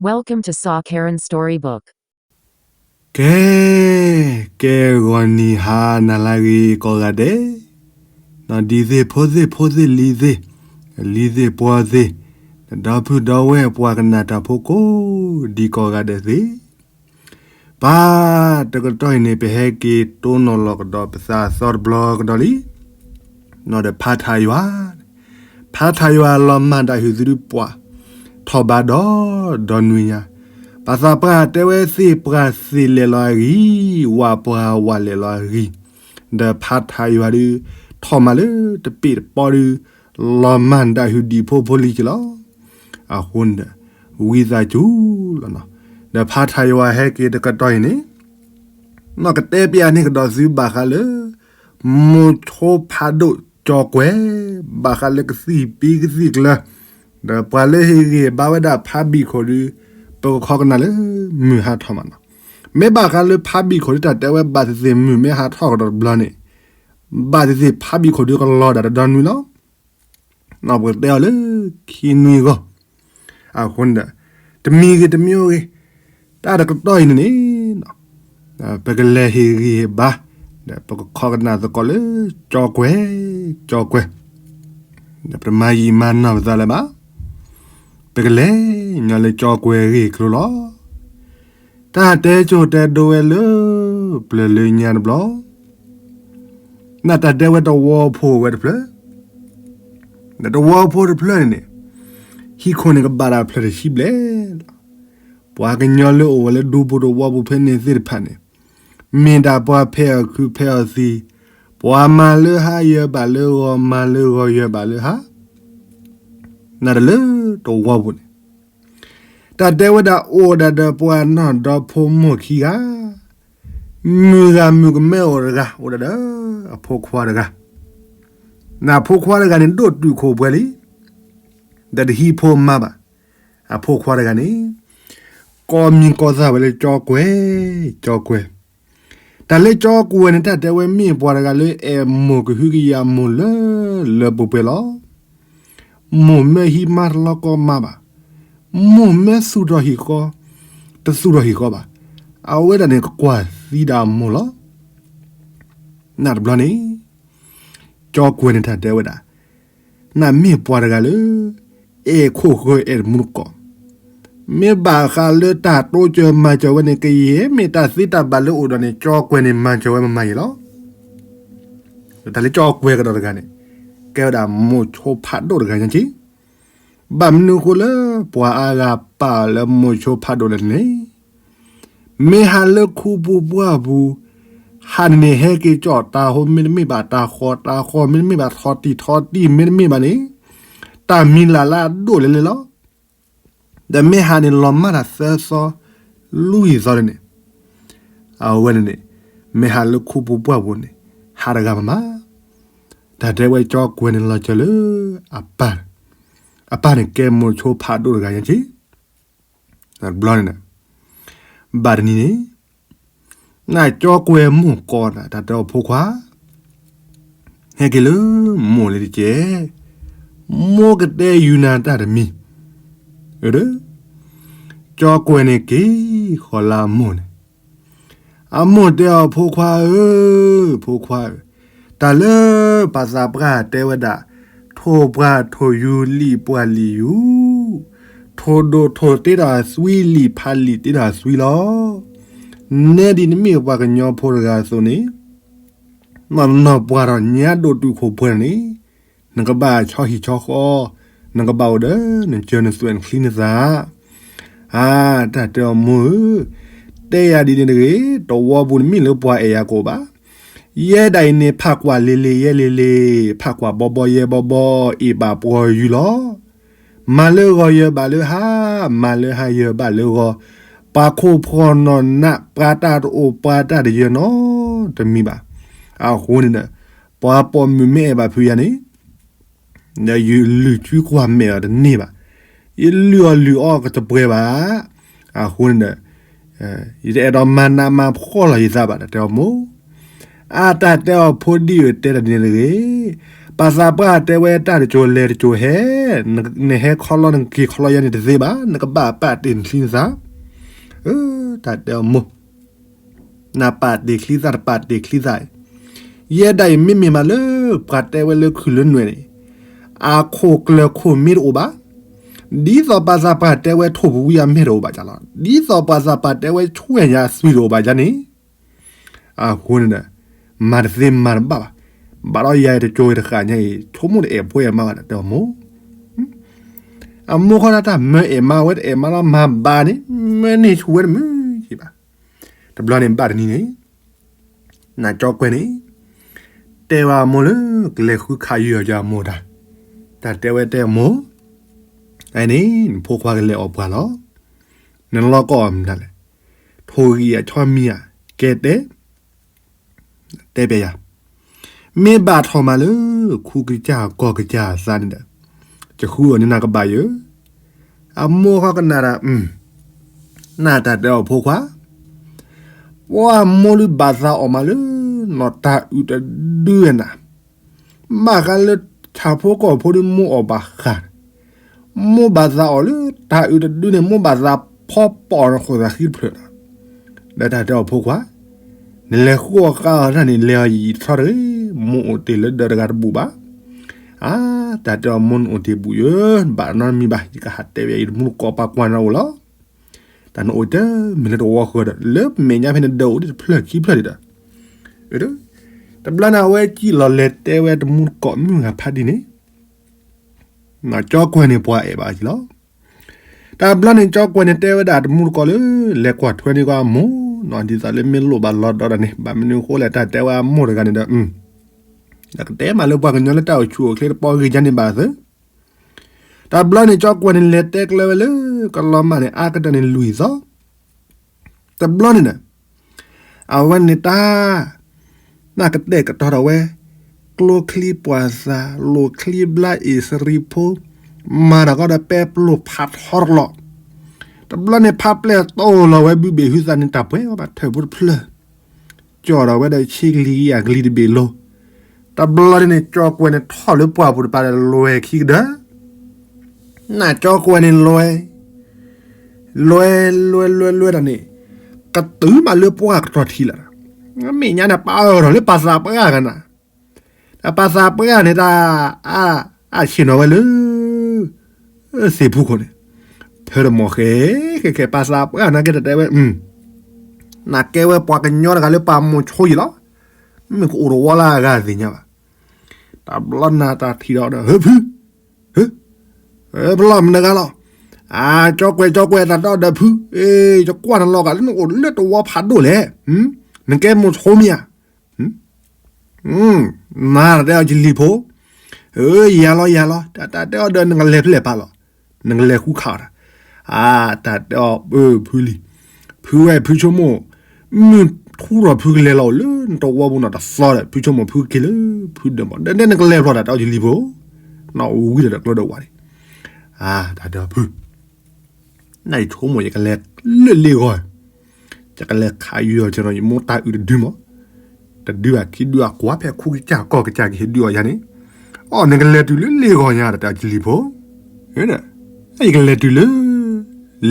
Welcome to Sa Karen Storybook. ကဲ, ကဲဂီၤနံၤဟါနၤလၢအဂ့ၤကိးဂၤဒဲး, နီၢ်ဒံသ့ၣ်ဖိသ့ၣ်ဖိသ့ၣ်လံၤသ့ၣ်, လံၤသ့ၣ်ပှီၤသ့ၣ်, ဒီပုၢ်ဒီဝဲၢ်ပှၤကနၣ်တၢ်ဖိကိးဒံကိးဂၤဒဲးသ့ၣ်, ပၢ်တကတီၢ်အံၤန့ၣ် ပဟဲက့ၤတိၢ်နီၣ်လီၤကဒီးပသးအသီတဘျီကဒီးလံ. နီၢ်ဒီးဖးထးယွၤ, ဖးထးယွၤလီၤမၢ်ဒၣ်ဟုၣ်သုဒုပှၤ, ထီၣ်ဘးဒီးဒီနွံညါ, ပှၤသးပှၢ်တဲဝဲသ့ၣ်ပှၢ်သ့ၣ်လဲၤလီၤအဂံၢ်, ဝၣ်ပှၢ်ဝၣ်လဲၤလီၤအဂံၢ်, ဒီးဖးထးယွၤဒုး, ထီၣ်မးလၢတပ့ၢ်တပီၢ်ဒုး, လီၤမၢ်ဒၣ်ဟုၣ်ဒံၣ်ဖိဖိလံၤက့ၤလီၤ. အဃိန့ၣ်ဒီး, ဝံသးစူၤလီၤနီၤ, ဒီးဖးထးယွၤဟဲက့ၤတကတီၢ်အံၤန့ၣ်, နီၢ်ကတဲပၠးန့ၢ်ကဒီးသုဘၣ်ဃးလၢ မိၤဆိဖးဒိၣ်ကၠီကွဲၤ, ဘၣ်ဃးလၢကသံၣ်ပံကသံၣ်ကျၢၤ, ဒီးပှၤလၢဟ့ၣ်ဂံၢ်ဟ့ၣ်ဘါဝဲဒၣ်ဖးဘံၣ်ခိၣ်ဒုး, ပကခီကနၣ်လၢမုၢ်ဟါထီၣ်မးနီၤ. မ့ၢ်ဘၣ်ဃးလၢဖးဘံၣ်ခိၣ်ဒုး တၢ်တဲဝဲဘၣ်သ့ၣ်သ့ၣ်မုၢ်မ့ၢ်ဟါထီၣ်ကဒီးတဘျီန့ၣ်, ဘၣ်သ့ၣ်သ့ၣ်ဖးဘံၣ်ခိၣ်ဒုးကလီၤဒၣ်တဒီနွံလီၤ. ပကတဲအီၤလၢခံနွံဂီၢ်, အဃိန့ၣ်ဒီး, တမံၤဂ့ၤတမံၤဂ့ၤ, တၢ်တကတီၢ်အံၤန့ၣ်န့ၣ်, ပကလဲၤဟ့ၣ်ဂံၢ်ဟ့ၣ်ဘါ, ဒီးပကခီကနၣ်သကိးလၢကၠီကွဲၤ, ကၠီကွဲၤ, ဒီးပတမၤယံာ်မၤနီၢ်ပသးလၢၤဘၣ်, ပကလဲၤညီလၢကၠီကွဲၤဂ့ၢ်ကျိၤလီၤ. တၢ်တဲကၠိၣ်တဲဒိဝဲလၢပျၢၤလၢညါတဘျီ, နတၢ်တဲဝဲတဝီဖိဝဲတဖျၢၣ်, ဒီးတဝီဖိတဖျၢၣ်န့ၣ်န့ၣ်, ဟံၣ်ခိၣ်န့ၣ်ကဘၣ်တၢ်ဖျၢၣ်တဆံဘျဲၣ်လီၤ. ပှၤကညီလၢအိၣ်ဝဲလၢဒူပူၤတဝီပူၤဖဲန့ၣ်သ့ၣ်တဖၣ်န့ၣ်, မ့ၢ်ဒၣ်ပှၤဖဲးအီၣ်ခုးဖဲးအီၣ်သံ, ပှၤမၤလၢဟါယၢၤဘၣ်လၢဂီၤ, မၤလၢဂီၤယၢၤဘၣ်လၢဟါ, နတၢ်လၢတဝီပူၤန့ၣ် တၢ်တဲဝဲဒၣ်အိၣ်ဒၣ်ဒီးပှၤနီၢ်ဒီဖိမိၢ်ခံဂၤ, မုၢ်ဂၤမုၣ်ကမဲအိၣ်တဂၤ, အိၣ်ဒၣ်ဒီးအဖိခွါတဂၤ, နဖိခွါတဂၤန့ၣ်ဒိၣ်တုာ်ခိၣ်ပှဲၤလံ, ဒီးတဟံးဖိမါဘၣ်, အဖိခွါတဂၤန့ၣ်, ကိးမံၤကိးသးဝဲလၢကၠီကွဲၤ, ကၠီကွဲၤ, တၢ်လၢကၠီကွဲၤန့ၣ် တၢ်တဲဝဲမ့ၢ်ပှၤတဂၤလၢအဲၣ်မိၢ်ကဟုကယာ်မိၢ်လၢလၢပှဲၤပှဲၤလီၤ. မိၢ်မ့ၢ်ဟံးမါတလီၤကီမါဘၣ်, မိၢ်မ့ၢ်သူၣ်ထီၣ်ဟံၣ်ဃီ, တသူၣ်ထီၣ်ဟံၣ်ဃီဘၣ်, အဝဲဒၣ်န့ၣ်ကကွၢ်သံဒၣ်မိၢ်လီၤ. နတဘျီန့ၣ်, ကၠီကွဲၤန့ၣ်တၢ်တဲဝဲဒၣ်, နမ့ၢ်ပှၤတဂၤလၢ အဲၣ်ခိၣ်ဃၢၤအဲၣ်တမူတကိး, မ့ၢ်ဘၣ်ဃးလၢတၢ်တိစၢၤမၤစၢၤဝဲန့ၣ် ကယဲၢ်မ့ၢ်တၢ်သ့တၢ်ဘၣ်လၢအိၣ်ဒီးန့ၣ် ကၠီကွဲၤန့ၣ်မၤစၢၤဝဲမမၤယံာ်လီၤ. တၢ်လၢကၠီကွဲၤကဒီးတဂၤန့ၣ်, ကဲဝဲဒၣ်မိၤဆိဖးဒိၣ်တဂၤညါက့, ဘၣ်မနုၤအဃိလၢပှၤအါဂၤပာ်အီၤလၢမိၤဆိဖးဒိၣ်လဲၣ်န့ၣ်, မ့ၢ်ဟးလၢခူပူၤပှၢ်ပူၤ, ဟးန့ၣ်န့ၣ်ဟဲက့ၤကၠီၣ်တၤဟိမ့တမ့ၢ်ဘၣ်တၤဃီ, တၤဃီမ့တမ့ၢ်ဘၣ်ထီၣ်တံၢ်ထီၣ်တံၢ်မ့တမ့ၢ်ဘၣ်န့ၣ်, တၢ်မံၤလၢ်လၢအဒိၣ်လဲၣ်လဲၣ်လီၤ. ဒီးမ့ၢ်ဟးန့ၣ်လီၤမၢ်တၢ်သၢသီ, လွံၢ်သီန့ၣ်, အဝဲန့ၣ်န့ၣ်, မ့ၢ်ဟးလၢခူပူၤပှၢ်ပူၤန့ၣ်, ဟးတဂၤမမၤ, တၢ်တဲဝဲကၠီကွဲၤန့ၣ်လီၤစၢၤလၢအပၢ်, အပၢ်န့ၣ်ကဲမိၤဆိဖးဒိၣ်တဂၤညါက့, တဘျီန့ၣ်, ဘၣ်တနံၤန့ၣ်, နကၠီကွဲၤမိၢ်ကိးနၤ တၢ်တဲအီၤဖိခွါ, ဟဲက့ၤလၢမိၢ်လံတက့ၢ်, မိၢ်ကတဲယူၤနၤတၢ်တမံၤ, ဒီး, ကၠီကွဲၤန့ၣ်က့ၤဃီၤလၢအမိၢ်န့ၣ်, အမိၢ်တဲအီၤ ဖိခွါဧၢ, ဖိခွါဧၢ, တၢ်လၢပှၤသးပှၢ်တဲဝဲဒၣ်, ထိၣ်ပှၢ်ထိၣ်ယူၤလံာ်ပှၢ်လံာ်ယူၤ, ထိၣ်ဒိၣ်ထိၣ်တ့ဒီးသွံလံာ်ဖးလံာ်တ့ဒီးသွံလီၤ. နဲဒ်နမ့ၢ်ပှၤကညီဖိတဂၤအသိးန့ၣ်, နီၢ်နီၢ်ပှၢ်ထီၣ်ညါဒိၣ်တုာ်ခိၣ်ပှဲၤန့ၣ်, နကဘၣ်ဆီဟံၣ်ဆီဃီ, နကဘၣ်အိၣ်ဒီးနစၢၤနသွဲၣ်နချံနသၣ်, အါ, တၢ်တဲအီၤမိၢ်ဧၢ, တဲယၤဒ်န့ၣ်တဂ့ၤ, တဝီပူၤနမ့ၢ်လၢပှၤအဲၣ်ယၤကိာ်ဘၣ်, ယဲဒၣ်အံၤန့ၣ် ဖးကွၢ်လ့လ့ယဲလ့လ့, ဖးကွၢ်ဘီဘီယဲဘီဘီ, အ့ၣ်ဘၣ်ပှၤယူၤလီၤ. မၤလၢဂီၤယၢၤဘၣ်လၢဟါ, မၤလၢဟါယၢၤဘၣ်လၢဂီၤ, ပှၤခိၣ်ဖှီၣ်နီၢ်နး ပှၤတၢ်တအိၣ်ပှၤတၢ်တယၢၤနီတမံၤဘၣ်. အဃိန့ၣ်ဒီး, ပှၤပိာ်မုၣ်မ့ၢ်အဲၣ်ဘၣ်ဖုးယၤန့ၣ် ဒီးယလုၢ်ကွံာ်ကွၢ်မဲာ်အီၤတန့ၢ်ဘၣ်, ယလုၢ်အီၣ်လုၢ်အီကတပှဲၤဘၣ်. အဃိန့ၣ်ဒီး, ယတအဲၣ်ဒိးမၤနးမၤဖှီၣ်လီၤယသးဘၣ် တၢ်တဲအီၤမိၢ်, အါ တၢ်တဲအီၤဖိဒ်အတဲတၢ်ဒ်န့ၣ်တဂ့ၤ, ပှၤသးပှၢ်တဲဝဲတၢ်တစိၤလဲၤတစိၤဟဲ, နဟဲခီလီနက့ၤခီလီယဲန့ၣ်တသ့ဘၣ်, နကဘၣ်ပာ်တ့ၢ်နချံနသၣ်. အၢ တၢ်တဲအီၤမိၢ်, နပာ်တ့ၢ်ချံသၣ်တပာ်တ့ၢ်ချံသၣ်, ယဲဒၣ်အံၤမ့မ့ၢ်မးလၢ ပှၤတဲဝဲလၢခုၣ်လၢနွဲၣ်န့ၣ်, အခိၣ်ကျၢၢ်ခိၣ်မ့ၢ်တအိၣ်ဘၣ်. ဒ်သိးပှၤသးပှၢ်တဲဝဲထိၣ်ပဝံအမဲာ်တအိၣ်ဘၣ်လီၤ. ဒ်သိးပှၤသးပှၢ်တဲဝဲဆွဲၣ်ညါအသွံၣ်တအိၣ်ဘၣ်ယါန့ၣ်, အဃိန့ၣ်ဒီး မၤတသ့မၤတဘၣ်ဘၣ်. ဘၣ်ဒီးယၤတကၠိတဃာ်ညါအံၤ ဆိကမိၣ်တအဲၣ်ဖိအဲၣ်မါဘၣ်ဒီးတဲအီၤမိၢ်, အမိၢ်ဃီဒၣ်တၢ်မၢအဲၣ်မါဝဲတအဲၣ်မါလီၤမၤဘၣ်န့ၣ် မၢန့ၢ်ဆူၣ်ဝဲတမုာ်ဘၣ်. တဘျီန့ၣ်ဘၣ်တနံၤန့ၣ် နကၠီကွဲန့ၣ် တဲဝဲအမိၢ်လၢ ကလဲၤဃုခးယုာ်အီၤကမိၢ်တၢ်, တၢ်တဲဝဲတဲအမိၢ်, အန့ၣ် နဖိခွါကလဲၤအီၣ်ပှၤလီၤ. နလီၢ်ကအီၣ်မတၤလဲၣ်, ထိၣ်ဂံၢ်အဆီမံၤဧါ, ကဲတဲ တဲပျဲယၤ, မ့ၢ်ဘၣ်ထီၣ်မးလၢ ခူကစၢ်ကီၢ်ကစၢ်အသးန့ၣ်ဒီး ယဃုအီၤန့ၣ်နကဘၣ်ယၤ. အမိၢ်ဃီကနၣ်ဒီး နတၢ်တဲအီၤဖိခွါ, ပှၤမိၢ်လုၢ်ဘၣ်သးအီၣ်မးလၢ နီၢ်တၢ်အုးတဒုဝဲနၤ, ဘၣ်ဃးလၢဆၣ်ဖိကီၢ်ဖိဒီးမိၢ်အီၣ်ဘၣ်ဃး, မိၢ်ဘၣ်သးအီၣ်လၢ တၢ်အုးတဒုန့ၣ် မိၢ်ဘၣ်သးဖီပီၣ်နဃိၣ်သးဃံတဖျၢၣ်လီၤ. ဒီးတၢ်တဲအီၤဖိခွါ, နလဲၤဃုအီၣ်ဃုအီၣ်တၢ်န့ၣ် လဲၤအီၤယံာ်ယံာ်ထီတဂ့ၤ, မိၢ်အိၣ်တ့ၢ်လၢဒၢးတဂၤတဘူၣ်ဘၣ်. အါ, တၢ်တဲအီၤမိၢ်နအိၣ်တ့ၢ်ဘူၣ်ယၤ, ဘၣ်နီတမံၤဘၣ်, ယကဟးတဲဝဲအံၤတမူတကိးပှၤကွၢ်နၤအိၣ်လီၤ. တၢ်နအိၣ်တမ့ၢ်လၢတဝီဃၢၤဒီး လၢမဲာ်ညါဖဲန့ၣ်ဒၢးအိၣ်ဒံးတဖျၢၣ်ခံဖျၢၣ်ဒံးဒီး, တဘျီန့ၣ်အဝဲစံၣ်လီၤလဲၤတဲဝဲတမူတကိးမုၢ်ဂၤဖးဒ်န့ၣ် နကၠီကွဲန့ၣ်ပှၤအဲၣ်ဘၣ်အီၤလီၤ. တဘျီန့ၣ်ကၠီကွဲန့ၣ်တဲဝဲဒၣ်တမူတကိးလၢ လဲၤကွၢ်ထွဲန့ၢ်ကီးအမိၢ်နီၤ, ဒ်သိးလၢမ့ၢ်လိၣ်ဘၣ်လီၤဒီးန့ၣ်, ဘၣ်မနုၤအဃိလဲၣ် တၢ်တဲဝဲအမိၢ်တဂၤန့ၣ်ဒီး, နကတဲမးလၢပှၤကညီလၢတၢ်အိၣ်ဆူၣ်အိၣ်ချ့တပီဂ့ၤယါန့ၣ်ဘၣ်သ့. တဘျီန့ၣ်ကၠီကွဲန့ၣ်လဲၤတဲကျဲဝဲလၢ ကလီၤမၢ်န့ၣ် အါကတၢၢ်န့ၣ်လွံၢ်သီ တဘျီန့ၣ်ဒီး အဝဲန့ၣ်တၢ် နၢ်ကတဲာ်ကတီၤဒီးဝဲ ကျိချံပှၤသး လိာ်ချံဘျါအ့ၣ်စရံဖိ မၤတၢ်ကီဒီးပဲပျိၢ်ဖးထီတလီၢ်, တဘျီန့ၣ်ဖးပျဲၢ်တီၢ်လီၤဝဲဘုဘ့ၣ်ဟုသးန့ၣ် တၢ်ပှဲၤဝဲဘၣ်ထၢၣ်ဖိတဖျၢၣ် ကၠီၣ်ဒီးဝဲဒီးဆံကလံၤကယၤကလံၤတဘ့ၣ်လိၤ, တဘျီန့ၣ် ကၠီကွဲန့ၣ်ထီၣ်လၢပှၢ်ပူၤတပၤဒီးလွဲၢ်ခံကဒၢ, နၢ်ကၠီကွဲန့ၣ်လွဲၢ် လွဲၢ်လွဲၢ်လွဲၢ်လွဲၢ်တၢ်န့ၣ် ကတုၤမးလၢပှၢ်ကတီၢ်ထံလီၤ. မဲာ်ညါန့ၣ်ပာ်အၢၣ်ထီၣ်လၢပှၤသးပှၢ်ဂၤနၤ, ဒီးပှၤသးပှၢ်န့ၣ်တၢ် အါဆ့ၣ်နီၤဝဲလၢ သ့ၣ်ဖူခိၣ်န့ၣ်, ဖၢတမီၢ်ဃဲ ဃဲဃဲ ပှၤသးပှၢ်န့ၣ်ကဲတတဲဝဲ နကဲဝဲပှၤကညီတဂၤလၢပှၤမိၢ်ဆိယံာ်လီၤ, မ့ၢ်ကအိၣ်တဝီလၢအဂၤသ့ၣ်ညါဘၣ်. တဘျီနၤတၢ်ထံၣ်ဒီး ဟၢဖု ဟၢ ပလီၢ်မနုၤဂၤလီၤ, အၢ ကၠီကွဲး ကၠီကွဲး တၢ်တဲအီၤဒီးဖု, ယကွၢ်နလီၤဂာ်လၢနအိၣ်လၢတဝီဖးဒိၣ်လဲၣ်, နကဲမိၢ်ဆိမ့ၢ်ဧါ, နတၢ်တဲအီၤယလံၤဖိ, ယၤလီၤယၤလီၤ, တၢ်တဲအီၤဒီးနကလဲၤဖဲလဲၣ်ပာ်လီၤ, နကလဲၤဃုခးအီၤတၢ်, အၢ တၢ်တဲအီၤ ဖုလံၤ, ဖုဝဲဖုဆိကမိၣ်, မုၢ်ထူဒီးဖုကလဲၤလီၤအိၣ်လၢနတဝီပူၤနီၤတသီဒီး ဖုဆိကမိၣ်ဖုက့ၤလၢ ဖုဒၢးမီၤ ဒဲဒဲနကလဲၤဖျီတၢ်တဲအီၤယလံၤဖိ, နအိၣ်ဝံၤဒီးကျိဒီးဝးန့ၣ်, အၢ တၢ်တဲအီၤဖု နယဆိကမိၣ်ယကလဲၤလၢလ့ဂီၤ, ယကလဲၤခးယုာ်အီၤက့ၤနီၤ ယမိၢ်တၢ်အုးတဒုမး, တဒုဘၣ်ခံဒုအကွၢ်ဖဲခူကစၢ်ကီၢ်ကစၢ်ကဟ့ၣ်ဒုးအီၤယါန့ၣ်, အီၣ် နကလဲၤတုၤလၢလ့ဂီၤညါတၢ်တဲအီၤယလံၤဖိ, ယကလဲၤတုၤလၢ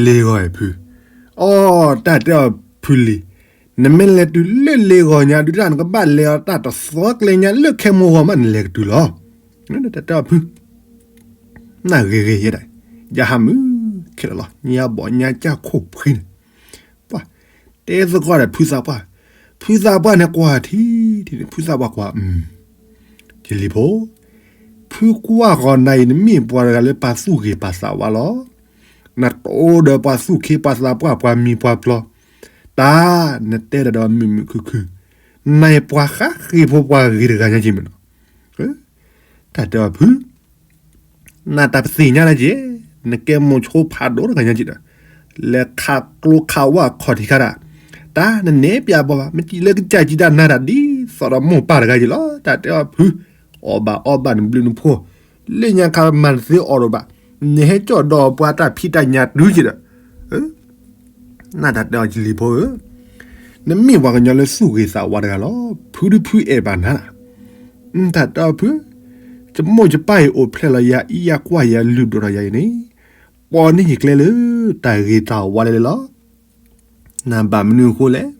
လ့ဂီၤအံၤဖု, အီၣ် တၢ်တဲအီၤဖုလံၤ, နမ့ၢ်လဲၤတုၤလၢလ့ဂီၤညါဒုးတၢ် နကဘၣ်လဲၤအီၤတၢ်တသီကျဲညါလၢခဲမိၢ်ဂီၤမးနလဲၤကတုၤလီၤ, တၢ်တဲအီၤဖု နဂ့ၤဂ့ၤယဲဒၣ်, ယဟးမုၢ်ခဲလၢာ်လီၤ ညါဘီၣ်ညါကၢ်ခိၣ်ဖှံန့ၣ်, ပှၤ တဲသကိးဒီးဖုသးပှၢ်, ဖုသးပှၢ်န့ၣ်ကွၢ်ထံထံန့ၣ် ဖုသးပှၢ်ကွၢ်, ယလံၤဖိ, ဖုကွၢ်ဃီၤနၤအံၤ နမ့ၢ်ပှၤတဂၤလၢပာ်သူၣ်ဂ့ၤပာ်သးဝါလီၤ, နတအိၣ်ဒီးပှၤသူၣ်ခ့ပှၤသးပှၢ်ပှၤမံၤပှၤပျီ, တၢ် နတဲတၢ်ဒီးမုာ်မုာ်ခုၣ်ခုၣ်, နအံၤပှၤဃးဃ့ဖိပှၤဂ့ၤတဂၤညါက့ၤမ့ၢ်နီၤ တၢ်တဲအီၤဖု, နတၢ်ပသ့ၣ်ညါလၢက့ၤ, နကဲမိၢ်ဆိဖးဒိၣ်တဂၤညါက့ၤဒီး, လဲၤခးကျိခးဝၣ်ခီၣ်ထံးခါတၢ်, တၢ်နနဲၣ်ပျးဘီဘၣ် မ့ၢ်စံးလၢကစၢ်ကံတၢ်နၤတၢ်ဒ်သိးဒီးမိၢ်ပၢ်တဂၤက့ၤလီၤ တၢ်တဲအီၤဖု, အီၣ်ဘၣ်အီဘၣ်နဘျုးနဖှိၣ်, လၢညါခါမၤတသ့အီၣ်ဒိၣ်ဘၣ်, နဟဲကၠီၣ်ဒီးပှၤတၢ်ဖံးတၢ်ညၣ်တုၤက့ၤဒီး, နတၢ်တဲအီၤယလံၤဖိဧၢ, နမ့ၢ်ပှၤကညီလၢသူၣ်ဂ့ၤသးဝါတဂၤလီၤ, ဖုဒုးဖုအဲၣ်ဘၣ်နၤ, တၢ်တဲအီၤဖု, ယမိၢ်ယပၢ်အံၤအိၣ်ဖျဲၣ်လီၤယၤ အံၤယကွၢ်ယၤလုၢ်ဒိၣ်ထီၣ်ယၤအံၤန့ၣ်, ပိာ်န့ၢ်ယကျဲလၢတၢ်ဂ့ၤတၢ်ဝါလဲၣ်လဲၣ်လီၤ. နဘၣ်မနုၤအဃိလဲၣ်.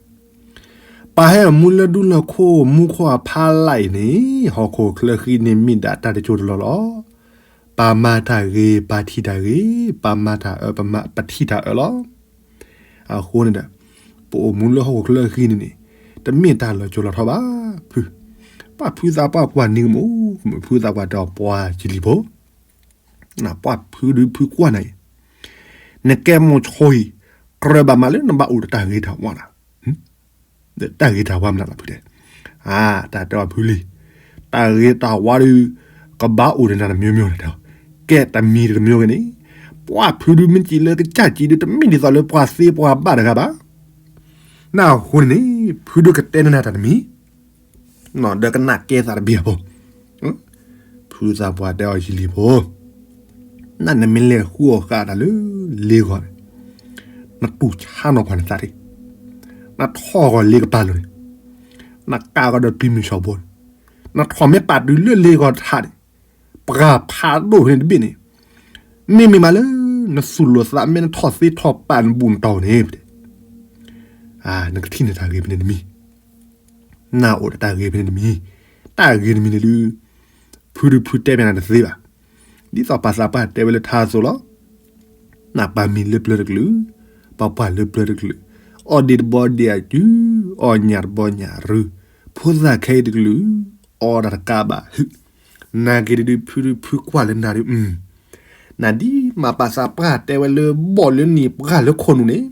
ပဟဲမူလၢဒူလၢခိၣ် မူခိၣ်အဖီလာ်အံၤန့ၣ် ဟီၣ်ခိၣ်ချၢဃံန့ၣ်မ့ၢ်ဒၣ်တၢ်တစိၢ်တလီၢ်လီၤ. ပမၤတၢ်ဂ့ၤ ပထံၣ်တၢ်ဂ့ၤ, ပမၤတၢ်အၢ ပထံၣ်တၢ်အၢလီၤ. အဃိန့ၣ်ဒီး ပအိၣ်မူလၢဟီၣ်ခိၣ်ချၢဃံန့ၣ်န့ၣ် တမ့ၢ်တၢ်လီၤစိၢ်လီၤထီဘၣ်. ဖု, ပှၤဖုသးပှၢ်ကွၢ်နံၤကမူၣ်, ကမုၣ်ဖုသးပှၢ်တဲအီၤ ပှၤယလံၤဖိ, ပှၤဖုဒုဖုကွၢ်နၤအံၤ, နကဲမိၢ်ဆိအံၤ ကြၢးဘၣ်မးလၢနဘၣ်အိၣ်ဒီးတၢ်ဂ့ၤတၢ်ဝါနၤ, တၢ်ဂ့ၤတၢ်ဝါမနုၤလီၤဖုတဲ, တၢ်တဲအီၤဖုလံၤ, တၢ်ဂ့ၤတၢ်ဝါဒုး ကဘၣ်အိၣ်ဒီးနၤတမျိုးမျိုးန့ၣ်တဲ, ကဲတမံၤတမျိုးဂ့ၤန့ၣ်, ပှၤဖုဒုမ့ၢ်စံးလၢကစၢ်စံးဒုး တမ့ၢ်ဒ်သိးလၢပှၤသ့ပှၤဘၣ်တဂၤဘၣ်. နအဃိန့ၣ်န့ၣ် ဖုဒုကတဲနၤတၢ်တမံၤ ဒီးကနၣ်ကဲသးတဘ့ၣ်အဖိ, ဖုသးပှၢ်တဲအီၤယလံၤဖိ, နနမ့ၢ်လဲၤဃုအီၣ်ဃာ်တၢ်လၢလ့ဂီၤန့ၣ်, နတူၢ်ဆါနီၢ်ကွၢ်နသးတက့ၢ်. နထီၣ်ဂီၤလ့ကပၤလိၤန့ၣ်, နကးဂီၤဒီးပျံၤမုၢ်ဆှီဖိန့ၣ်, နထီၣ်မ့ၢ်ပာ်တုၤလၢလ့ဂီၤထးန့ၣ်, ပှၤဖးဒိၣ်ဖဲန့ၣ်တဘ့ၣ်န့ၣ်, မ့မ့ၢ်မးလၢ နသူၣ်လိာ်သးမ့ၢ်နထီၣ်သ့ထီၣ်ပာ်နဘူၣ်နတီၢ်န့ၣ်, နကထံၣ်န့ၢ်တၢ်ဂ့ၤဖဲန့ၣ်တမံၤ, နအိၣ်ဒီးတၢ်ဂ့ၤဖဲန့ၣ်တမံၤ, တၢ်ဂ့ၤတမံၤန့ၣ်ဒုး ဖုဒုဖုတဲဘၣ်နၤတသ့ဘၣ်. ဒ်သိးပှၤသးပှၢ်တဲဝဲလၢထါအသိးလီၤ. နပှၤမံၤလၢပျၢၤတကလုာ်, ပှၤပှၢ်လၢပျၢၤတကလုာ်, အီၣ်ဒံးတဘီဒံးအစု, အီၣ်ညၣ်တဘီညၣ်အရု, ဖိသၣ်ခဲအံၤတကလုာ်, အီၣ်တၢ်တကးဘၣ်ဟု, နာ်က့ၤဒုး ဖုဒုဖုကွၢ်လၢနၤဒုး, နဒ်မၤပာ်သးပှၢ်တဲဝဲလၢဘီၣ်လၢနံၤပှၢ်လၢခိၣ်နူာ်န့ၣ်,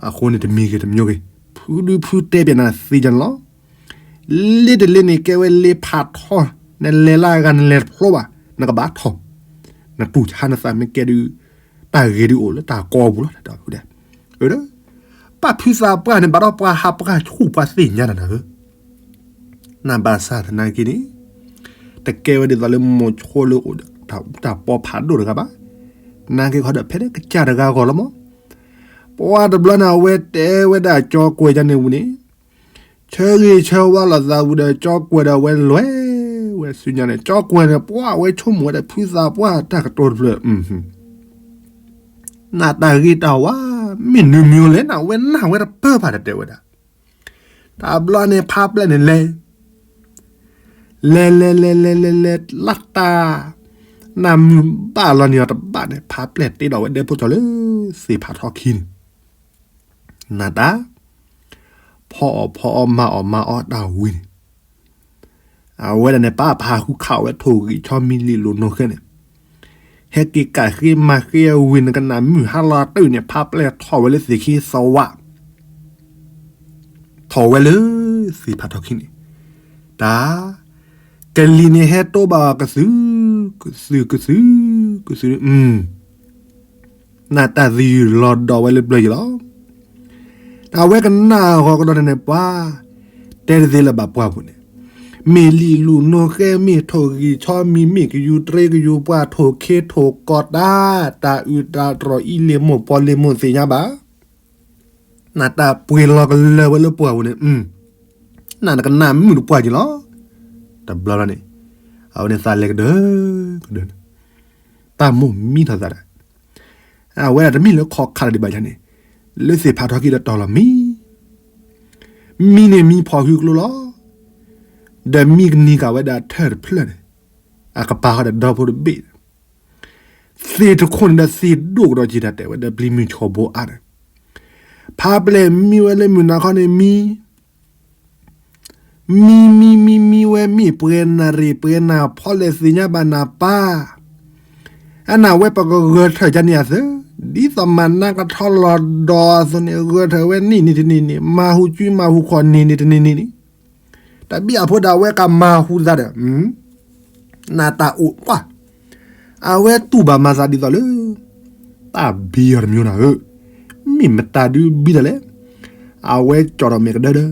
အဃိန့ၣ်တမံၤဂ့ၤတမျိုးဂ့ၤ, ဖုဒုဖုတဲဘၣ်နၤသ့ယၤန့ၣ်လီၤ. လ့တလ့န့ၣ်ကဲဝဲလ့ဖးထီ, နလဲၤလၢအဂၤနလဲၤတဖျိဘၣ်, နကဘၣ်ထီၣ်, နတူၢ်ဆါနသးမ့ၢ်ကဲဒုး, တၢ်ဂ့ၤဒုးအိၣ်လၢတၢ်ကီပူၤလီၤ. ဒီး ပှၤဖုသးပှၢ်န့ၣ် ဘၣ်ဒီးပှၤဟးပှၢ်ဆူၣ်ပှၤသ့ၣ်ညါတၢ်နၤဧၢ, နဘၣ်ဆၣ်သနာ်က့န့ၣ်, တကဲဝဲဒ်သိးလၢမိၢ်ဆိလၢအိၣ်ဒီးတၢ်အူတၢ်ပီဖးဒိၣ်တဂၤဘၣ်. နာ်က့ၤခီဒီးဖဲလၢကစၢ်တဂၤဂီၢ်လီၤမး. ပှၤတဘျီန့ၣ် အဝဲတဲဝဲဒၣ်ကၠီကွဲးယါန့ၣ်ဝံၤန့ၣ်, ဆၢဂ့ၤဆၢဝါလိာ်သးဝံၤဒီး ကၠီကွဲးဒီးအဝဲလဲၤဝဲဆူညါန့ၣ်, ကၠီကွဲးန့ၣ် ပှၤအဝဲဆိကမိၣ်ဝဲဒၣ်ဖုသးပှၢ်တၢ်ကတိၤတဖျၢၣ် နတၢ်ဂ့ၤတၢ်ဝါ မ့ၢ်နုၤမံၤလဲၣ် နဝဲနၢ်ဝဲတပၢၢ်ဘၣ် တတဲဝဲဒၣ်. တဘျီန့ၣ် ဖါပျဲၢ်န့ၣ်လဲၤ, လဲၤလဲၤလဲၤလဲၤလဲၤလဲၤ လၢတၢ် နၢ်မုၢ်ဘၣ်လီၤန့ၣ်အီၤတဘၣ်န့ၣ် ဖါပျဲၢ်တ့ဒီးဝဲဒဲဖိစီၤလၢသ့ၣ်ဖးထီခံန့ၣ် နတၢ် ဖီအီၣ်ဖီအီမၤအီၣ်မၤအီတၢ်ဝံၤန့ၣ် အဝဲဒၣ်န့ၣ် ပာ်ဖးဟူခးဝဲထိၣ်ဂံၢ်ဆီမံၤလံာ်လိာ်နီၢ်ဃဲန့ၣ်, ဟဲက့ၤကးဃ့မၤဃ့အဝံၤ နကနၣ်မုၢ်ဟါလီၤတၢ်န့ၣ် ဖါပျဲၢ်ထီၣ်ဝဲလၢသ့ၣ်ခံသဝး, ထီၣ်ဝဲလၢသ့ၣ်ဖးထီခံန့ၣ်, တၢ် ကလံၤန့ၣ်ဟဲတိဘၣ်အီၤကသု, ကသုကသု, ကသု နတၢ်သယုၢ်လီၤဒီးဝဲလၢပျၢၤယံၤလီၤ. အဝဲကနၣ်အဂီၢ်ကဒီးန့ၣ် ပှၤ တဲတသ့လၢၤဘၣ်ပှၢ်ပူၤန့ၣ်, မ့ၢ်လံာ်လိာ်နီၢ်ဃဲ မ့ၢ်ထိၣ်ဂံၢ်ဆီမံၤ မ့ၢ်ကယူၤတြ့ကယူၤပှၢ် ထိၣ်ခ့ထိၣ်ကီတၢ် တၢ်အုးတၢ်တြီၤအံၤ လ့ၣ်မိၢ်ပီလ့ၣ်မိၢ်သ့ၣ်ညါဘၣ်. နတၢ်ပှ့ၤလီၤကလၢၤဝဲလၢပှၢ်ပူၤန့ၣ်, နကနၣ်မုၢ်တပှၢ်ယံၤလီၤ. တဘျီဘျီန့ၣ် အဝဲန့ၣ်သးလဲၤကဒၢကဒၢန့ၣ်, တၢ်မိၣ်မံထီၣ်သးဒၣ် အဝဲဒၣ်တမ့ၢ်လၢခီၣ်ခါဒံးဘၣ်ယါန့ၣ်, လၢသ့ၣ်ဖးထီခံဒီးတီၤလီၤမံ, မံန့ၣ်မံဖီၣ်ဟုကျိလီၤ. ဒီးမံကနံၤကးဝဲဒၣ်ထၢၣ်တဖျၢၣ်န့ၣ်, အကပၤဃီဒီးဒီဖိတဘ့ၣ်, သ့ၣ်တခိၣ်န့ၣ်ဒီးသ့ၣ်ဒိၣ်ကဒီးက့ၤတၢ်တဲဝဲဒီးပျံၤမုၢ်ဆှီဘိအါန့ၣ်, ဖးပျဲၢ်မံဝဲလၢမုၢ်နၤခီန့ၣ်မံ မံမံမံမံဝဲမ့ၢ်ပှဲၤနၣ်ရံၣ်ပှဲၤနၣ်ဖီလဲၣ်သ့ၣ်ညါဘၣ်နၢ်ပၢ်, အနၢ်ဝဲပကဂၢၢ်ထၢၣ်ကန့ၣ်အသၢ, ဒ်သိးမၤနါကထီလီၤဒီးအသိးန့ၣ် ဂၢၢ်ထၢၣ်ဝဲနံၣ်န့ၣ်တနံၣ်န့ၣ် မၤဟူစုမၤဟူခီၣ်နံၣ်န့ၣ်တနံၣ်န့ၣ်န့ၣ်, တဘံၣ်အဖိဒၣ်ဝဲကမၤဟူသးဒီး နတၢ်အိၣ်ကွၢ်, အဝဲတူၢ်ဘၣ်မၤသးဒ်သိးလၢ တၢ်ဘံအီၤတမံၤနၤဧၢ, မ့ၢ်မတၤဒုးဘံတၢ်လဲၣ်. အဝဲကၠီၣ်ထီၣ်မ့ၢ်ကဒၢဒၢ,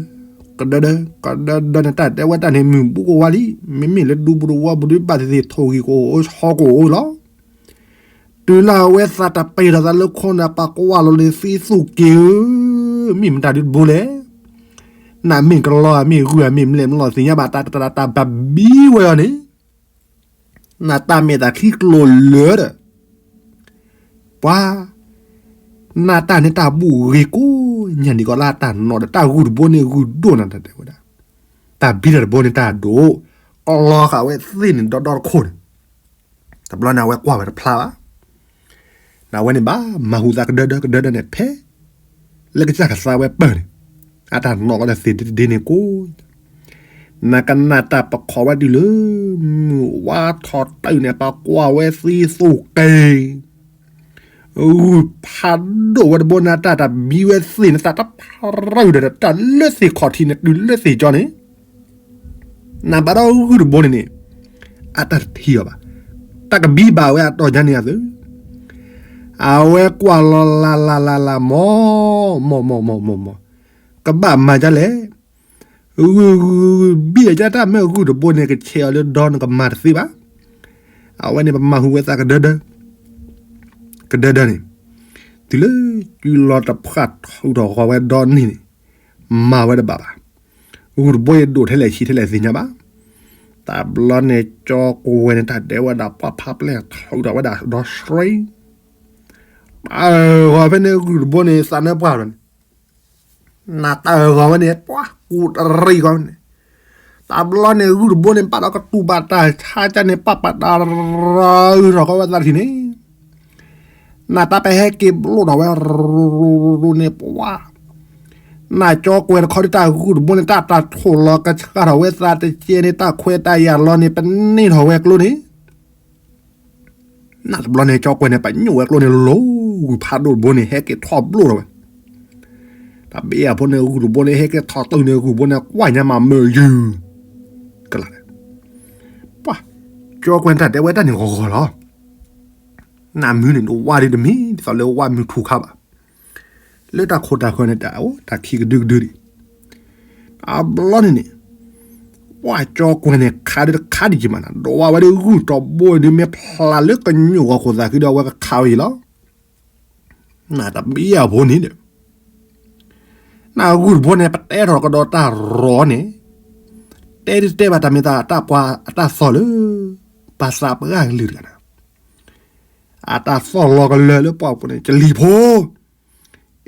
ကဒၢဒၢ, ကဒၢဒၢန့ၣ် တၢ်တဲဝဲတၢ်န့ၣ်မုၢ်ဘူးကဝါလံ, မ့မ့ၢ်လၢဒူပူၤတဝီပူၤဒုးဘၣ်သ့ၣ်သ့ၣ်ထိၣ်ဂံၢ်ကအိၣ်အိၣ်ဆီကအိၣ်အိၣ်လီၤ. တုၤလၢအဝဲသးတပှဲၤထီၣ်သးလၢခိန့ၣ် ပှၤကွၢ်လီၤလၢသ့သူၣ်က့ၤဧၢ, မ့ၢ်မတၤဒုးတဘိလဲၣ်. နမ့ၢ်ကလီၤမ့ၢ်ဂုၢ်မ့ၢ်မလဲၣ်မလီၤသ့ၣ်ညါဘၣ် တၢ်တၢ်တၢ်တၢ်ဘၣ်ဘံဝဲအီၤန့ၣ် နတၢ်မဲာ်သးချံကျိၤလၢာ်ဒီး ပှၤ နတၢ်န့ၣ်တၢ်ဘူၣ်ဂ့ၤကိးညါန့ၣ်ကီးလၢတၢ်နီၣ်ဒီး တၢ်ဂုၢ်တဘိန့ၣ်ဂုၢ်ဒိၣ်နၤ တဲဝဲဒၣ်, တၢ်ဘံတၢ်တဘိန့ၣ်တၢ်ဒိၣ်, ကလီၤဃာ်ဝဲသ့ၣ်န့ၣ်ဒီဒီတခိၣ်န့ၣ်, တဘျီန့ၣ်အဝဲကွၢ်ဝဲတဖျါဘၣ်, နဝဲန့ၣ်ဘၣ်မၤဟူးသးကဒၢဒၢကဒၢဒၢန့ၣ် ဖဲ လၢကစၢ်ကသါဝဲပၢၢ်န့ၣ်, အတၢ်နီၣ်ကီးဒီးသ့ၣ်ဒ့တဒ့န့ၣ်ကိး နကနၣ်တၢ်ပခိးဝဲတုၤလၢ မုၢ်ဝါထီၣ်တၢ်န့ၣ် ပှၤကွၢ်ဝဲသ့သိၣ်က့ၤ, ဂုၢ်ဖးဒိၣ်ဝဲတဘိန့ၣ် တၢ်တၢ်ဘံဝဲသ့ၣ်န့ၣ် သးတဖးရၢဒီး တၢ်လၢသ့ၣ်ခီၣ်ထံးန့ၣ် တုၤလၢသ့ၣ်ကၠီန့ၣ်, နဘၣ်ဒီးဂုၢ်တဘိန့ၣ်န့ၣ် အတၢ်တထံၣ်အီၤဘၣ်, တၢ်ကဘံဘၣ်ဝဲအတီၢ်ညါန့ၣ်အသု, အဝဲကွၢ်လီၤလၢ်လၢ်လၢ်လၢ် မီၢ် မီၢ် မီၢ် မီၢ် မီၢ် မီၢ်, ကဘၣ်မၤဒ်လဲၣ်, ဂုၢ်ဂုၢ်ဂုၢ်ဘံၣ်အကတၢ်မ့ၢ်ဂုၢ်တဘိန့ၣ် ကဆဲးအီၤလၢဒီနကမၤတသ့ဘၣ်, အဝဲန့ၣ်ပမၤဟူးဝဲသးကဒၢဒၢ ကဒၢဒၢန့ၣ်, တုၤလၢ ကုလီၤတဖၣ်ထူးထီၣ်ဃီၤဝဲဒီန့ၣ်န့ၣ်, မၤဝဲတဘၣ်ဘၣ်, ဂုၢ်တဘိအံၤဒိၣ်ထဲလဲၣ်ဆံးထဲလဲၣ်သ့ၣ်ညါဘၣ်, တဘျီန့ၣ် ကၠီကွဲန့ၣ် တၢ်ဒဲဝဲဒၣ်ပှၢ်ဖးပျဲၢ်ထူးထီၣ်ဝဲဒၣ်ဒီဆှံ ပှၤဂီၤဖဲန့ၣ်ဂုၢ်တဘိန့ၣ် သးနၢပှၢ်လီၤန့ၣ်, နတၢ်ဂီၤဝဲန့ၣ် ပှၤကူးတရံးဂီၤန့ၣ်, တဘျီန့ၣ်ဂုၢ်တဘိန့ၣ် ဘၣ်ဒီးကတူၢ်ဘၣ်တၢ်ဆါကၢ်န့ၣ် ပၢ်ပာ်တၢ်ရၤဂုၢ်ထီၣ်ကီးဝဲသးထံၣ်န့ၣ်, နတၢ်ပဟဲက့ၤဘျိၣ်ထီၣ်ဝဲ ရူၤရူၤရူၤန့ၣ် ပှၤ နကၠီကွဲတခီဒ်တၢ်ဂုၢ်တဘိန့ၣ် တၢ်တၢ်ထိၣ်လီၤကဆှၣ်ထီၣ်ဝဲသးတကဲန့ၣ် တၢ်ခွဲးတၢ်ယာ်လီၤန့ၣ် ပန့ၢ်ထီၣ်ဝဲကျိန့ၣ် နတဘျီန့ၣ် ကၠီကွဲန့ၣ် ပညိၣ်ဝဲကျိန့ၣ်လိၤလိၤ ဂုၢ်ဖးဒိၣ်တဘိန့ၣ် ဟဲက့ၤထီၣ်ဘျိၣ်ထီၣ်ဝဲ, တၢ်ဘ့ၣ်အဖိန့ၣ် ဂုၢ်တဘိန့ၣ် ဟဲက့ၤထီၣ်တုၤန့ၣ် ဂုၢ်ဘိန့ၣ် ကွၢ်ညါမးမုာ်ယုၢ်, ကလး, ပှၤ ကၠီကွဲန့ၣ် တၢ်တဲဝဲတၢ်န့ၣ်ဂီၤဂီၤလီၤ, နမုၢ်န့ၣ် နဝါဒ်တမ့ၢ် ဒ်သိးလၢဝါမုၢ်ထူခါဘၣ် လၢတၢ်ခိတၢ်ဃၢၤန့ၣ် တၢ်အိၣ်တၢ်ခံးကဒုကဒုဒံး, တဘျီန့ၣ်န့ၣ်, ပှၤကၠီကွဲန့ၣ် ခးဒုတခးဒံးက့ၤမးနၤ ဒိးဝဲဒၣ်ဂုၢ်တဘိဒုး မ့ၢ်ဖျါလၢကညိၣ်ဂီၤခိၣ်သးခုဒီး အဝဲကခးဝဲအံၤလီၤ, နတၢ်ဘ့ၣ်အဖိန့ၣ်ဒီး နဂုၢ်တဘိန့ၣ် ပတဲထီၣ်ကဒီးတၢ်ရီၤန့ၣ်, တဲဒုတဲဘၣ်တၢ်မ့ၢ်တၢ်ပှၤအတၢ်သီၣ်လၢ ပှၤသးပှၢ်ကလုာ်တဂၤန့ၣ် အတၢ်သီၣ်လီၤကလၢာ်လၢပှၢ်ပူၤန့ၣ် ကလံၤဖိ,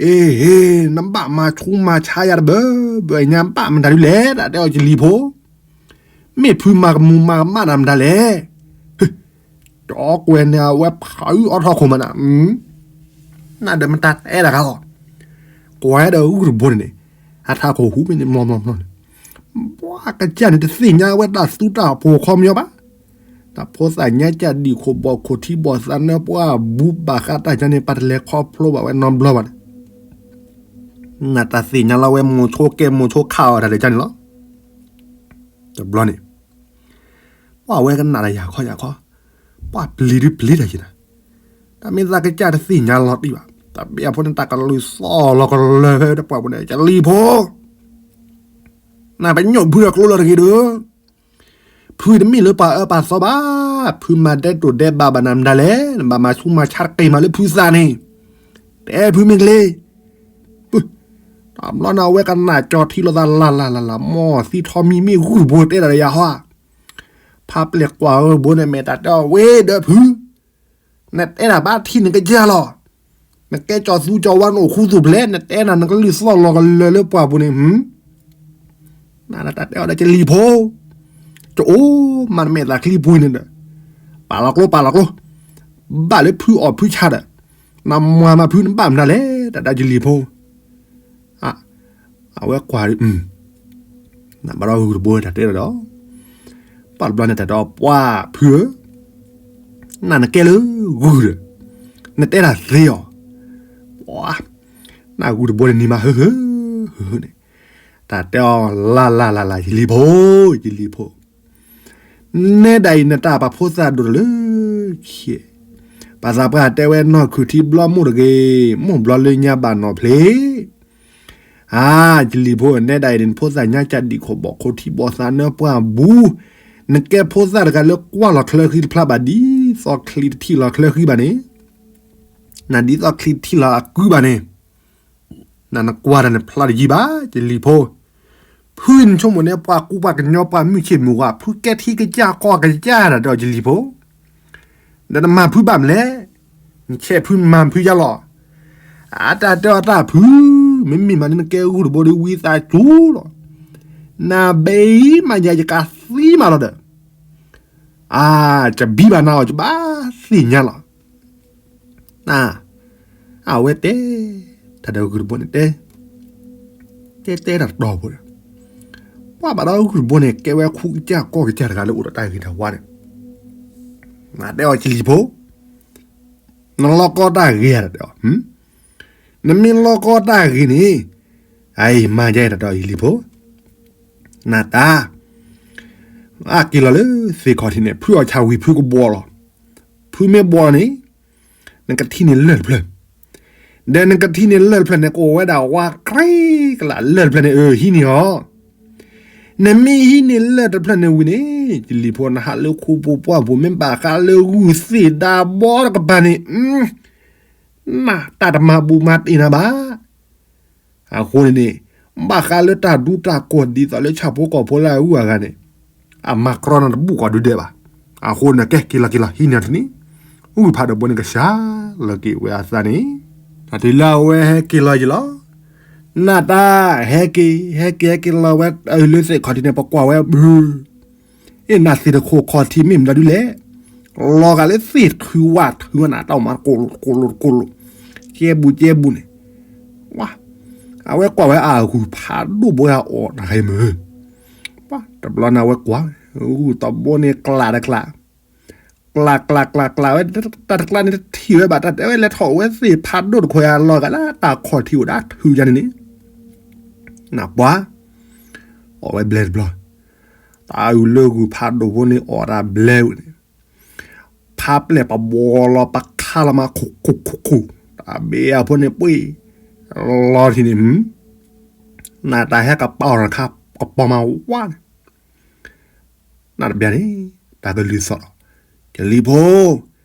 အ့ဟ့, နဘၣ်မၤဆူးမၤဆါယၤတဘၢဘၢညါ ဘၣ်မတၤဒုလဲၣ် တၢ်တဲအီၤကလံၤဖိ, မ့ၢ်ဖုမၤကမူၤမၤကမၣ်တၢ်မတၤလဲၣ်, ကၠီကွဲန့ၣ် အဝဲဖးအုၣ်အီထီၣ်ခိၣ်မးနၤ, နဒီးမတၤတဲတဂၤလီၤ, ကွၢ်ဒီးဂုၢ်တဘိန့ၣ်န့ၣ်, အထးခိၣ်ဟူမ့ၢ်န့ၣ် မီၢ်မီၢ်မီၢ်န့ၣ်, ပှၤကစၢ်န့ၣ် တသ့ၣ်ညါဝဲတၢ်သူတၢ်ဖိခီပညီဘၣ် တၢ်ဖိသၣ်ညါကၢ်ဒံၣ်ခိၣ်ဘီၣ်ခိၣ်ထံဘီၣ်သးနၢပှၢ်ဘူးဘၣ်ဃးတၢ်ကၢ်န့ၣ် ပတလဲၤခီဖျိဘၣ်ဝဲနီတဘျီဘၣ်န့ၣ်, နတၢ်သ့ၣ်ညါလီၤဝဲမိၤဆိကဲမိၤဆိခးအီၤတၢ်လၢကၢ်န့ၣ်လီၤ, တဘျီန့ၣ်, ပှၤဝဲကနၣ်တၢ်ယၤခီယၤခီ, ပှၤပျံၤဒုပျံၤတၢ်ယံၤနၤ, တၢ်မ့ၢ်သးကစၢ်တသ့ၣ်ညါလီၤတံၢ်ဘၣ်, တၢ်ဘ့ၣ်အဖိန့ၣ် တၢ်ကလုၢ်သီၣ်လီၤကလၢာ်ဖဲတပှၢ်ပူၤန့ၣ် ကလံၤဖိ နပညိၣ်ဖုဒီးကျိလီၤတဂ့ၤဒီး, ဖုတမ့ၢ်လၢပှၤအၢပှၤသီဘၣ်, ဖုမၤဒဲတိၢ်ဒဲးဘးဘၣ်နၤမတၤလဲၣ်, နဘၣ်မၤဆူးမၤဆါတက့ၢ်မးလၢဖုသးန့ၣ်, တဲဖုမ့ၢ်ကလ့, တဘျီန့ၣ်အဝဲကနၣ်ကၠီထံလိာ်သးလၢ်လၢ်လၢ်လၢ် မီၢ်သံထီမံၤမ့ၢ်ဂုၢ်တဘိတဲတၢ်ဒီးယၤဟီဧါ, ဖးပျဲၢ်ကွၢ်ဧၢဘိန့ၣ် မဲာ်တၢ်တဲအီၤဝဲဒီးဖု နတဲတၢ်ဘၣ်ထံၣ်နကစၢ်လီၤ, နကဲကၠီသူကၠီဝါနအိၣ်ခူသူၣ်ဖျဲး နတဲနၤနကလုၢ်သီၣ်လီၤကလၢာ်လၢပှၢ်ပူၤန့ၣ်, နတၢ်တဲအီၤဒီးကလံၤဖိ, တအိၣ်မးနမဲာ်သးချံပူၤန့ၣ်ဒီး, ပာ်လီၤကျိပာ်လီၤကျိ, ဘၣ်လၢဖုအီၣ်ဖုဆါဒီး, နမၤမၤဖုနဘၣ်မတၤလဲၣ် တၢ်တဲကလံၤဖိ အဝဲကွၢ်, နဘၣ်ဒီးဂုၢ်တဘိတၢ်တဲဒီး, ပှၤတဘျီန့ၣ်တၢ်တဲအီၤပှၢ်ဖုဧၢ, နနကဲလၢဂုၢ်ဒီး, နတဲတၢ်သ့အီၤ, ပှၤ, နဂုၢ်တဘိန့ၣ်နံၤမးဟၢဟၢ, ဟၢဟၢန့ၣ်, တၢ်တဲအီၤလၢ်လၢ်လၢ်လၢ် ယလံၤဖိ, ယလံၤဖိ နဲဒၣ်အံၤ နတၢ်ပာ်ဖိသၣ်ဒိၣ်တလၢခံ, ပှၤသးပှၢ်တဲဝဲနီၢ်ခုၣ်ထံဘျီမိၢ်တဂ့ၤ, မိၢ်ဘျီလၢညါဘၣ်နီၢ်ဖျ့, အါ, ယလံၤဖိ နဲဒၣ်အံၤန့ၣ် နဖိသၣ်ညါကၢ်ဒံၣ်ခိၣ်ဘီၣ်ခိၣ်ထံဘီၣ်သးနၢပှၢ်ဘူး, နကဲဖိသၣ်တဂၤလၢကွၢ်လီၤချၢဃံတဖျါဘၣ် ဒ်သိးချံတထံၣ်လီၤချၢဃံဘၣ်န့ၣ်, နဒ်သိးချံတထံၣ်လီၤအကုဘၣ်န့ၣ် နနကွၢ်တၢ်န့ၣ်ဖျါတယံၤဘၣ် ယလံၤဖိ, ဖုနဆိကမိၣ်န့ၣ် ပှၤကူပှၤကညီပှၤမုၢ်ဆ့ၣ်မုၢ်ဂီၤ ဖုကဲထံကစၢ်ကီၢ်ကစၢ်တၢ်ဒီးယလံၤဖိ ဒီးနမၤဖုဘၣ်မနုၤလဲၣ်, နဆဲးဖုမၤဖုယါလီၤ. အတၢ်တဲအီၤတၢ်ဖု, မ့မ့ၢ်မးန့ၣ်နကဲဂုၢ်တဘိဒီးဝံသးစူၤလီၤ. နဘဲအံၤမးယၤယကးသံမးလီၤဒီး, အါ, ယဘံၣ်ဘၣ်နၤအီၤ ယဘၣ်သ့ၣ်ညါလီၤ. အဝဲတဲ, တၢ်ဒီးဂုၢ်တဘိန့ၣ်တဲ, တဲတဲတၢ်တတီၤဖိဒီး, ပှၤဘၣ်ဒီးဂုၢ်တဘိန့ၣ် ကဲဝဲခူကစၢ်ကီၢ်ကစၢ်တဂၤလၢအိၣ်ဒီးတၢ်ဂ့ၤတၢ်ဝါန့ၣ်, နတဲအီၤယလံၤဖိ, နလီၢ်ကီတၢ်ဂ့ၤဧါဒီး, နမ့ၢ်လီၢ်ကီတၢ်ဂ့ၤန့ၣ်, အအံၤမၤယဲတၢ်ဒီးယလံၤဖိ, နတၢ် အက့ၤလီၤလၢသ့ၣ်ခီၣ်ထံးန့ၣ် ဖုအီၣ်ဆၣ်ဝံၤဖုကဘှီလီၤ. ဖုမ့ၢ်ဘှီန့ၣ်, နကထံၣ်န့ၢ်လၢၢ်တဖျၢၣ်, ဒီးနကထံၣ်န့ၢ်လၢၢ်တဖျၢၣ်န့ၣ် ကအိၣ်ဝဲဒၣ်ဝါကြ့ကလး လၢၢ်တဖျၢၣ်န့ၣ် အၢ ဟံးန့ၢ်အီၤ. နမ့ၢ်ဟံးန့ၢ်လၢၢ်တဖျၢၣ်န့ၣ်ဝံၤန့ၣ်, ယလံၤဖိ နဟးလၢခူပူၤပှၢ်ပူၤ မ့ၢ်ဘၣ်ဃးလၢဂုၢ်သ့ၣ်ဒါဘီတကပၤန့ၣ်, နတၢ်တမၤဘူးမၤတ့ၢ်နၤဘၣ်. အဃိန့ၣ်န့ၣ်, ဘၣ်ဃးလၢတၢ်ဒူတၢ်ကိၢ်ဒ်သိးလၢဆၣ်ဖိကီၢ်ဖိလၢအဂုၤအဂၤန့ၣ်, အမၤကြီနၤတဘူၣ်ကိးဒုဒဲးဘၣ်. အဃိန့ၣ် ကဲက့ၤလီၤက့ၤလီၤ ဟံးန့ၢ်အီၤတထံၣ်န့ၣ်, ဂုၢ်ဖးဒိၣ်ဘိန့ၣ်ကစှၤလီၤက့ၤဝဲအသးန့ၣ်, တၢ်တုၤလၢအဝဲဟဲက့ၤလီၤယံၤလီၤ. နတၢ် ဟဲက့ၤ ဟဲက့ၤ ဟဲက့ၤလီၤဝဲလၢသ့ၣ်ခီၣ်ထံးန့ၣ် ပကွၢ်ဝဲဘု အ့ၣ် နသ့ၣ်တခိၣ်ခီၣ်ထံးမ့ၢ်မတၤဒုလဲၣ်, လီၤဂာ်လၢသ့ၣ်ထုဝၣ်ထုဝၣ်နၤ တၢ်မၤတကိၢ်လိာ်တကိၢ်လိာ်တကိၢ်လိာ်, ကဲဘူးကဲဘူးန့ၣ်, ဝါ, အဝဲကွၢ်ဝဲအဂုၢ်ဖးဒိၣ်ဘိအီၣ်တၢ်ဂ့ၤမုၢ်, တဘျီန့ၣ်အဝဲကွၢ်, ဂုၢ်တဘိန့ၣ်ကျးတကျး, ကျးကျးကျးကျးဝဲ, တၢ်တကျးန့ၣ်တထံၣ်ဝဲဘၣ် တၢ်တဲဝဲလဲၤထီၣ်ဝဲသ့ၣ်ဖးဒိၣ်တခိၣ်ယါ လီၤဂာ်လၢတၢ်ခီၣ်ထံးအိၣ်ဒၣ်ထုယါန့ၣ်န့ၣ်, နပှၤ အီၣ်ဝဲဘျဲတဘျီ, တၢ်အုၣ်လၢဂုၢ်ဖးဒိၣ်ဖိန့ၣ်အီၣ်တၢ်ဘျဲဝဲန့ၣ်, ဖးပျဲၢ်ပဘှီလီၤပခါလီၤမး ခိၣ်ခိၣ်ခိၣ်ခိၣ်, တၢ်ဘ့ၣ်အဖိန့ၣ်ပှ့ၤ, လီၤထံၣ်န့ၣ်, နတၢ်ဟဲကပာ်အီၤတခါ ကပီၤမးဝါန့ၣ် နတဘျီန့ၣ်, တၢ်ကလုၢ်သီၣ်လီၤ, ယလံၤဖိ,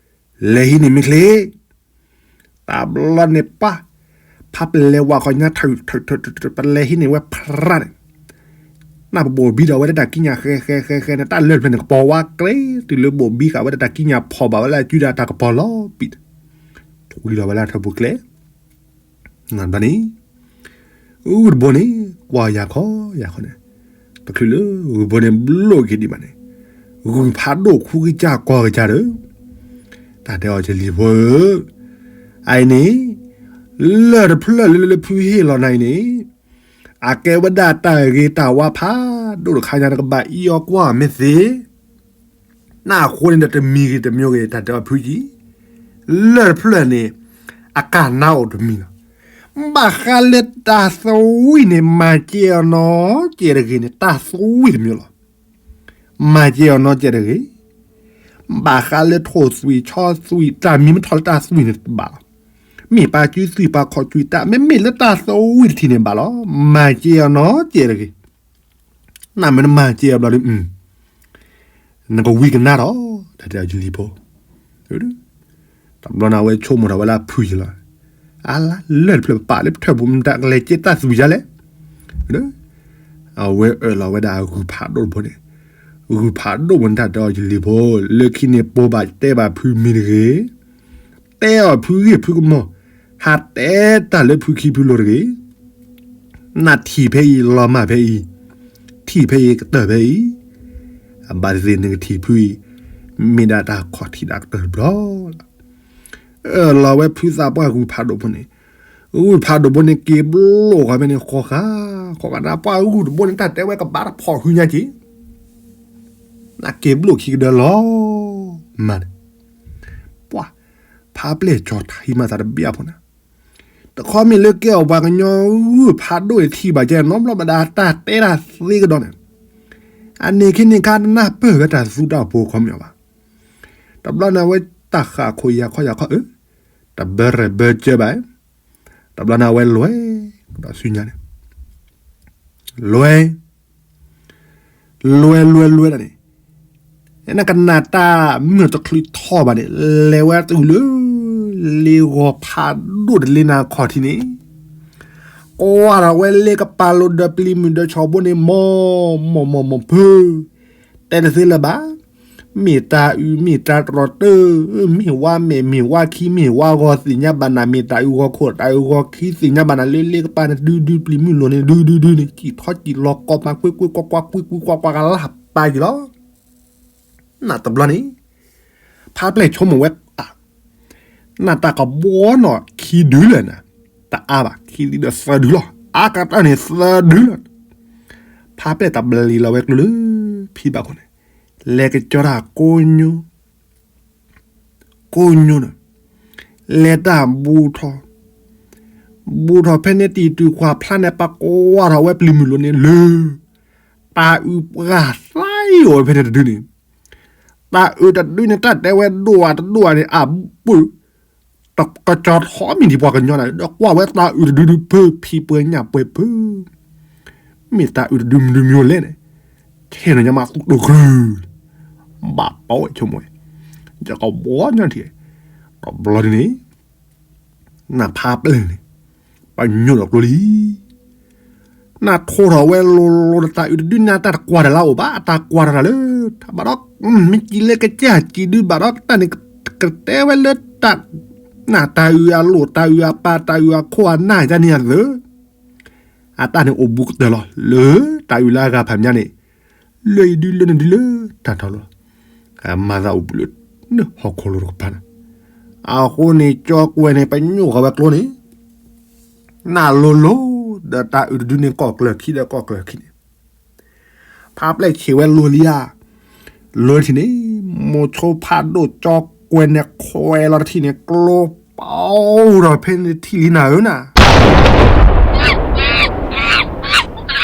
လဲၤဟံးန့ၢ်မ့ၢ်ချ့, တၢ်ဘျီန့ၣ်ပှၤ, ဖးပလဲၤဝးခီညါထၢၣ်ထၢၣ်ထၢၣ်ထၢၣ် ပလဲၤဟံးန့ၢ်ဝဲဖရၣ်န့ၣ်, နပဘိၣ်ဘံဒီးဝဲဒၣ်တၢ်ကံးညာ်ဃဲဃဲဃဲဃဲန့ၣ် တၢ်လၢၢ်တဖျၢၣ်န့ၣ် ကပီၤဝါကျဲ, တုၤလၢဘိၣ်ဘံဃာ်ဝဲဒၣ်တၢ်ကံးညာ်ဖီၣ်ဘၣ်ဝဲလၢအစုဒၣ်တၢ်ကပီၤလီၤပံာ်, ထွံလီၤဝဲလၢထၢၣ်ပူၤကျဲ နဘျီန့ၣ်, ဂုၢ်တဘိန့ၣ်, ကွၢ်ယၤခီယၤခီန့ၣ်, တချုးလၢဂုၢ်ဘိန့ၣ်ဘျိၣ်က့ၤဒံးဘၣ်န့ၣ်, ဂုၢ်ဖးဒိၣ်ခူကစၢ်ကီၢ်ကစၢ်ဒီး, တၢ်တဲအီၤယလံၤဖိဧၢ, အအံၤန့ၣ်, လၢၢ်တဖျၢၣ်လၢလၢလၢဖုဟ့ၣ်လီၤနၤအံၤန့ၣ်, အကဲဝဲဒၣ်တၢ်ဂ့ၤတၢ်ဝါဖးဒိၣ်တခါညါ နကဘၣ်အံးအီၤကွၢ်မ့ၢ်သ့ နအဃိန့ၣ်ဒီးတမံၤဂ့ၤတမံၤဂ့ၤ တၢ်တဲအီၤဖုကံ, လၢၢ်တဖျၢၣ်န့ၣ်, အကၢ်နါအိၣ်တမံၤလီၤ. ဘၣ်ဃးလၢတၢ်သဝံၣ်န့ၣ် မၤစဲအီၤနီတစဲးတဂ့ၤန့ၣ် တၢ်သဝံၣ်တမံၤလီၤ. မၤစဲအီၤနီတစဲးတဂ့ၤ. ဘၣ်ဃးလၢထိၣ်သွံၣ်ဆီသွံၣ် တၢ်မံၤမ့ၢ်ထီၣ်လၢတၢ်သွံၣ်န့ၣ်တဘၣ်လီၤ. မ့ၢ်ပာ်စုသွံၣ်ပာ်ခီၣ်သွံၣ်တၢ် မ့မ့ၢ်လၢတၢ်သဝံၣ်တထံၣ်န့ၣ်ဘၣ်လီၤ. မၤစဲအီၤနီတစဲးတဂ့ၤ. နမ့ၢ်နမၤစဲအီၤဘျီဒီး နကဝံကနါဒီး တၢ်တဲအီၤယလံၤဖိ, တဘျီန့ၣ် အဝဲဆိကမိၣ်ထီၣ်ဝဲလၢအဖုယံၤလီၤ. အါလၢလၢၢ်တဖျၢၣ်ပပာ်လၢပထၢၣ်ပူၤ မတၤကလဲၤကဲတၢ်သွံၣ်ယါလဲၣ်. အဝဲအၢၣ်လီၤဝဲဒၣ်ဂုၢ်ဖးဒိၣ်တဘိန့ၣ်, ဂုၢ်ဖးဒိၣ်တဘိန့ၣ် တၢ်တဲအီၤယလံၤဖိ, လၢခံန့ၣ်ပိာ်ဘၣ်တဲဘၣ်ဖုမံၤတဂ့ၤ. တဲအီၤဖုဂ့ၢ်ဖုကမီၤ, ဟးတဲတၢ်လၢဖုခံဖုလိၤတဂ့ၤ. နထံၣ်ဖဲအံၤ လီၤမၢ်ဖဲအံၤ, ထံၣ်ဖဲအံၤကတၢၢ်ဖဲအံၤ, အဘၣ်သ့ၣ်သ့ၣ်နကထံၣ်ဖုအံၤ, မ့ၢ်ဒၣ်တၢ်ခီၣ်ထံးဒၣ်ကတၢၢ်တဘျီလီၤ. အၢၣ်လီၤဝဲဖုသးပှၢ်ဂုၢ်ဖးဒိၣ်ဖိန့ၣ်, ဂုၢ်ဖးဒိၣ်ဖိန့ၣ် က့ၤဘျိၣ်ဃီဖဲန့ၣ် ဃီဃာ်, ဃီဃာ်န့ၣ် ပှၤဂုၢ်တဘိန့ၣ် တၢ်တဲဝဲကဘၣ်တဖီၣ်ဟုညါက့ၤ နက့ၤဘျိၣ်ခံကဒၢလီၤ. မၤန့ၣ်, ပှၤ, ဖးပျဲၢ်ကၠီၤထံမၤသးတဘျီဖိန့ၣ်, တခီမ့ၢ်လၢကဲအီၤပှၤကညီဂုၢ်ဖးဒိၣ်အံၤထံၣ်ဘၣ်ကဲနီတဘျီဘၣ်ဒီး တၢ်တဲတၢ်သ့ကဒီးန့ၣ်, အန့ၣ်ခ့န့ၣ်ခါတနၢ်ပၢၢ်ဝဲတၢ်သူတၢ်ဖိခီပညီဘၣ်. တဘျီန့ၣ်အဝဲတၢ်ဃၣ်ခိၣ်ယၤခီယၤခီအၢ, တဘၢရဲၣ်ဘၢကၢဘၣ်, တဘျီန့ၣ်အဝဲလဲၤ, ဒီးဆူညါန့ၣ်, လဲၤ လဲၤလဲၤလဲၤဒၣ်န့ၣ်, နကနၣ်တၢ်မုၢ်တချုးထီၣ်ဘၣ်န့ၣ် လဲၤဝဲတုၤလၢ လ့ဂီၤဖးဒိၣ်တလ့နၤခီၣ်ထံးန့ၣ်, ကွၢ်ထီၣ်ဝဲလ့ကပၤလိၤဒီးပျံၤမုၢ်ဒီးဆီၣ်ဘိန့ၣ် မီၢ်မီၢ်မီၢ်မီၢ်ဖု, တဲတသ့လၢၤဘၣ်. မ့ၢ်တၢ်အုးမ့ၢ်တၢ်တြီတၢၢ်, မ့ၢ်ဝါမဲာ်မ့ၢ်ဝါခံမ့ၢ်ဝါဂီၤသ့ၣ်ညါဘၣ်နၤ, မ့ၢ်တၢ်အုးဂီၤခိၣ်တၢ်အုးဂီၤခံသ့ၣ်ညါဘၣ်နၤ, လၢလ့ကပၤန့ၣ် ဒုဒုပျံၤမုၢ်လိၤန့ၣ် ဒုဒုဒုန့ၣ် စံၣ်ထီၣ်စံၣ်လီၤကီၢ်ပၤ ကွ့ကွ့ကွၢ်ကွၢ် ကွ့ကွ့ကွၢ်ကွၢ်ကလၢ်ပာ်က့ၤလီၤ. နတဘျီန့ၣ် ဖါပျဲၢ်ဆိကမိၣ်ဝဲ နတၢ်ကဘီနီၢ်ခံဒုလၢာ်နၤ, တအါဘၣ် ခံဒုဒီးသၢဒုလီၤ, အါကတၢၢ်န့ၣ်သၢဒုလီၤ. ဖါပျဲၢ်တၢ်ဘျ့လီၤဝဲကျိလၢ ဖံဘၣ်ခိၣ်န့ၣ်, လဲၤကကၠီတၢ်ကိညိ ကိညိန့ၣ်, လဲၤတၢ်ဘူးထီၣ်, ဘူးထီၣ်ဖဲန့ၣ်တံၢ်တုၤကွၢ်ဖျါန့ၣ် ပကွၢ်ထီၣ်ဝဲပျံၤမုၢ်လိၤန့ၣ်လၢ တၢ်အုးပှၢ်သးအံၤအိၣ်ဝဲဖဲန့ၣ်တဒုန့ၣ်, တၢ်အုးတဒုန့ၣ် တၢ်တဲဝဲဒိၣ်ဝဲတဒိၣ်ဝဲန့ၣ် အဘူး တကၠီထီၣ်မံၤဒံးပှၤကညီန့ၣ် ဒီးကွၢ်ဝဲတၢ်အုးတဒုဒုဖုဖံပှဲၤညၣ်ပှဲၤဖု, မ့ၢ်တၢ်အုးတဒုမနုၤမံၤလဲၣ်န့ၣ်, ဆဲးနီၤညါမးသူၣ်တိၢ်ကြၢး, ဘၣ်ပီဝဲဆိကမိၣ်ဝဲ, ယကဘီညီထံၣ်, တဘျီဒ်န့ၣ် နဖါပျဲၢ်န့ၣ် ပညိၣ်ဒီးကျိလံ. နထိးထီၣ်ဝဲလိၤလိၤဒီးတၢ်အုးတဒုန့ၣ် အတၢ်တကွၢ်တၢ်လၢအအိၣ်ဘၣ်, အတၢ်ကွၢ်တၢ်လၢ ဘၣ်ဒီး မ့ၢ်စံးလၢကစၢ်စံးဒုဘၣ်ဒီး တၢ်န့ၣ်ကတဲဝဲလၢတၢ်, နတၢ်အုးအလိၣ် တၢ်အုးအပၢ် တၢ်အုးအခိၣ်အနၢ်ယါန့ၣ်အသၢ အတၢ်န့ၣ်အိၣ်ဘူးကတၢၢ်လီၤ လၢတၢ်အုးလၢအဂၤဖးမၠါန့ၣ်, လၢအံၤဒုလၢန့ၣ်ဒုလၢတၢ်ထီၣ်လီၤ. ကမၤသးအိၣ်ဘူးလၢ နဟီၣ်ခိၣ်လိၤတကပၤန့ၣ်, အဃိန့ၣ် ကၠီကွဲၤန့ၣ် ပညိၣ်ဃီၤဝဲကျိန့ၣ်, နလိၤလိၤ ဒီးတၢ်အုးတဒုန့ၣ်ကီၢ်ကျၢၢ်ခံဒီးကီၢ်ကျၢၢ်ခံန့ၣ် ဖါပျဲၢ်ဆံးဝဲလိၤလံဧါ, လိၤတထံၣ်န့ၣ်, မိၤဆိဖးဒိၣ်ကၠီကွဲၤန့ၣ်ခွဲးလီၤတထံၣ်န့ၣ် ကျိပီထီၣ်ဖဲန့ၣ်တထံၣ်လံနၤဧၢန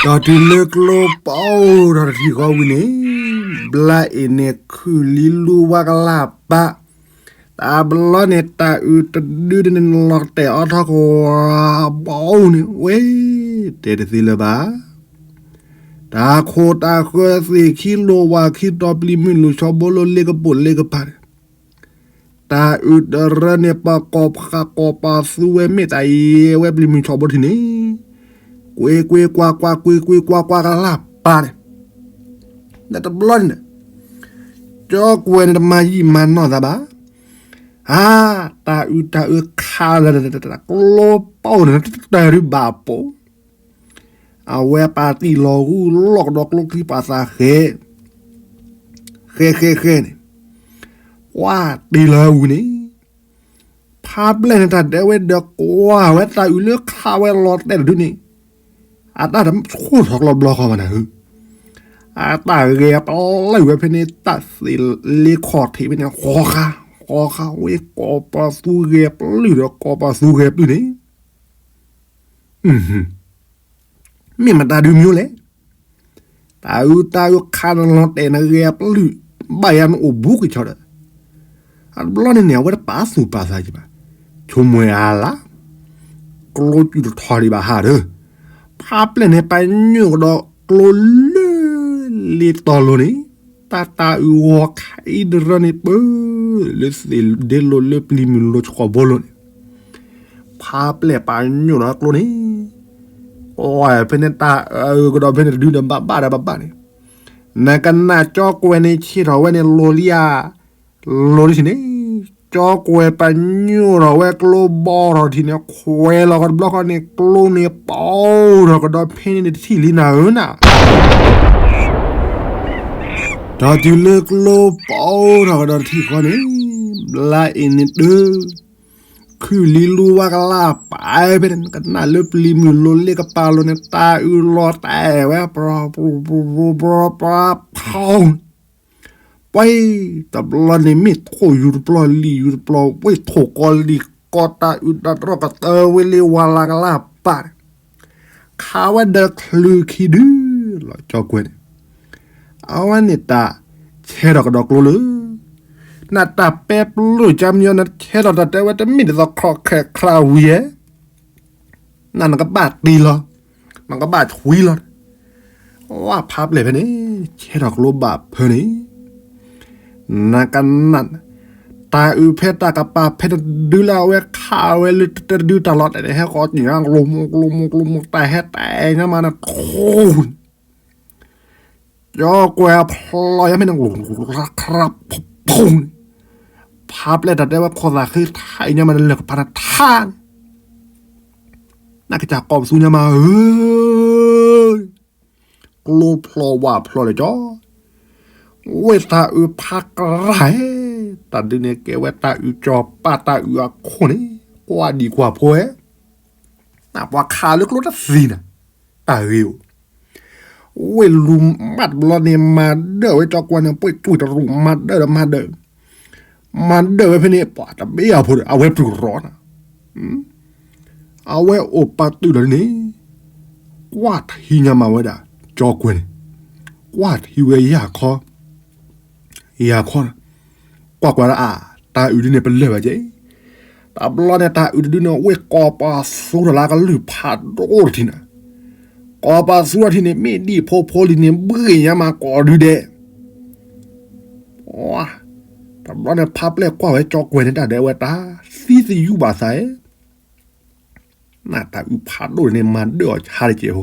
ၤ, ဒီးတုၤလၢကျိပီထီၣ်တထံၣ်ဃီဝံၤန့ၣ်, ဘျါအ့ၣ်န့ၣ် ခုၣ်လံလူဝါကလၢ်ပာ်, တဘျီန့ၣ် တၢ်အုးတဒုန့ၣ်လီၤတဲာ်အီထီၣ်ကဝီၤဘီန့ၣ် ဝဲ, တဲတသ့လၢၤဘၣ် တၢ်ခိၣ်တၢ်ဃၢသ့ၣ်ခံလိၤဝၤခံတီၤပျံၤမုၢ်လူၤဆီဘိလိၤလ့ကပိာ်လ့ကပၤန့ၣ်, တၢ်အုးတရၢန့ၣ် ပကိးပဃာ်ကိးပသူဝဲမ့ၢ်တၢ်အံၤဝဲပျံၤမုၢ်ဆီဘိထံန့ၣ်, ကွ့ကွ့ကွၢ်ကွၢ် ကွ့ကွ့ကွၢ်ကွၢ်ကလၢ်ပာ်န့ၣ်, ဒီးတဘျီန့ၣ်, ကၠီကွဲၤန့ၣ်တမၤယံာ်မၤနီၢ်သးဘၣ်, ဟါ, တၢ်အုးတၢ်အုးခးလၢ ကျိပီန့ၣ် တၢ်ရူဘၣ်ပိာ် အဝဲပာ်တံၢ်လီၤဂုၢ်လီၢ်ကဒီးကျိချံပာ်သးဃဲ, ဃဲဃဲဃဲန့ၣ်, ကွၢ်တံၢ်လီၤဝံၤန့ၣ်, ဖါပျဲၢ်န့ၣ်တၢ်ဒဲးဝဲဒီးကွၢ်ဝဲတၢ်အုးလၢခးဝဲလီၤတဲာ်တဒုန့ၣ်, အတၢ်တဆူၣ်ထီၣ်ကျီဘျီဃီမးနၤဧၢ, အတၢ်ဂဲၤပျုၢ်ဝဲဖဲန့ၣ် တၢ်သ့ၣ်လ့ခီၣ်ထံးဖဲန့ၣ် ဃီဃါ, ဃီဃါဝဲကိးပသူဂဲၤပျုၢ်ဒီးကိးပသူဂဲၤပျုၢ်န့ၣ် မ့ၢ်မတၤဒုမံၤလဲၣ်, တၢ်အုးတၢ်အုးခးနလီၤတဲာ်နဂဲၤပျုၢ်, ဘၣ်ယၤနအိၣ်ဘူးကဆီဒီး, အတဘျီန့ၣ်န့ၣ် အဝဲတပာ်သူၣ်ပာ်သးကဘၣ်, ဆိကမိၣ်အလါ, ကျိစူၢ်တထီၣ်ဒံးဘၣ်ဟးဒီး, ဖါပျဲၢ်န့ၣ် ပညိၣ်ကဒီးကျိလၢ လ့တီလိၤန့ၣ်, တၢ်တၢ်အုးဂီၤခးအံၤတရၢန့ၣ်ပၢၢ်, လၢသ့ၣ်ဒ့လိၤလၢပျံၤမုၢ်လိၤဆှီဘိလိၤန့ၣ် ဖါပျဲၢ်ပာ်ညိၣ်ဒီးကျိန့ၣ်, အဝဲဖဲန့ၣ်တၢ်အုးကဒီးဖဲန့ၣ်တဒုဒီးဘၣ်ဘၣ်ဒီးဘၣ်ဘၣ်န့ၣ်, နကနၣ်ကၠီကွဲၤန့ၣ်ဆံးထီၣ်ဝဲန့ၣ်လိၤလံဧါ, လိၤလံဆံးန့ၣ်, ကၠီကွဲၤပာ်ညိၣ်ထီၣ်ဝဲကျိဘီထီၣ်တထံၣ်န့ၣ် ခွဲးလီၤကဒီးတဘျီဃီန့ၣ် ကျိန့ၣ်ပီထီၣ်ကဒီးဖဲန့ၣ်တထံၣ်လံနၤဧၢနၤ ဒီးတုၤလၢကျိပီထီၣ်ကဒီးတထံၣ်ဃီန့ၣ်, ဘျါအ့ၣ်န့ၣ်တၢ်, ခုၣ်လံလူဝါကလၢ်ပာ်ဖဲန့ၣ် ကနၣ်လၢပျံၤမုၢ်လိၤလ့ကပၤလိၤန့ၣ် တၢ်အုးလီၤတဲာ်ဝဲ ပြၤပြၤပြၤပြၤပြၤဖီ ပှၤတဘျီန့ၣ်မ့ၢ်ထိၣ်ယူၤတပျီလံာ်ယူၤတပျီ ဝဲထိၣ်ကီလံာ်ကီတၢ်အုးတၢ်တြီၢ်ကတၢၢ်ဝဲလၢဝါလၢ်ကလၢ်ပာ်န့ၣ် ခးဝဲဒီးချုးခံဒုလီၤ ကၠီကွဲၤန့ၣ်, အဝဲန့ၣ်တၢ်ဆဲးထီၣ်ကဒီးကျိလၢ နတၢ်ပဲပျုၢ်ကၢမညီနဆဲးထီၣ်တၢ်တဲဝဲတမ့ၢ်ဒ်သိးခီၣ်ခဲၣ်ချါဝံၤဧါ နနကဘၣ်တ့လီၤ, နကဘၣ်ဆွံလီၤ, ဝဲဖးပျဲၢ်ဖဲန့ၣ် ဆဲးထီၣ်ကျိဘၣ်ဖၢန့ၣ် နကနၣ်, တၢ်အုးဖဲတၢ်ကပၤဖဲတဒုလၢအဝဲခးဝဲလၢတဒုတၢ်လီၤတဲာ်န့ၣ် ဟဲဃီၤက့ၤ ကျိမိၢ်ကျိမိၢ်ကျိမိၢ် တၢ်ဟဲတဲညါမးနထိၣ် ကၠီကွဲၤဖျိယါမ့ၢ်န ခရၣ်ဖူန့ၣ်, ဖးပျဲၢ်တၢ်တဲဝဲခိၣ်သးဃံထါအံၤညါမး နလၢၢ်ကပၤနထါန့ၣ်, နကစၢ်ကိးပသူညါမးဧၢ, ကျိဖျိဝၣ်ဖျိလၢကၠီ, ဝ့ၢ်တၢ်အုးဖးကရၢ်ဧၢ, တၢ်ဒုးန့ၣ်ကဲဝဲတၢ်အုးကၠီၤပၢ်တၢ်အုးအခိၣ်န့ၣ်, ကွၢ်ဒံကွၢ်ဖိဝဲ နပှၤခးလၢကျိတသ့နၤ, တၢ်ဂ့ၤဧိၤ, ဝ့ၢ်လူၤမးတဘျီန့ၣ် မၤဒၢၣ်ဝဲကၠီကွဲၤန့ၣ် ပှ့ၢ်ကွံာ်တရူး မၤဒၢၣ်ဒီးမၤဒၢၣ်, မၤဒၢၣ်ဝဲဖဲန့ၣ် ပှၤတဘ့ၣ်အဖိဒီး အဝဲပျုၢ်ရီနၤ, အဝဲအိၣ်ပတုာ်လီၤန့ၣ်, ကွၢ်ထံညါမၤဝဲဒၣ်, ကၠီကွဲၤန့ၣ်, ကွၢ်ထံဝဲယၢ်ခီ ယၤခီ, ကွၢ်ကွၢ်ဒၣ်အါ, တၢ်အုးဒုန့ၣ်ပလၢၢ်ဘၣ်က့, တဘျီန့ၣ် တၢ်အုးတဒုန့ၣ် ဝ့ၢ်ကိးပသူထီၣ်လၢကလုၢ်ဖးဒိၣ်တထံးနၤ, ကိးပသူထီၣ်ထံးန့ၣ် မ့ၢ်ဒံၣ်ဖိဖိလံၤန့ၣ် ဘှ့ၣ်ညါမးကိးဒုဒဲး, တဘျီန့ၣ် ဖးပျဲၢ်ကွၢ်ဝဲကၠီကွဲၤန့ၣ် တၢ်ဒဲးဝဲတၢ်သံသယုၢ်ဘၣ်သးဧၢ နတၢ်အုးဖးဒိၣ်န့ၣ် မၤဒၢၣ်အီၤဆါတကဲးဖိ,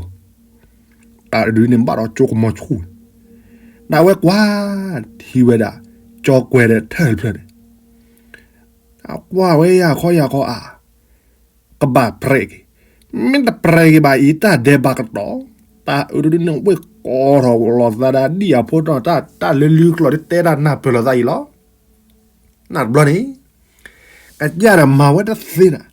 တၢ်အုးဒုန့ၣ်ဘၣ်ဒီးကၠိကမီၤဆူၣ်, နဝဲကွၢ်ထံဝဲဒၣ်, ကၠီကွဲၤဒီးထၢၣ်တဖျၢၣ်န့ၣ်, အကွၢ်ဝဲယၤခီယၤခီအါ, ကဘၣ်ပြဲးက့ၤ, မ့ၢ်တပြဲးက့ၤဘၣ်အံၤ တၢ်ဒဲးဘၣ်ကတီၢ်, တၢ်အုးဒုန့ၣ် ဝ့ၢ်ကိးထီၣ်လီၤသးဒီးဒံၣ်အဖိဒီး တၢ်လၢလၢကျိာ်တတဲတၢ်နၢ်ပၢၢ်လိာ်သးအံၤလီၤ နတဘျီန့ၣ်, ကစၢ်ဒီးမၤဝဲတသ့နၤ,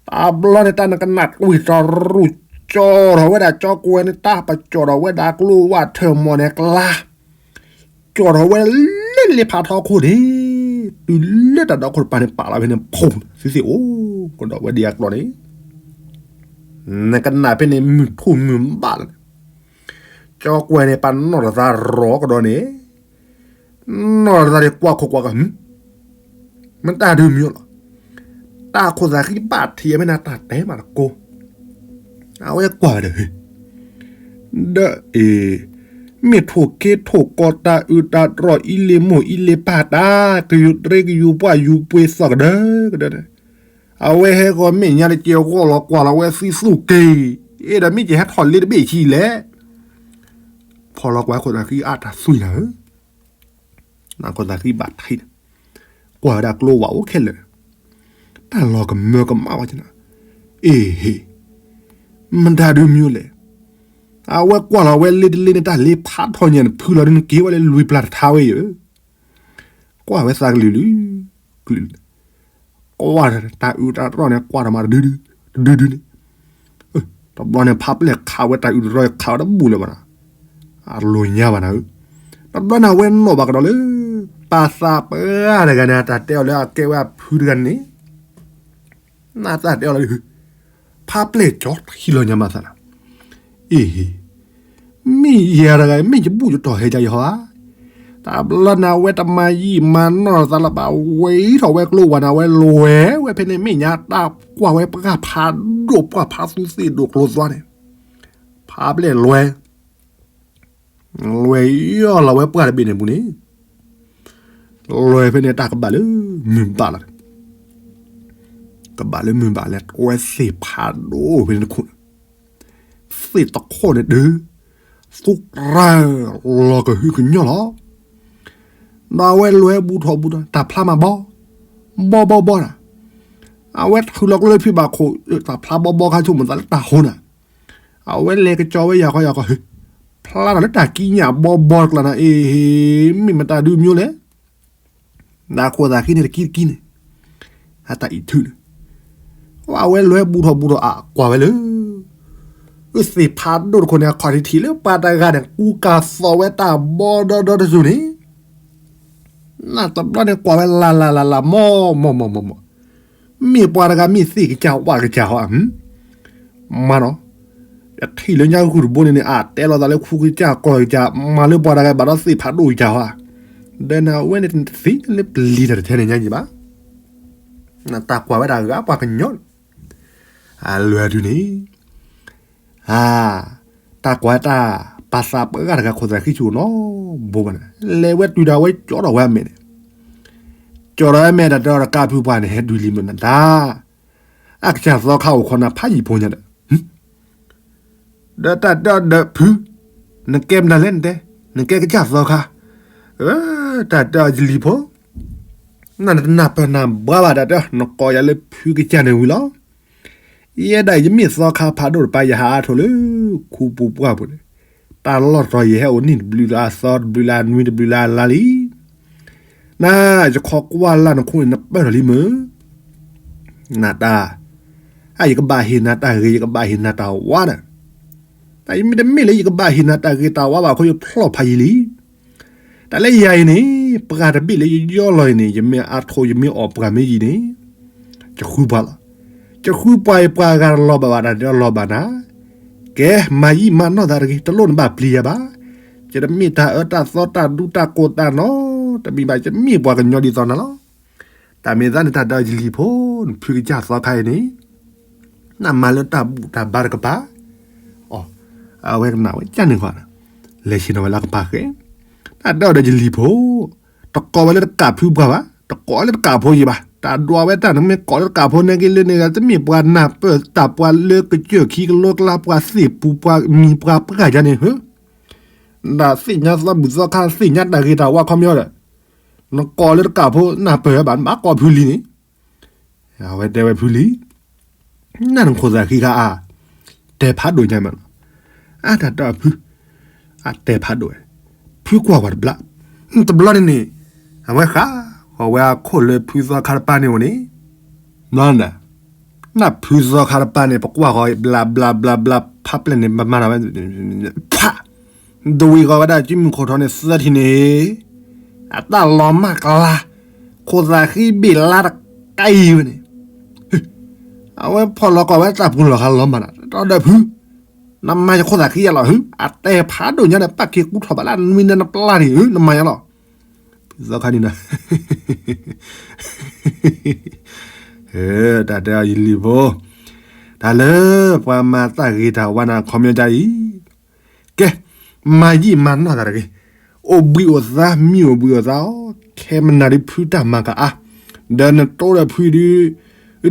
တဘျီန့ၣ် တၢ်နကနၣ်ကွံာ်တရူး, ကၠီထီၣ်ဝဲဒၣ်ကၠီကွဲၤန့ၣ် တၢ်ပကၠီထီၣ်ဝဲဒၣ်ကျိဝၣ်ထၢၣ်မီၢ်န့ၣ်ကျါ, ကၠီထီၣ်ဝဲလၢလ့ဖးထီခိၣ်န့ၣ်, တုၤလၢတၢ်ဒီခိၣ်တပၤန့ၣ် ပာ်လီၤဖဲန့ၣ်ဖုၣ်, သ့သ့ၣ်အိၣ်ကဒီးဝဲဒံးအကျိာ်န့ၣ်, နကနၣ်ဖဲန့ၣ် မုၢ်ထူၣ်မုၢ်ဘၣ်လီၤန့ၣ်, ကၠီကွဲၤန့ၣ် ပာ်နီၣ်ထီၣ်သးရီၤကဒီးန့ၣ်, နီၣ်ထီၣ်သးန့ၣ် ကွၢ်ခိၣ်ကွၢ်က မတၢ်ဒုးမံၤလီၤ, တၢ်ခိၣ်သးဃံဘၣ်ထံးအမဲာ်နၤ တၢ်တဲမးတကိး, အဝဲကွၢ်ဝဲဒီး, ဒီးအံၤ, မ့ၢ်ထိၣ်က့ထိၣ်ကီတၢ်အုးတၢ်တြီၢ်အံၤလ့မိၢ်အံၤလ့ပၢ်တၢ်, ကယူၤတြ့ကယူၤပှၢ်ယူၤပှ့ၤသီၣ်ကဒၢကဒၢန့ၣ်, အဝဲဟဲဂီၤမဲာ်ညါတကဲဂီၢ်လီၤကွၢ်လီၤဝဲသံသူၣ်က့ၤ, အဲၣ်ဒိးမ့ၢ်ကဟဲထီၣ်လ့တဘ့ၣ်ဆံးလဲၣ်, ဖီလီၤကွၢ်ခိၣ်သးဃံအါတၢ်သွံၣ်နၤဧၢ နခိၣ်သးဃံဘၣ်ထံးန့ၣ်, ကွၢ်ဝဲဒၣ်ကျိဝၣ်အိၣ်ခဲလၢာ်, တၢ်လီၤကမၢကမၣ်ဝဲကနၤ, အ့ဟ့, မတၤဒုးမံၤလဲၣ်, အဝဲကွၢ်လီၤဝဲလ့တလ့န့ၣ် တၢ်လ့ဖးထီၣ်ညါန့ၣ် ဖုလီၤဒုးနက့ၤဝဲလၢလွံၢ်ပျၢ်တထါဝဲယၢ်, ကွၢ်ဝဲသးကလုာ်လုာ်, ကလုာ်, ကွၢ်တၢ်အုးတၢ်တြီၢ်န့ၣ် ကွၢ်တၢ်မးတဒုဒု, တဒုဒုန့ၣ် တဘျီန့ၣ် ဖးပျဲၢ်ခးဝဲတၢ်အုးတြီၢ်ခးဝဲတဘူၣ်လၢၤဘၣ်နၤ, အလိၤညါဘၣ်နၤဧၢ, တဘျီန့ၣ် အဝဲနီၣ်ဘၣ်ကဒီးလၢ ပၢ်သးပှၢ်တဂၤန့ၣ် တၢ်တဲအီၤလၢအကဲဝဲအဖုတဂၤန့ၣ်, နတၢ်တဲအီၤလၢ ဖးပျဲၢ်ကၠီထံလီၤညါမးသးနၤ, အ့ဟ့ မ့ၢ်ယၤတဂၤ မ့ၢ်ယဘူၣ်ယတီၢ်ဟဲယၤယဟီဧါ, တဘျီန့ၣ် အဝဲတမၤယံာ်မၤနီၢ်သးလၢၤဘၣ် ဝဲထီၣ်ဝဲကျိဝၣ်န့ၣ် အဝဲလဲၤဝဲဖဲန့ၣ် မဲာ်ညါတၢ်ကွၢ်ဝဲပှၢ်ဖးဒိၣ် ပှၢ်ဖးသူသ့ၣ်ဒိၣ်ကျိသွါန့ၣ်, ဖးပျဲၢ်လဲၤ လဲၤယီၢ်လီၤဝဲပှၢ်တဘ့ၣ်န့ၣ်ပူၤန့ၣ်, လဲၤဖဲန့ၣ် တၢ်ကဘၣ်လၢမုၢ်ဘၣ်လီၤ, ကဘၣ်လၢမုၢ်ဘၣ်လဲၤ ကွဲသ့ၣ်ဖးဒိၣ်ဖဲန့ၣ်တခိၣ်န့ၣ်, သ့ၣ်တခိၣ်န့ၣ်ဒုး သူၣ်ရၢ်လီၤကဟုကညီၢ်လီၤ, ဒီးအဝဲလဲၤဘူးထီၣ်ဘူးထီၣ် တၢ်ဖျါမးဘီ ဘီဘီဘီနၤ, အဝဲထုးလီၤကျိလၢဖံဘၣ်ခိၣ် တၢ်ဖျါဘီဘီခါဆိကမိၣ်သးလၢတၢ်ဟိနၤ, အဝဲလဲၤကစီၤဝဲယၤခီယၤခီ ဖျါထီၣ်လၢတၢ်ကံးညာ်ဘီဘီတကျါနၤ အ့ဟ့ မ့ၢ်မတၤဒုးမံၤလဲၣ်, နခိၣ်သးဃံန့ၣ်တကံတကံန့ၣ်, အတၢ်အံးထုးန့ၣ်, အဝဲလဲၤဘူးထီၣ်ဘူးထီၣ်အကွၢ်ဝဲလၢ အသ့ၣ်ဖးဒိၣ်တခိၣ်န့ၣ် အခီၣ်ထံးထံးလၢပှၤတဂၤန့ၣ် ကူကၤသိးဝဲတၢ်ဘီဒီဒီတစိၤန့ၣ်, နတဘျီန့ၣ်ကွၢ်ဝဲလၢ်လၢ်လၢ်လၢ် မီၢ်မီၢ်မီၢ်မီၢ်, မ့ၢ်ပှၤတဂၤမ့ၢ်သ့ၣ်ကစၢ်ဝၣ်ကစၢ်ဟီဧါ, မၤနီၤ, ယထံၣ်လၢညါဃုာ်တဘိန့ၣ်န့ၣ် အတဲလိာ်သးလၢခူကစၢ်ကီၢ်ကစၢ် မၤလၢပှၤတဂၤဘၣ်ဒီးသ့ၣ်ဖးဒိၣ်ကစၢ်ဟီဧါ, ဒီးနဝဲန့ၣ်တသ့လၢပလံၤတၢ်တထဲန့ၣ်ညါယံၤဘၣ်, နတၢ်ကွၢ်ဝဲဒၣ်ဂၤပှၤကညီန့ၣ်, အလွဲၢ်ဒုန့ၣ် အါ, တၢ်ကွၢ်တၢ်ပာ်သးပှၢ်ဂၤတဂၤခိၣ်သးဃံဆူၣ်နီၤ, ဘိဘၣ်န့ၣ် လဲၤဝဲတုၤဒီးအဝဲကၠီထီၣ်ဝဲအမဲာ်န့ၣ်, ကၠီထီၣ်ဝဲအမဲာ်ဒီးတဲအီၤဒီးကါဖုပှၢ်န့ၣ် ဟဲဒုးလံမ့ၢ်နတၢ်, အကစၢ်သီခါအိၣ်ခိးနၤဖးယံာ်ဖိညါဒီး, ဒီးတၢ်တဲအီၤဒီးဖု, နကဲမနုၤလဲၣ်နတဲ နကဲကစၢ်သီခါ, တၢ်တဲအီၤယလံၤဖိ, နနတနၢ်ပၢၢ်နၢ်ဘှါဘၣ်တၢ်တဲ, နကိးယၤလၢဖုကစၢ်န့ၣ်ဝံၤလီၤ. ယဲဒၣ်ယမ့ၢ်သီခါဖးဒိၣ်တပၤ ယဟးအါထိၣ်လၢခူပူၤပှၢ်ပူၤန့ၣ်, တၢ်လီၢ်တတီၤယဟဲအိၣ်နံၣ်တဘျုးလၢအသီ တဘျုးလၢအနွံ တဘျုးလၢအလါလံ. နယခီကွၢ်လၢ်နခိၣ်န့ၣ် နပၢၢ်ထီၣ်လံမုၢ်, နတၢ်, အယကဘၣ်ဟ့ၣ်နၤတၢ်ဂ့ၤ ယကဘၣ်ဟ့ၣ်နၤတၢ်ဝါဒီး, တၢ်ယမ့ၢ်တမ့ၢ်လၢယကဘၣ်ဟ့ၣ်နၤတၢ်ဂ့ၤတၢ်ဝါဘၣ်အဃိ ယဖျီၣ်ဖးယံာ်လံ. တၢ်လၢယၤအံၤန့ၣ်, ပှၤတဘ့ၣ်လၢယယီလီၤအံၤန့ၣ်, ယမ့ၢ်အါထိၣ် ယမ့ၢ်အီၣ်ပှၤမ့ၢ်ယံာ်န့ၣ်, ယဃုပှၤလီၤ. ယဃုပှၤအံၤ ပှၤဂၤတလီၤဘၣ်ဘၣ် တၢ်တလီၤဘၣ်နၤ, ကဲ, မၤယံာ်မၤနီၢ်သးတဂ့ၤ, တလိၣ်နဘၣ်ပျံၤယၤဘၣ်. ယတမ့ၢ်တၢ်အၢတၢ်သီတၢ်ဒူတၢ်ကိၢ်တၢ်နီတမံၤဘၣ်, ယမ့ၢ်ပှၤကညီဒ်သိးနၤလီၤ. တၢ်မ့ၢ်သးန့ၣ် တၢ်တဲအီၤယလံၤဖိ, နဖုကစၢ်သီခါအံၤန့ၣ်, နမၤလၢတၢ်ဘူၣ်တၢ်ဘါတကပၤ, အဝဲကနၣ်ဝဲကန့ၣ်ဃီ, လဲၤဆ့ၣ်နီၤဝဲလၢကပၤဃဲ, တၢ်တဲအီၤဒီးယလံၤဖိ, တကိးဝဲလၢတကးဖုပှၢ်ဘၣ်, တကိးလၢတကးဖိယံၤဘၣ်, တၢ်ဒွးဝဲတၢ် နမ့ၢ်ကိးလၢတကးဖိန့ၣ်က့လၢန့ၣ် တမ့ၢ်ပှၤနၢ်ပၢၢ်တၢ် ပှၤလၢကစၢၢ်ခံကလိကျါ ပှၤသ့ၣ်ပူၤ ပှၤမံၤပှၤပှၢ်ယါန့ၣ်, နသ့ၣ်ညါသီဘူၣ်သီခါ သ့ၣ်ညါတၢ်ဂ့ၤတၢ်ဝါခီပညီဒီး, နကိးလၢတကးဖိ နၢ်ပၢၢ်ဘၣ် နဘၣ်ကိးဖုလံၤန့ၣ်, အဝဲတဲဝဲဖုလံၤ, နနခိၣ်သးဃံခါအါ, တဲဖးဒိၣ်ညါမးလီၤ. အါတၢ်တဲအီၤဖု, အတဲဖးဒိၣ်ဝဲ, ဖုကွၢ်ဝဲတဘျီ, တဘျီန့ၣ်န့ၣ်, အဝဲဃး, ဃီၤဝဲအခိၣ်လၢဖုသီခါတပၤန့ၣ်အိၣ်န့ၣ်, ဘျီနဒၣ်, နဖုသီခါတပၤန့ၣ် ပကွၢ်ဃီၤဘျးဘျးဘျးဘျး ဖးပျဲၢ်န့ၣ် ပမၤတၢ်ဝဲ, ဖး ဒဝံၤဃီၤဝဲဒၣ် ကံမုၢ်ခိၣ်ထီန့ၣ် သၢထံၣ်န့ၣ်, အတၢ်လီၤမၢ်ကလါ, ခိၣ်သးဃံဘ့ၣ်လါတကါအံၤဝဲန့ၣ်, အဝဲဖီၣ်လီၤကီးဝဲတၢ်ပူၤလီၢ်ဃာ်လီၤမၢ်ဒီး တၢ်ဒီးဖု, နမၤယခိၣ်သးဃံယါလီၤဟု, အတဲဖးဒိၣ်ညါဒီး ပၣ်က့ၤကူထီၣ်ဘၣ်လၢနွံနၤနပျၢ်န့ၣ် နမၤယါလီၤ. ဖုသီခါန့ၣ်ဒီး တၢ်တဲအီၤယလံၤဖိ, တၢ်လၢပှၤမၤတၢ်ဂ့ၤတၢ်ဝါန့ၣ် အခီပညီဒ်အံၤ, ကဲ, မၤယံာ်မၤနီၢ်သးတဂ့ၤ, အိၣ်ဘှံးအိၣ်သါ မံအိၣ်ဘှံးအိၣ်သါအီၤ, ခဲမနၤဒ်ဖုတၢ်မၤကအါ, ဒီးနတိဒီးဖုဒု,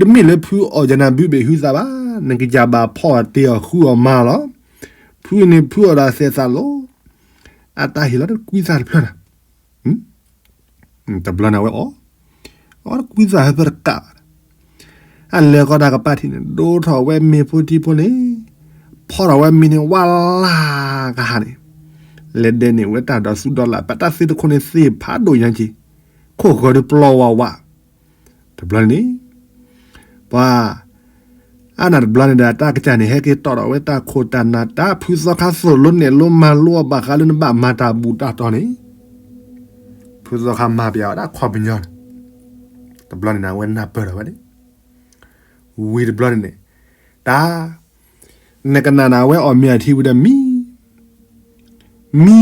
တမ့ၢ်လၢဖုအီၣ်ယၤနၤဘုဘ့ၣ်ဟုသးဘၣ်, နကစၢ်ဘၣ်ဖီၣ်အီၤတ့ၢ်အီၤဃုအီၣ်မၤအီၤလီၤ. ဖုန့ၣ်ဖုအီၣ်ဒီးသဲးသးလီၤ, အတၢ်ဟ့ၣ်လီၤတကွံသးတဖျၢၣ်နၤ တဘျီန့ၣ်ဝဲအီၤ, အီၤတကွံသးဟဲဖဲတကးဘၣ်, အလဲၤဃီၤတၢ်ကပၤထံးန့ၣ် ဒိထီၣ်ဝဲမ့ၤဖိထံဖိန့ၣ်, ဖီထီၣ်ဝဲမ့ၤန့ၣ် ဝါလၢကဟၣ်န့ၣ်, လဲၤဒဲးန့ၢ်ဝဲတၢ်ဒီးသူဒီးလၢ် ပတၢ်သ့တခိၣ်န့ၣ် သ့ၣ်ဖးဒိၣ်ညါက့ၤ, ခိၣ်ဃၢၤဒုးပျီဝးဝး, တဘျီန့ၣ် ပှၤ အါနၢ်တဘျီန့ၣ်ဒီး တၢ်ကစၢ်န့ၣ် ဟဲက့ၤတီၣ်ဒီးဝဲတၢ်ခိၣ်တၢ်နၢ် တၢ်ဖုသီခါသိၣ်လိနဲၣ်လိမၤလိအီၤ ဘၣ်ဃးလၢနဘၣ်မၤတၢ်ဘူၣ်တၢ်တီၤန့ၣ်, ဖုသီခါမၤပျးဝဲဒၣ်ခီပညီန့ၣ်, တဘျီန့ၣ်န့ၣ် အဝဲနၢ်ပၢၢ်ဒီးဝဲန့ၣ်, ဝံၤတဘျီန့ၣ်န့ၣ်, တၢ် နကနၣ်န့ၣ် အဝဲအီၣ်မ့ၤအထံဝံၤဒီးမံ မံ,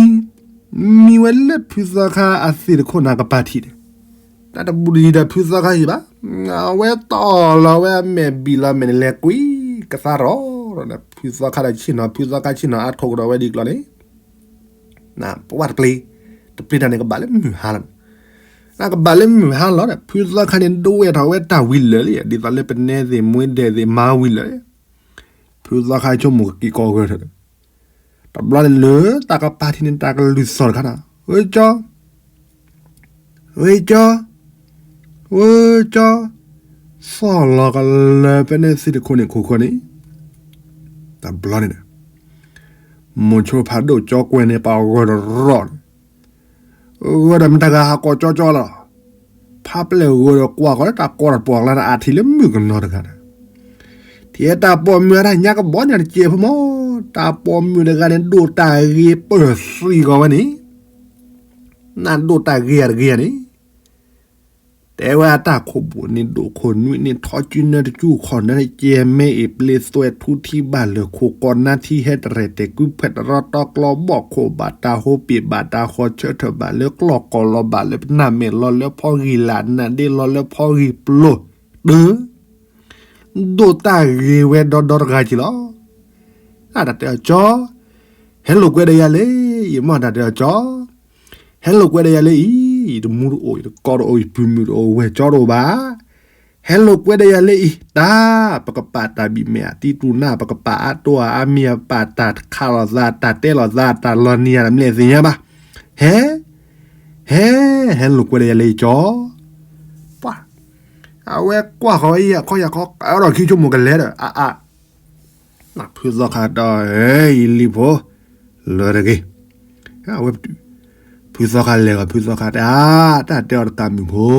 မံဝဲလၢဖုသီခါအသ့ၣ်တခိၣ်န့ၣ်ကပၤထံးန့ၣ်, တၢ်တဘူးတယံၤဒီးဖုသီခါယံၤဘၣ်, အဝဲတီၢ်လီၤဝဲအမဲာ်ဘံၣ်လီၤမဲာ်န့ၣ် လဲၤကွံကသါထီၣ်ဒီး ဖုသီခါဒီးဆ့ၣ်နီၤ ဖုသီခါဆ့ၣ်နီၤအါထီၣ်ကဒီးဝဲဒ်ကျီန့ၣ်, ပဝဲတပျ့ၤ, တပျ့ၤတၢ်န့ၣ် ကဘၣ်လၢမုၢ်ဟါလီၤ, နကဘၣ်လၢမုၢ်ဟါလီၤဒီး ဖုသီခါန့ၣ် ဒိဝဲထီၣ်ဝဲတၢ်ဝံၤလၢာ်လံ, ဒ်သိးလၢပနဲသ့ၣ်မွဲဒဲးသ့ၣ်မၤဝံၤလၢာ် ဖုသီခါဆိကမိၣ်ကက့ၤကိးဂၤထၢၣ်, တဘျီန့ၣ်လၢတၢ်ကပၤထံးန့ၣ် တၢ်ကလုၢ်သီၣ်တခါန့ၣ်, ဝ့ကၠီ, ဝ့ကၠီ, ဝ့ကၠီ, သီၣ်လီၤကလၢၤဖဲန့ၣ်သ့ၣ်တခိၣ်န့ၣ်ခိၣ်ဃၢၤန့ၣ်, တဘျီန့ၣ်, မိၤဆိဖးဒိၣ်ကၠီကွဲၤန့ၣ် ပှၤဂီၤဒီးရီၣ်န့ၣ် ဂီၤဒီးမတၤဂၤဟးကိးကၠီကၠီလီၤ, ဖးပျဲၢ်ဂီၤဒီးကွၢ်ဃီၤလၢတၢ်ကီတၢ်ပှီၢ်ကျါန့ၣ် အထံၣ်လၢမုၣ်ကနီၤတဂၤန့ၣ်, ထံၣ်တၢ်ပိာ်မုၣ်အတၢ်ညါကဘီညါတစဲးဖိမး, တၢ်ပိာ်မုၣ်တဂၤန့ၣ် ဒိၣ်တၢ်ဂ့ၤပၢၢ်သံဂီၤဝဲန့ၣ်, နဒိၣ်တၢ်ဂ့ၤအတဂ့ၤန့ၣ် တဲဝဲအတၢ်ခိၣ်ဘိၣ်န့ၣ် ဒိၣ်ခိၣ်နွံန့ၣ် ထီၣ်စုနၢတစုခီၣ်နၢတကဲ မ့ၢ်အ့ၣ်ပျ့သွဲၣ်ထူထံဘၣ်လၢာ်ခိၣ်ကီၢ်နါထံဟဲတရဲၣ်တဲာ်ကွံဖဲတရီတီကျီဘီၣ်ခိၣ်ဘၣ် တၢ်ဟိပ့ၤဘၣ် တၢ်ဃီဆၢထၢၣ်ဘၣ်လၢကျီၢ်ကီၢ်လီၤဘၣ်လၢပနၢ်မဲာ်လီၤလၢဖီဂံၢ်လၢ်နၢ်ဒ့လီၤလၢဖီဂံၢ်ပျိၤတၢ် ဒိၣ်တၢ်ဂ့ၤဝဲဒီဒီတဂၤက့ၤလီၤ. အတၢ်တဲအီၤကၠီ, ဟဲလိာ်ကွဲဒီးယၤလၢအံၤ, ယမ့ၢ်တၢ်တဲအီၤကၠီ, ဟဲလိာ်ကွဲဒီးယၤလၢအံၤ, ယတမူတအိၣ် ယတကိးတအိၣ် ယပုၢ်မုၣ်တအိၣ် ဝဲၢ်ကၠီတအိၣ်ဘၣ်, ဟဲလိာ်ကွဲဒီးယၤလၢအံၤ, တၢ် ပကပာ်တၢ်ဘံၣ်မဲာ်အတံတူၢ်နၢ် ပကပာ်အါတိၢ်အါမံၤ အပာ်တၢ်ခးလိာ်သး တၢ်တဲလိာ်သး တၢ်လီၤနံၤယၤတမ့ၢ်သ့ၣ်ညါဘၣ် ဟဲ, ဟဲ, ဟဲလိာ်ကွဲဒီးယၤလၢယကၠီ, ပှၤ, အဝဲကွၢ်ဃီၤဝဲယၤခီယၤခီ ကဒီးခံဆိကမိၣ်ကလဲၤဒီး အါအါ ဖုသီခါတဲအီၤ ယလံၤဖိ, လၢတဂ့ၤ, ဝဲ, ဖုသီခါလဲၤဂီၤ ဖုသီခါတဲအါ, တၢ်တဲအီၤတကးမုၣ်ဖိ,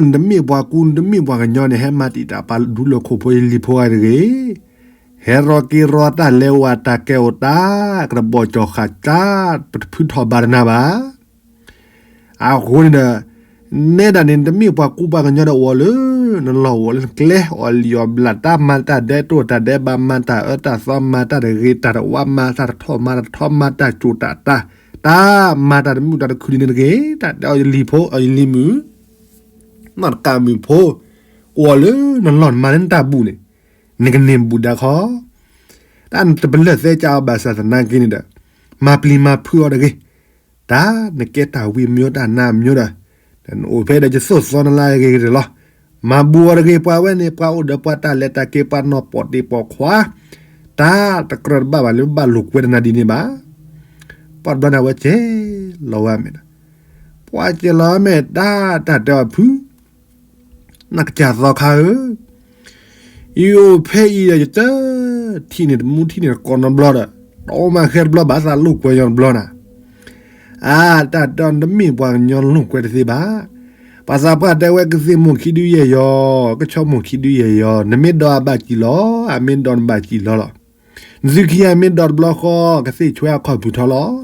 နတမ့ၢ်ပှၤကူ နတမ့ၢ်ပှၤကညီန့ၣ် ဟဲမၤတံာ်တာ်ပာ်ဒူလၢခိၣ်ဖိယလံၤဖိဂၤတဂ့ၤ, ဟဲရီက့ၤရီတၢ်လဲၤဝဲတၢ်ကဲအိၣ်တၢ်, ကတဘီၣ်ကၠီၣ်ဃာ်ကၠၢ် ပတဖုထီၣ်ဘၣ်တနၤဘၣ် အဃိန့ၣ်ဒီး, နဲဒၣ်န့ၣ် နတမ့ၢ်ပှၤကူပှၤကညီဒီးအိၣ်လၢ, နလီၢ်အိၣ်လၢနကျဲ အီၣ်လံၣ်အီၣ်ဘျၣ် တၢ်မၤတၢ်ဒဲးတိၢ်တၢ်ဒဲးဘး မၤတၢ်အၢတၢ်သီ မၤတၢ်တဂ့ၤတၢ်တဝါ မၤတၢ်တထီၣ်မၤတၢ်တထီ မၤတၢ်ကိၣ်တၢ်တၢ်, တၢ်မၤတၢ်တမုာ်တၢ်တခုဒ်န့ၣ်တဂ့ၤ, တၢ်တဲအီၤယလံၤဖိ အီၤယလံၤမုၣ်, နီၢ်တကးမုၣ်ဖိ, အိၣ်လၢနလီၢ်နမၤလၢနတၢ်ဘူၣ်န့ၣ်, နကန့ၢ်ဘူၣ်ဒၣ်ခီ တၢ်နတပလၢၢ်သဲကၢအီၤဘၣ်ဆၣ်သနာ်က့န့ၣ်ဒီး, မၤပျံၤမၤဖုးအီၤတဂ့ၤ, တၢ်နကဲတၢ်ဝံၤမၠိတၢ်နါမၠိဒီး, နအိၣ်ဖဲဒီးယသိၣ်သီနလၢအဂ့ၤကတၢၢ်လီၤ, မၤဘူၣ်အီၤတဂ့ၤ ပှၤဝဲန့ၣ် ပှၤအိၣ်ဒီးပှၤတၢ်လဲၤတၢ်က့ၤ ပှၤနီၢ်ပိာ်တ့ပိာ်ခွါ, တၢ်တကြၢးတဘၣ်ဘၣ်လၢဘၣ်လိာ်ကွဲတနၤဒ်န့ၣ်ဘၣ်, ပှၤတဘျီန့ၣ်ဝဲကဲလီၤဝဲအမဲာ်ဒီး, ပှၤကဲလီၤအမဲာ် တၢ်တၢ်တဲအီၤဖု နကစၢ်သီခါဧၢ, ယအိၣ်ဖဲအံၤဒီးယတထံၣ်န့ၢ်တမူထံၣ်န့ၢ်တကိးနီတဘျီဒီး, တအိၣ်မၤဃဲတဘျီဘၣ်သးလိာ်ကွဲယီၤတဘျီနၤ, အါ တၢ်တဲအီၤနတမ့ၢ်ပှၤကညီလိာ်ကွဲတသ့ဘၣ်, ပှၤသးပှၢ်တဲဝဲကသ့ၣ်မိၢ်ခံဒုယဲၢ်ယီၤ ကဆီမိၢ်ခံဒုယဲၢ်ယီၤ နမ့ၢ်ဒီးအဘၣ်စံၣ်လီၤ အမ့ၢ်ဒီးနဘၣ်စံၣ်လီၤလီၤ, နသုခံဂၤမ့ၢ်ဒီးတဘျီဃီ ကသ့ၣ်ဆွဲအခီၣ်ဖုးထီလီၤ,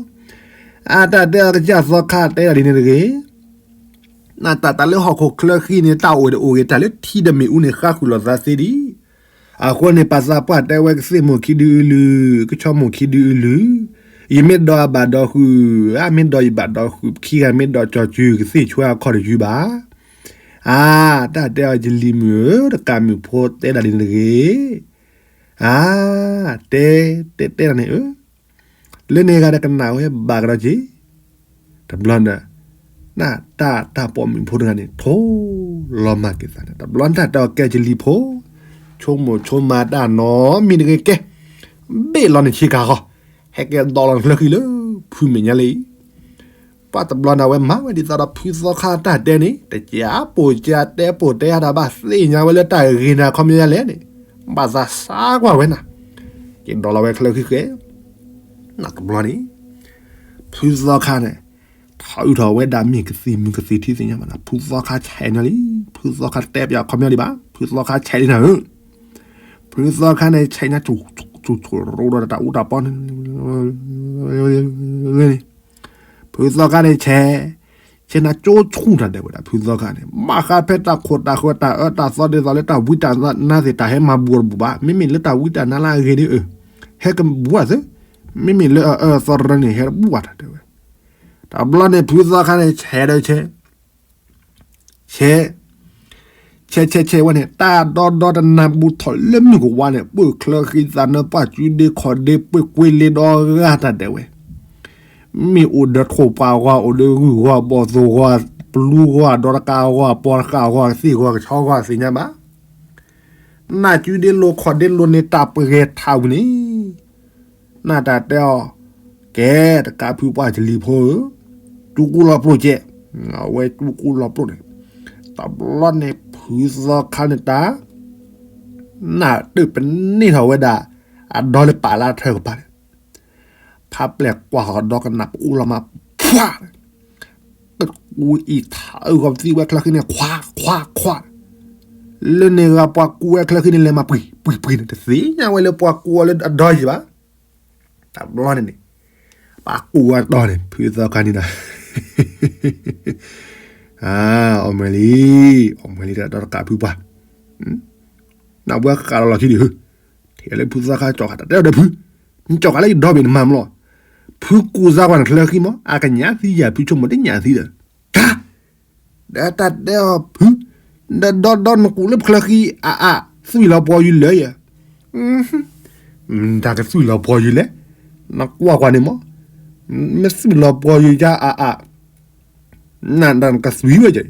အါ တၢ်တဲအီၤကစၢ်သီခါတဲဒၣ်ဒ်န့ၣ်တဂ့ၤ နတၢ်တၢ်လၢဟီၣ်ခိၣ်ချၢဃံန့ၣ် တၢ်အိၣ်တအိၣ်ဂ့ၤ တၢ်လၢထံဒီးမ့ၣ်အူန့ၣ် ဃါဃုာ်လိာ်သးသ့ဒံး, အဃိန့ၣ် ပှၤသးပှၢ်တဲဝဲကသ့ၣ်မိၢ်ခံဒုအုလုာ် ကဆီမိၢ်ခံဒုအုလုာ်, ယမ့ၢ်ဒီးအဘၣ်ဒီးဃုာ်, အမ့ၢ်ဒီးယဘၣ်ဒီးဃုာ် ပခံဂၤမ့ၢ်ဒီးကၠီၤစု ကသ့ၣ်ဆွဲအခီၣ်တယုၢ်ဘၣ်, အါ တၢ်တဲအီၤယလံၤမုၣ်ဧၢ တကးမုၣ်ဖိတဲဒၣ်ဒ်န့ၣ်တဂ့ၤ အါ တဲ တဲတဲဒၣ်န့ၣ်ဧၢ, လၢန့ၣ်ဂၤဒီးကနၣ်ဝဲဘၣ်ကဒီးက့ၤ, တဘျီန့ၣ်, နတၢ်တၢ်ပိာ်မုၣ်ဖိတဂၤန့ၣ် ထိလီၤမၢ်က့ၤသးန့ၣ် တဘျီန့ၣ်တၢ်တဲအီၤကဲယလံၤဖိ, ဆိကမိၣ်ဆိကမးတၢ်နီတမံၤတဂ့ၤကဲ, ဘ့ၣ်လီၤနဆ့ကၤဃီ, ဟဲကဲဒီးလီၤနချၢဃံလၢဖုမဲာ်ညါလံ ပှၤတဘျီန့ၣ်ဝဲမၤဝဲဒ်သိးဒီးဖုသီခါတၢ်တဲန့ၣ် တကးပိာ်ကးတဲပိာ်တဲအါတၢ်ဘၣ်သ့ၣ်ညါဝဲလၢတၢ်ဂ့ၤန့ၣ်အခီပညီဒ်လဲၣ်န့ၣ်, ဘၣ်သးစးကွၢ်ဝဲနၤ, က့ၤဒီးလီၤဝဲချၢဃံဃဲ, နတဘျီန့ၣ်, ဖုသီခါန့ၣ်, ထီၣ်အုးထီၣ်ဝဲဒၣ်မ့ၢ်ကသံၣ်မုၣ်ကသံၣ်ထံသ့ၣ်ညါဘၣ်နၤ ဖုသီခါဆဲးညါလံ, ဖုသီခါတဲပၠးအခီပညီဒံးဘၣ် ဖုသီခါဆဲးလံနၤဧၢ, ဖုသီခါန့ၣ်ဆဲးညါ ဆူၣ်ဆူၣ်ရိဒီးတၢ်အူတၢ်ပီန့ၣ် ဖုသီခါန့ၣ်ဆဲး, ဆဲးနၤကၠိဆူၣ်တၢ်ဒဲးဝဲဒၣ် ဖုသီခါန့ၣ် ဘၣ်ဃးဖဲတၢ်ခိၣ်တၢ်ဃၢၤတၢ်အၢတၢ်သီဒ်သိးလၢတၢ်ဝံတၢ်နါသ့ၣ် တၢ်ဟဲမၤဘူၣ်တဘူၣ်ဘၣ် မ့မ့ၢ်လၢတၢ်ဝံတၢ်နါလၢအဂ့ၤဒ်အၢ, ဟဲကဘူၣ်ဘၣ်သ့, မ့မ့ၢ်လၢအအၢအသီတရၢန့ၣ် ဟဲတဘူၣ်ဘၣ်တၢ်ဒဲးဝဲ, တဘျီန့ၣ် ဖုသီခါန့ၣ်ဆဲးဒီးဆဲး ဆဲး, ဆဲးဆဲးဆဲးဝဲန့ၣ် တၢ်ဒီဒီတနၢ်ပူၤထီၣ်လၢမုၢ်ကဝါန့ၣ် ပှၢ်ချၢဃံသးနၢပှၢ်စုဒ့ခီၣ်ဒ့ပှ့ၤကွ့လ့ဒီဂၤတၢ်ဒဲးဝဲ, မ့ၢ်အိၣ်ဒီးထိၣ်ပှၢ်ဂီၢ် အိၣ်ဒီးဂုၢ်ဂီၢ် ဘီၣ်သိၣ်ဂီၢ် ပလူဂီၢ် ဒီတကးဂီၢ် ပီတကးဂီၢ် သ့ၣ်ဂီၢ် ကဆီဂီၢ်သ့ၣ်ညါဘၣ်, နၢ်စုဒ့လိၤခီၣ်ဒ့လိၤန့ၣ် တၢ်ပဂဲၤထးဝံၤန့ၣ် နၢ်တၢ်တဲအီၤ, ကဲ တကးဖုပှၢ်ကလံၤဖိဧၢ, ကၠူကူလီၤပျိၢ်ကဲ, အဝဲကၠူကူလီၤပျိၢ်န့ၣ်, တဘျီန့ၣ်ဖုသီခါန့ၣ်တၢ်, နၢ်တၢ်ပန့ၢ်ထီၣ်ဝဲဒၣ်, အဒီလၢပာ်လၢထၢကပၤန့ၣ်, ဖးပျဲၢ်ကွၢ်ဃီၤဒီကနၣ်ပအူလီၤမး, ဖှၣ် ကူအံၤထးအုးဂီၤပသံဝဲချၢဃံန့ၣ် ခွါ ခွါ ခွါ, လၢန့ၣ်ဂၤပှၤကူဝဲချၢဃံန့ၣ် လဲၤမၤပှံၤပှံၤပှံၤန့ၣ် တသ့ၣ်ညါဝဲလၢပှၤကူအီၤလၢအဒီယံၤဘၣ်, တဘျီန့ၣ်န့ၣ်, ပှၤကူဝဲတီၤန့ၣ် ဖုသီခါန့ၣ်ဒီး, အါ, အီၣ်မ့ၢ်လံ, အီၣ်မ့ၢ်လံဒီးတကးဖုပှၢ်, နဘှဲဃးလီၤလီၤခံဒံးဧၢ, ထဲလၢဖုသီခါကၠီၣ်ဃာ်တၢ်တဲဒီးဖု, နကၠီၣ်ဃာ်လၢယဒီဘ့ၣ်နမၤမလီၤ, ဖုကူစါကွၢ်နချၢဃံမး အကညးသံယၤဖုဆိကမိၣ်တညးသံဒီး, တၢ် ဒီးတၢ်တဲအီၤဖု, ဒီဒီဒီနကူးလၢပချၢဃံအါအါ, သွံၣ်လီၤပှီၤယုၤလၢယၤ, တၢ်ကသွံၣ်လီၤပှီၤယုၤလဲၣ်, နကွၢ်ကွၢ်န့ၣ်မး, မ့ၢ်သွံၣ်လီၤပှီၤယုၤယါအါအါ, နတၢ်ကသွံၣ်ဝဲယၤ,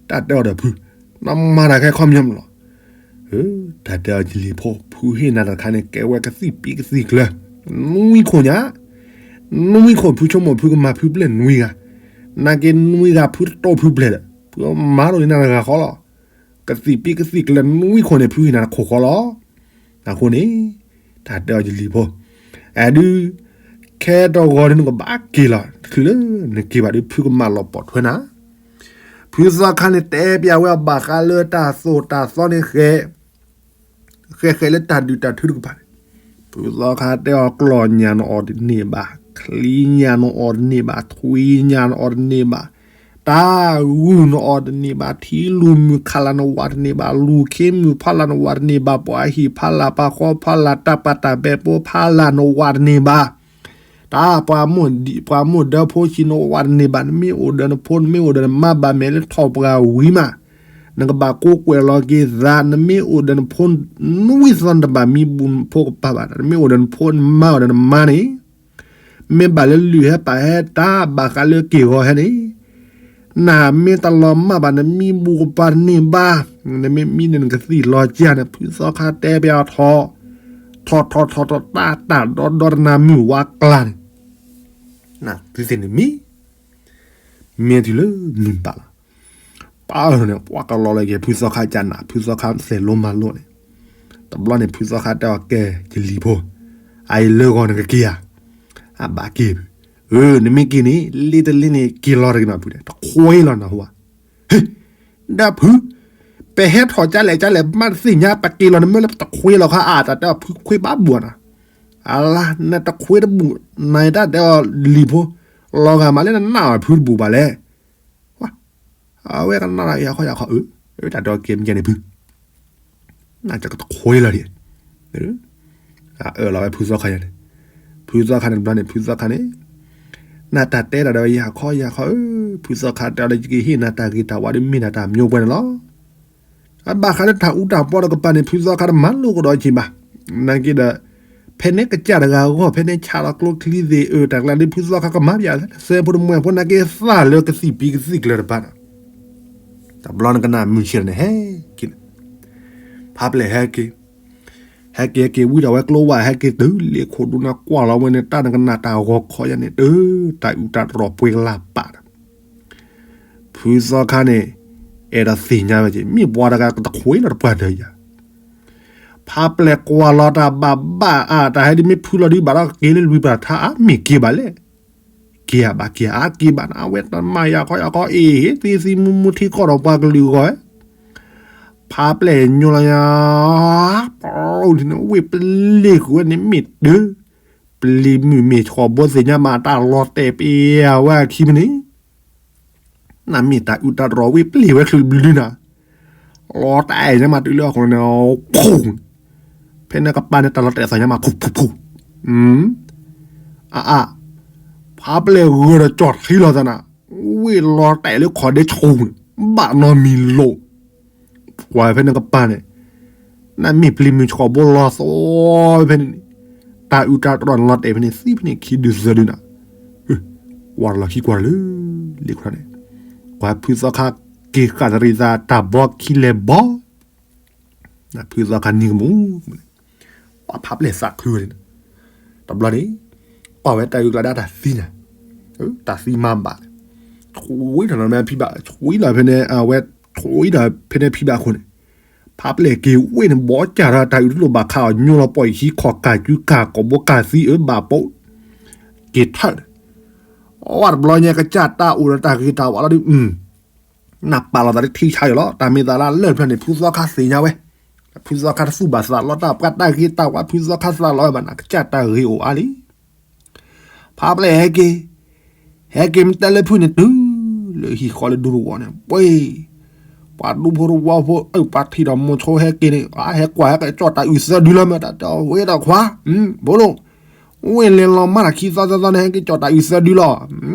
တၢ်တဲအီၤဒီးဖု, နမၤတၢ်ခဲခီပညီမးလီၤ, တၢ်တဲအီၤယလံၤဖိ ဖုဟ့ၣ်နၤတခါန့ၣ် ကဲဝဲကသံၣ်ပံၤကသံၣ်ကျၢၤ, နွံခိၣ်ညါ, နွံခိၣ်ဖုဆိကမိၣ်ဖုကမၤဖုပျဲၢ်နွံဂၤ, နာ်က့နွံဂၤဖုတတိၢ်ဖုပျဲၢ်ဒီး ဖုမၤလိနၤတဂၤဃီလီၤ. ကသံၣ်ပံကသံၣ်ကျဲနွံခိၣ်န့ၣ် ဖုဟ့ၣ်နၤတခိၣ်ဃီလီၤ. အဃိန့ၣ် တၢ်တဲအီၤယလံၤဖိ, အဲဒုး ခဲတဂီၤဒုးနကဘၣ်က့ၤလီၤ, တချုးလၢနက့ၤဘၣ်ဒုး ဖုကမၤလီၤပိာ်ထွဲနၤ. ဖုသီခါန့ၣ်တဲပျးဝဲအဘၣ်ဃးလၢတၢ်သိၣ်တၢ်သီန့ၣ် ဃဲ ဃဲဃဲလၢတၢ်ဒုးတၢ်ထုတကပၤန့ၣ်, ဖုသီခါတဲအီၤ ကျီၢ်ညၣ်နအီၣ်တန့ၢ်ဘၣ်, ချံညၣ်နအီၣ်တန့ၢ်ဘၣ်, ထွံညၣ်နအီၣ်တန့ၢ်ဘၣ်, တၢ်ဂုၢ်နအီၣ်တန့ၢ်ဘၣ်, ထံလူၤမုၢ်ခးလၢ်နဝးတန့ၢ်ဘၣ်, လူၤခ့မုၢ်ဖးလၢ်နဝးတန့ၢ်ဘၣ်, ပှၤဟံၣ်ဖးလၢ် ပှၤဃီဖးလၢ် တၢ်ပာ်တၢ်ပဲာ်ပိဖးလၢ်နဝးတန့ၢ်ဘၣ် တၢ်ပှၤမိၢ်ဒၢဖိဆံးနဝးတန့ၢ်ဘၣ်, နမ့ၢ်အိၣ်ဒီးနဖိ နမ့ၢ်အိၣ်ဒီးနမါ ဘၣ်မဲာ်လၢထီၣ်ပှၤဝံၤမး, နကဘၣ်ကိးကွဲးလီၤက့ၤသး, နမ့ၢ်အိၣ်ဒီးနဖိ နဝံသီနတဘၣ်မံဘူးနဖိကပၤဘၣ်, နမ့ၢ်အိၣ်ဒီးနဖိနမါအိၣ်ဒီးနမါန့ၣ်, မ့ၢ်ဘၣ်လၢလုၢ်ဟဲပာ်ဟဲတၢ်ဘၣ်ဃးလၢက့ၢ်ဂီၤဟဲန့ၣ် နမ့ၢ်တလီၤမၢ်ဘၣ် နမံဘူးကပၤတန့ၢ်ဘၣ်, နမ့ၢ်မံန့ၣ်နကသံၣ်လီၤကၢန့ၣ် ဖုသီခါတဲပျးအီၤထီၣ်, ထီၣ်ထီၣ်ထီၣ်ထီၣ် တၢ်တၢ်ဒီဒီတနၤမုၢ်ဝါကျါန့ၣ်, နသုသ့ၣ်န့ၣ်မံ မ့ၢ်တုၤလၢမုၢ်ဘၣ်လီၤ. ပၢ်ဧၢန့ၣ် ပှၤကလီၤလၢက့ၤ ဖုသီခါကနၣ် ဖုသီခါသဲးလိမၤလိန့ၣ်, တဘျီန့ၣ် ဖုသီခါတဲအီၤ ကဲ ယလံၤဖိ, အအံၤလၢဂီၤနကက့ၤဧါ, အဘၣ်က့ၤဖု, အၢ နမ့ၢ်က့ၤန့ၣ် လ့တလ့န့ၣ် က့ၤလီၤတဂ့ၤနီၤဖုဒီး တခွ့လီၤနဟူဧါ, ဟ့ၣ် ဒီးဖု, ပဟဲထီၣ်ကလဲၣ်ကလဲၣ် မ့ၢ်တသ့ၣ်ညါ ပက့ၤလီၤနမ့ၢ်လၢပတခွ့လီၤခါအါ တၢ်တဲအီၤဖုခွ့ဘၣ်ဘူးနီၤ, အလါ နတခွ့တဘူး နတၢ်တဲအီၤလံၤဖိ, လီၤဂာ်မးလၢနနာ်အီၤဖုတဘူးဘၣ်လဲၣ် အဝဲကနၣ်ဒီးယၤခီယၤခီအၢ, တၢ်တဲအီၤကဲမ့ၢ်ကဲန့ၣ်ဖု, နကတခွ့လီၤဒံး, အၢၣ်လီၤဝဲဖုသီခါယၤန့ၣ်, ဖုသီခါန့ၣ်တဘျီန့ၣ် ဖုသီခါန့ၣ်, နတၢ်တဲတၢ်ဒီးယၤခီယၤခီအၢ, ဖုသီခါတဲအီၤဒီး ယကဟ့ၣ်နၤတၢ်ဂ့ၤတၢ်ဝါဒီးမ့ၢ်နၤတၢ်မျိုးပှဲၤန့ၣ်လီၤ. အဘၣ်ဃးလၢတၢ်အူတၢ်ပီတကပၤန့ၣ် ဖုသီခါတမၤလိကဒီးက့ၤဘၣ်, နာ်က့ဒီး ဖဲန့ၣ်ကစၢ်တဂၤအဂီၢ် ဖဲန့ၣ်ဆးလီၤကျိချံသ့ၣ်အၢ တၢ်ကျါဒ်ဖုသီခါကမၤပၠး စဲဖိတမှဲဖိနာ်က့သၣ်လၢကသံၣ်ပံၤကသံၣ်ကျၢၤတပၤန့ၣ်, တဘျီနကနၣ်မုၢ်ဆ့ၣ်န့ၣ် ဟဲက့ၤ, ဖးပျဲၢ်ဟဲက့ၤ, ဟဲက့ၤဟဲက့ၤဝံၤဒီးဝဲကျိဝါ ဟဲက့ၤတုၤလ့ၣ်ခိၣ်ဒူနၤ ကွၢ်လီၤဝဲန့ၣ် တၢ်နကနၣ်တၢ်ဂီၤခီယၤန့ၣ် တၢ်အူတၢ်တြီၤပှ့ၤကလၢ်ပာ်ဒီး ဖုသီခါန့ၣ် အဲၣ်ဒိးသ့ၣ်ညါဝဲက့ၤ မ့ၢ်ပှၤတဂၤကတခွ့လီၤတပှၢ်တၢၢ်ယၤ, ဖးပျဲၢ်ကွၢ်လီၤတၢ်ဘၣ်ဘၣ်အါ တၢ်ဟဲဒ်မ့ၢ်ဖုလီၤဒုးဘၣ်ဒီးကက့ၤလၢလွံၢ်ပၢၢ်ထါအါ မ့ၢ်က့ၤဘၣ်လဲၣ်, က့ၤဧါဘၣ်က့ၤဧါ အါက့ၤဘၣ်နၤ အဝဲတမၤယၤခီယၤခီအ့ၣ် ဟ့ၣ်သံသံမူမူထံကီၢ်ဒီးပှၤကလုာ်ဂီၢ်, ဖးပျဲၢ်ညိလီၤယၤ ပဝ့ၢ်ပလ့ၢ်ဃုာ်ဝဲန့ၣ်မ့ၢ်တၢ် ပျံၤမုၢ်မ့ၢ်ဆှီၣ်ဘိသ့ၣ်ညါမး တၢ်လီၤတဲာ်ပ့ၤအဝဲအခံမ့ၢ်န့ၣ်, နမ့ၢ်တၢ်အူတၢ်တြီၤဝ့ၢ်ပလ့ၢ်ဝဲချုးဘျုးနၤ, လီၤတဲာ်ညါမးတုၤလၢအဃိန့ၣ် ဖဲန့ၣ်ကပၤန့ၣ် တၢ်လီၤတဲာ်သးညါမး ဖူဖူဖူ, အအါ, ဖးပျဲၢ်ဂၢၢ်ဒီးကၠီၣ်ထံလီၤသးနၤ, ဝ့ၢ်လီၤတဲာ်လၢခီၣ်ဒ့ဆိန့ၣ် ဘၣ်နီတမံၤလိာ် ပှၤဖဲန့ၣ်ကပၤန့ၣ်, နမ့ၢ်ပျံၤမုၢ်ဆှီၣ်ဘိလီၤသီဖဲန့ၣ်န့ၣ်, တၢ်အူတၢ်တြီၤန့ၣ်လီၤတဲာ်ဖဲန့ၣ် သံဖဲန့ၣ်ခံဒုးသၢဒုးနၤ, ကွၢ်လီၤခံကွၢ်လၢ လ့ၣ်ခိၣ်န့ၣ်, ပှၤဖုသီခါက့ၤဃာ်တရံးသးတၢ်ဘီခံလဲၤဘီ, ဖုသီခါနံၤကမူၣ် ပှၤဖးပျဲၢ်သးခုဝဲန့ၣ်, တဘျီန့ၣ်, ကွၢ်ဝဲတၢ်အုၣ်ကျါဒၣ်တၢ်သံညါ, တၢ်သံမၤဘၣ်, ဆွံလီၤနီၤမ့ၢ်ဖံဘၣ် ဆွံလီၤဖဲန့ၣ် အဝဲ ဆွံဒီးဖဲန့ၣ်ဖံဘၣ်အဃိန့ၣ်, ဖးပျဲၢ်က့ၤဝ့ၢ်န့ၣ် ဘီကၢ်ဒီးတၢ်အုၣ်တလိၣ်ဘၣ်ခးအီၤ ညိလီၤပီၢ်အံၤခံခီၣ်ကၢ်ကုကၢ်ကီၢ်ဘိကၢ်သံအၢဘၣ်ပိာ်, က့ၤထၢၣ်န့ၣ်, အဝဲတဘျီညါကစၢ်တၢ်အိၣ်ဒီးတၢ်ဂ့ၤတၢ်ဝါလီၤဒုး နပာ်လီၤသးလၢထံဆါယီၤလီၤ တၢ်မ့ၢ်သးလၢလၢၢ်ဖျၢၣ်န့ၣ် ဖုသီခါသ့ၣ်ညါဝဲ, ဖုသီခါတသူၣ်ဘၣ်သးလီၤတၢ်ပှၤတၢ်ဂ့ၤတၢ်ဝါ ဖုသီခါသးလီၤဝဲဘၣ်နၤ ကစၢ်တၢ်ဂ့ၤအိၣ်အါလံ, ဖးပျဲၢ်ဟဲက့ၤ, ဟဲက့ၤမ့ၢ်တဲလၢဖုန့ၣ်တုၤ, လၢဟံၣ်ဃီလၢဒူတဝီၤန့ၣ် ပှ့ၤ ပှၤဒူဖိတဝီဖိ အၢ ပှၤထံၣ်ဒီးမိၤဆိဟဲက့ၤန့ၣ် ဟဲကွၢ်ဟဲက့ၤကၠီၣ်တၢ်အုၣ်သၢဒုလီၤမ့ၢ် တၢ်တဲအီၤဝဲဒီးခွါ, ဘိလိၣ် ဝ့ၢ်လဲၤလီၤမးတၢ်ခံသီသီသီန့ၣ် ဟဲက့ၤကၠီၣ်တၢ်အုၣ်သၢဒုလီၤ,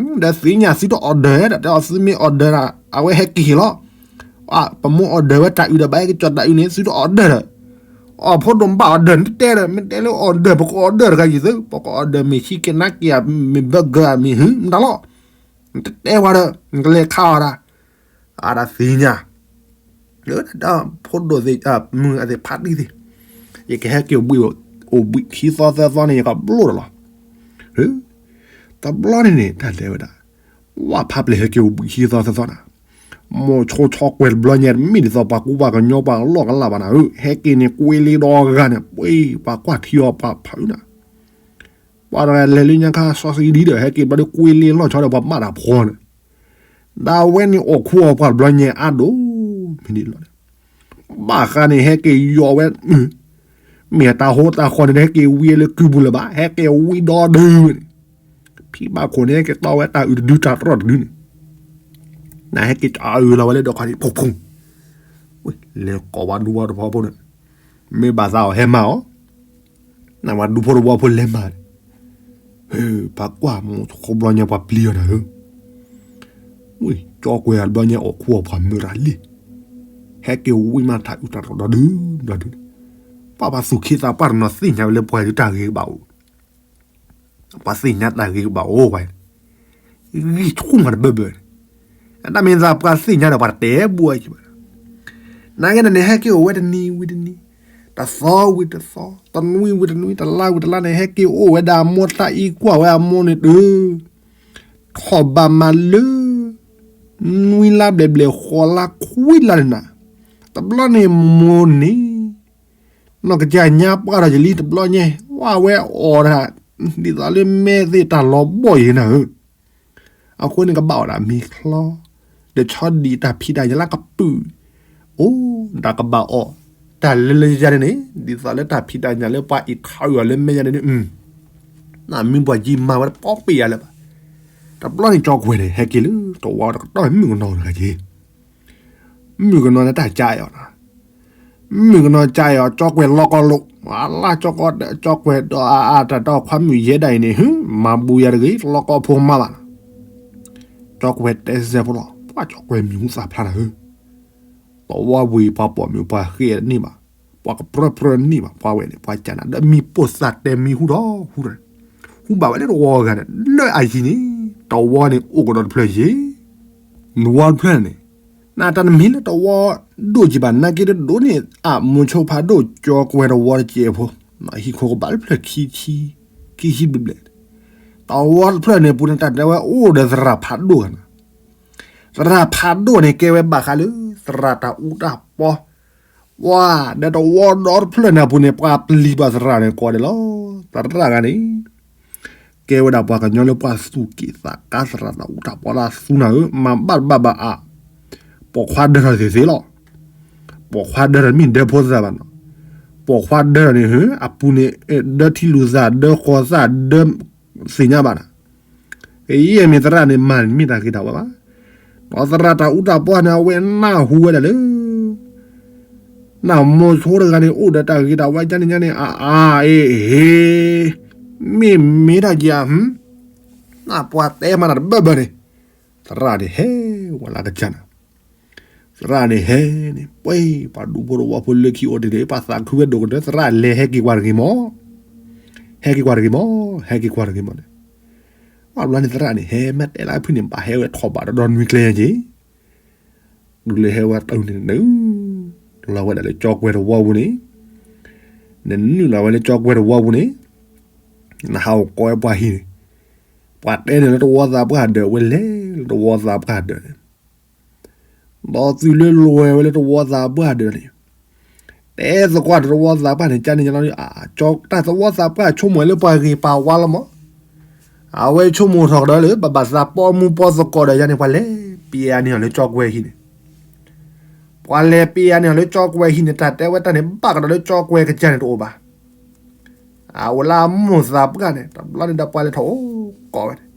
ဒီးသ့ၣ်ညါသုတအီၣ်ဒၢၣ် တၢ်တဲအီၤသုမ့ၢ်အီၣ်ဒၢၣ် အဝဲဟဲက့ၤလီၤ, ပမိၢ်အီၣ်ဒၢၣ်ဝဲတၢ်အုၣ်ဒီး ဘၣ်ဟဲက့ၤကၠီၣ်တၢ်အုၣ်န့ၣ် သုတအီၣ်ဒၢၣ်ဒီး, အီၣ်ဖိဒိၣ်ဘၣ်အီၣ်ဒၢၣ် နတတဲဒီး မ့ၢ်တဲလၢအီၣ်ဒၢၣ် ပကအီၣ်ဒၢၣ်တဂၤယံၤသု ပကအီၣ်ဒၢၣ်မ့ၢ်ဆံက့ၤနါက့ၤ မ့ၢ်ဘၢဂၢၢ်မ့ၢ်ဟုမတၤလီၤ, နတတဲဝဲဒီး နကလဲၤခးအီၤဒၣ် အတၢ်သ့ၣ်ညါ, လၢတၢ်ဖိဒိၣ်သ့ၣ် မုၢ်အသ့ၣ်ဖးတံၢ်သ့ၣ်, ယကဟဲက့ၤအိၣ်ဘှံး အိၣ်ဘှံးခံသီသၢသီန့ၣ် ယကဘျိၣ်ဒီးလီၤ, တဘျီန့ၣ်န့ၣ် တၢ်တဲဝဲဒၣ်, ဝၣ်ဖးပျဲၢ်ဟဲက့ၤအိၣ်ဘှံးခံသီသၢသီနၤ, မိၤဆိဆီကွဲတဘျီညါ တမ့ၢ်ဒ်သိးပှၤကူပှၤကညီပှၤလီၢ်ကလၢ်ဘၣ်နၤဧၢ, ဟဲက့ၤန့ၣ်ကွ့လ့ဒီဂၤန့ၣ် ပှၤကွၢ်ထံအီၤပှၤဖုးနၤ, ပှၤတဂၤလဲၤလၢညါခါစီဆှံဒ်ဒီး ဟဲက့ၤဘျီဒီးကွ့လ့လီၢ်ဆီဒီးပှၤမၣ်တၢ်ဖီနၤ, ဒၣ်ဝဲန့ၣ်အိၣ်ခူအီၤပှၤတဘျီညါအါဒိၣ်, မ့ၢ်ဒ်လီၤ, ဘၣ်ဃးန့ၣ် ဟဲက့ၤယီၤဝဲ မ့ၢ်တၢ်ဟိတၢ်ဃီန့ၣ် ဟဲက့ၤဝံလၢကုပူၤလၢၤဘၣ်, ဟဲက့ၤဝံဒီဒုန့ၣ်, ဖံဘၣ်ခိၣ်န့ၣ် ဟဲက့ၤတီဝဲတၢ်အုးတဒုတၢ်တြီၢ်တဒုန့ၣ်, နဟဲက့ၤအုးလီၤဝဲလၢဒီခီန့ၣ် ဖုဖု, လဲၤကိးဝဲဒူဖိတဝီဖိန့ၣ်, မ့ၢ်ဘၣ်သးအီၤဟဲမၤအီၤ, နဝဲဒူဖိတဝီဖိလဲၤမၤန့ၣ်, ပှၤကွၢ်မိၤဆိဘျီညါပှၤပျံၤအီၤနၤဧၢ, ဝံၢ်ကၠီကွဲၤအဘျီညါ အိၣ်ခူအီၤပှၤမုၢ်ရၤလံ, ဟဲက့ၤဝံမးတၢ်အုးတၢ်တြီၢ်ဒီဒုဒီဒုန့ၣ်, ပှၤပှၤသူၣ်က့သးပှၢ်တနီၤသ့ၣ်ညါဝဲလၢပှၤဒုးတၢ်ဂ့ၤကဘၣ်အိၣ်, ပှၤသ့ၣ်ညါတၢ်ဂ့ၤကဘၣ်အိၣ်ဝဲ, ဂံၢ်ဆူၣ်မးတဘၢဘၢန့ၣ်, အတၢ်မ့ၢ်သးပှၤသ့ၣ်ညါဒီးပှၤတတဲဘၣ်ဘၣ်, နာ်က့န့ၣ်န့ၣ် ဟဲက့ၤအိၣ်ဝဲတနံၤဝံၤတနံၤ, တသီဝံၤတသီ, တနွံဝံၤတနွံ, တလါဝံၤတလါန့ၣ် ဟဲက့ၤအိၣ်ဝဲဒၣ်အမိၢ်တၢ်အံၤကွၢ်ဝဲအမိၢ်န့ၣ်တ ထီၣ်ဘၣ်မးလၢ နွံလါဘျဲၣ်ဘျဲၣ်ဃိးလါခွံလါန့ၣ်နၤ, တဘျီန့ၣ်မိၢ်န့ၣ် နီၢ်ကစၢ်ညါပှၢ်ထီၣ်ယလံတဘျီညါ, ဝဲအီၤဒၣ် ဒ်သိးလၢမဲသ့ၣ်တၢ်လီၤဘီၣ်အံၤနၤဧၢ, အဃိန့ၣ်ကဘၣ်အီၣ်ဒၣ်မ့ၤချီ, ဒီးဆီဒံၣ်တၢ်ဖံးတၢ်ညၣ်လၢကပုာ်, အိၣ်ဒၣ်ကဘၣ်အီၣ်, တၢ်လၢလၢယၤန့ၣ်န့ၣ် ဒ်သိးလၢတၢ်ဖံးတၢ်ညၣ်လၢပှၤအံးခးအီၤလၢမဲာ်ညါန့ၣ်န့ၣ်, နမ့ၢ်ပှၤယံၤမၤဝဲတပီပ့ၤယၤလၢၤဘၣ်, တဘျီန့ၣ်ကၠီကွဲၤန့ၣ် ဟဲက့ၤလၢတဝီတကတီၢ်မုၣ်ကနီၤတဂၤက့ၤ မုၣ်ကနီၤန့ၣ်တၢ်ကါအီၤနီၤ, မုၣ်ကနီၤကါအီၤ ကၠီကွဲၤလီၤကီလိာ်, အလၢကၠီကွဲၤဒီးအါအါတၢ်ဒီးခွါမုၣ်ယဲဒၣ်အံၤန့ၣ် မၤဘူးယၤတဂ့ၤ တလီၤကီဖိမါဘၣ်နီၤ, ကၠီကွဲၤတဲစဲဖိလီၤ, ပှၤကၠီကွဲၤမံၤဟူသၣ်ဖျါနၤဧၢ, တဝီပူၤအံၤပှၤပိာ်မုၣ်ပှၤဃ့အီၤတန့ၢ်ဘၣ်, ပှၤကပြၢပြၢန့ၢ်ဘၣ် ပှၤဝဲန့ၣ် ပှၤကၢ်နၤဒီးမံၤပိာ်သၣ်တဲမံၤဟူထီၣ်ဟူထီၣ်န့ၣ်, ဟူဘၣ်ဝဲလၢတဝီဂၤန့ၣ် လၢအယံၤန့ၣ် တဝီန့ၣ်အိၣ်ကဒီးတဖျၢၣ်ယ့ၣ် နဝီတဖျၢၣ်န့ၣ်, နတၢ်တမံၤလၢတဝီဒိၣ်ကံၤဘၣ် နာ်က့တဒိၣ်န့ၣ် အမိၤဆိဖးဒိၣ်ကၠီကွဲၤတဝီတကဲးဖိ, ဟံၣ်ခိၣ်ကဘၣ်လၢဖျၢၣ်ခံဆံ, ခံဆံဘျဲၣ်ဘျဲၣ်, တဝီတဖျၢၣ်န့ၣ်ပူၤန့ၣ် တၢ်တဲဝဲအိၣ်ဒီးသရၣ်ဖးဒိၣ်ဂၤနီၤ, သရၣ်ဖးဒိၣ်န့ၣ် ကဲဝဲဘၣ်ဃးလၢ သရၣ်တၢ်အူတၢ်ပီ, ပှၤဒီးတဝီဒီတဖျၢၣ်န့ၣ်အပူၤန့ၣ် ပှၤပျံၤပှၤသရၣ်န့ၣ်ကိးဒဲးလီၤ, သရၣ်ဂၤန့ၣ် ကဲဝဲဒၣ်ပှၤကညီလၢပှၤသူၣ်က့ၣ်သးကါသရၣ်တၢ်အူတၢ်ပီလၢအသူနၤဧၢ, မၤဘၣ်တဘၣ်ဘၣ်အါ, ပိာ်ခွါဒၢထီၣ်သ့ၣ်သ့ၣ်လီၤ, ပိာ်ခွါဒၢထီၣ်မ့ၢ်ဒၢဖိသၣ်ဘၣ်နီၤ, ပိာ်ခွါဒၢထီၣ်န့ၣ် အပူၤန့ၣ် ဒၢထံလူၤသၣ် ဒၢဃီၤသၣ် ဒၢသ့ၣ်ညါဘၣ်နၤ ကယဲၢ်မ့ၢ်သရၣ်န့ၣ် မၤန့ၣ်မ့ၢ်တၢ်ဂ့ၤတၢ်ဝါဘၣ်, ဒီးသရၣ်တၢ်အူတၢ်ပီန့ၣ် အဝဲနၢ်ဟူဝဲဒၣ်လၢ နမိၤဆိတဂၤန့ၣ် အိၣ်ဒီးတၢ်ဂ့ၤတၢ်ဝါကန့ၣ်ကန့ၣ် အါအါအ့ၣ်အ့ၣ်, မ့ၢ်မ့ၢ်တၢ်က့ၤဧါ, နပှၤတဲမးတၢ်တဘၢဘၢန့ၣ်, သရၣ်န့ၣ်ဟဲဝဲလၢကစၢ်နၤ သရၣ်န့ၣ်ဟဲန့ၣ် ပှဲၤပှၤဒူဖိတဝီဖိလၢခံအိၣ်ဒံးန့ၣ် ပှၤသးခုဝဲဒိၣ်ကတၢၢ် သရၣ်လဲၤဟဲက့ၤကွၢ်တဂ့ၤမး, ဟဲက့ၤကွၢ်တဂ့ၤမး, ဟဲက့ၤကွၢ်တဂ့ၤမးန့ၣ်, ပှၤဘျီန့ၣ်သရၣ်န့ၣ် ဟဲမ့ၢ်တဲလၢအဖုၣ်န့ၣ် ဘၣ်ဟဲဝဲထီၣ်ဘၣ်ဒီးဒီနွံကျဲညါက့ၤ, တုၤလၢဟဲဝဲတုၤန့ၣ် လီၤဝဲဒၣ်လၢကၠီကွဲၤတဝီပူၤန့ၣ်, နနုာ်လီၤဝဲလၢကၠီကွဲၤတဝီပူၤန့ၣ်, နဟးအိၣ်ကိးဝဲပှၤဟံၣ်န့ၣ်, ပှၤတဲန့ၣ်လၢတဝီသးပှၢ်ဒၢးဝဲလဲၤလၢတဝီသးပှၢ်ဒၢးန့ၣ် ဒီးသုးလၢလွဲၢ်ဝဲလၢတဝီသးပှၢ်ဒၢးန့ၣ်, တဲသကိးဒီးတဝီသးပှၢ်န့ၣ် ကန့ၣ်ညါလီၤ, တၢ်တဝီသးပှၢ်ဆိကမိၣ်လၢပှၤဂ့ၤပှၤဝါလီၤမး, အဝဲဆိကမိၣ်ထီၣ်ကဒီးလၢ ဘၣ်ဘၣ်သးပီမူပီသကိးဒီးယၤန့ၣ် ပှၤလဲၤပျံၤအါန့ၢ်အီၤလၢကၠီကွဲၤဟံၣ်န့ၣ်, ပှၤလဲၤပျံၤအါန့ၢ်အီၤလၢကၠီကွဲၤဟံၣ်န့ၣ် တၢ်တဲဝဲတၢ်န့ၣ် ဘၣ်ကဒီးလၢကၠီကွဲၤကစၢ်န့ၣ်တအိၣ်ဘၣ် အအိၣ်လၢအမိၢ်သးပှၢ်န့ၣ် တဘျီန့ၣ်ဒီးပှၤလဲၤထီၣ်အိၣ်ကိးဝဲန့ၣ်,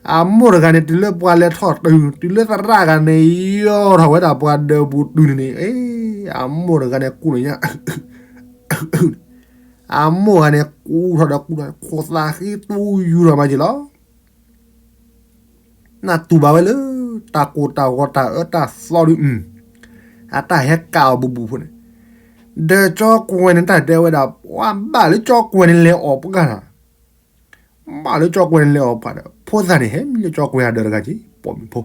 အမိၢ်တဂၤန့ၣ် တုၤလၢပှၤလဲၤထီၣ်တုၤ တုၤလၢသရၣ်ဂၤန့ၣ် ယီၢ်ထီၣ်ဝဲဒၣ်ပှၤဒၢးပူၤတုၤန့ၣ်န့ၣ်, အမိၢ်တဂၤန့ၣ်ကူၣ်လီၤညါ, အမိၢ်ဂၤန့ၣ်ကူၣ်ထီၣ်ဒီးကူၣ်ထီၣ် ခိၣ်သးဃံတူယူၢ်ထီၣ်မးက့ၤလီၤ. နတူၢ်ဘၣ်ဝဲလၢ တၢ်ကိၢ်တၢ်ဂီၤတၢ်အၢတၢ်သီဒုး, အတၢ်ဟဲကးအီၤဘူးဘူးဖိန့ၣ်, ဒီးကၠီကွဲၤန့ၣ် တၢ်တဲဝဲဒၣ် ပှၤဘၣ်လၢကၠီကွဲၤန့ၣ်လဲၤအီၣ်ပှၢ်နၤ, ဘၣ်လၢကၠီကွဲၤန့ၣ်လဲၤအီၣ်ပှၢ်ဒီး ဖိသၣ်န့ၣ်ဟဲမံလၢကၠီကွဲၤအဒၢးတဂၤက့ၤ ပိာ်မုၣ်ဖိ,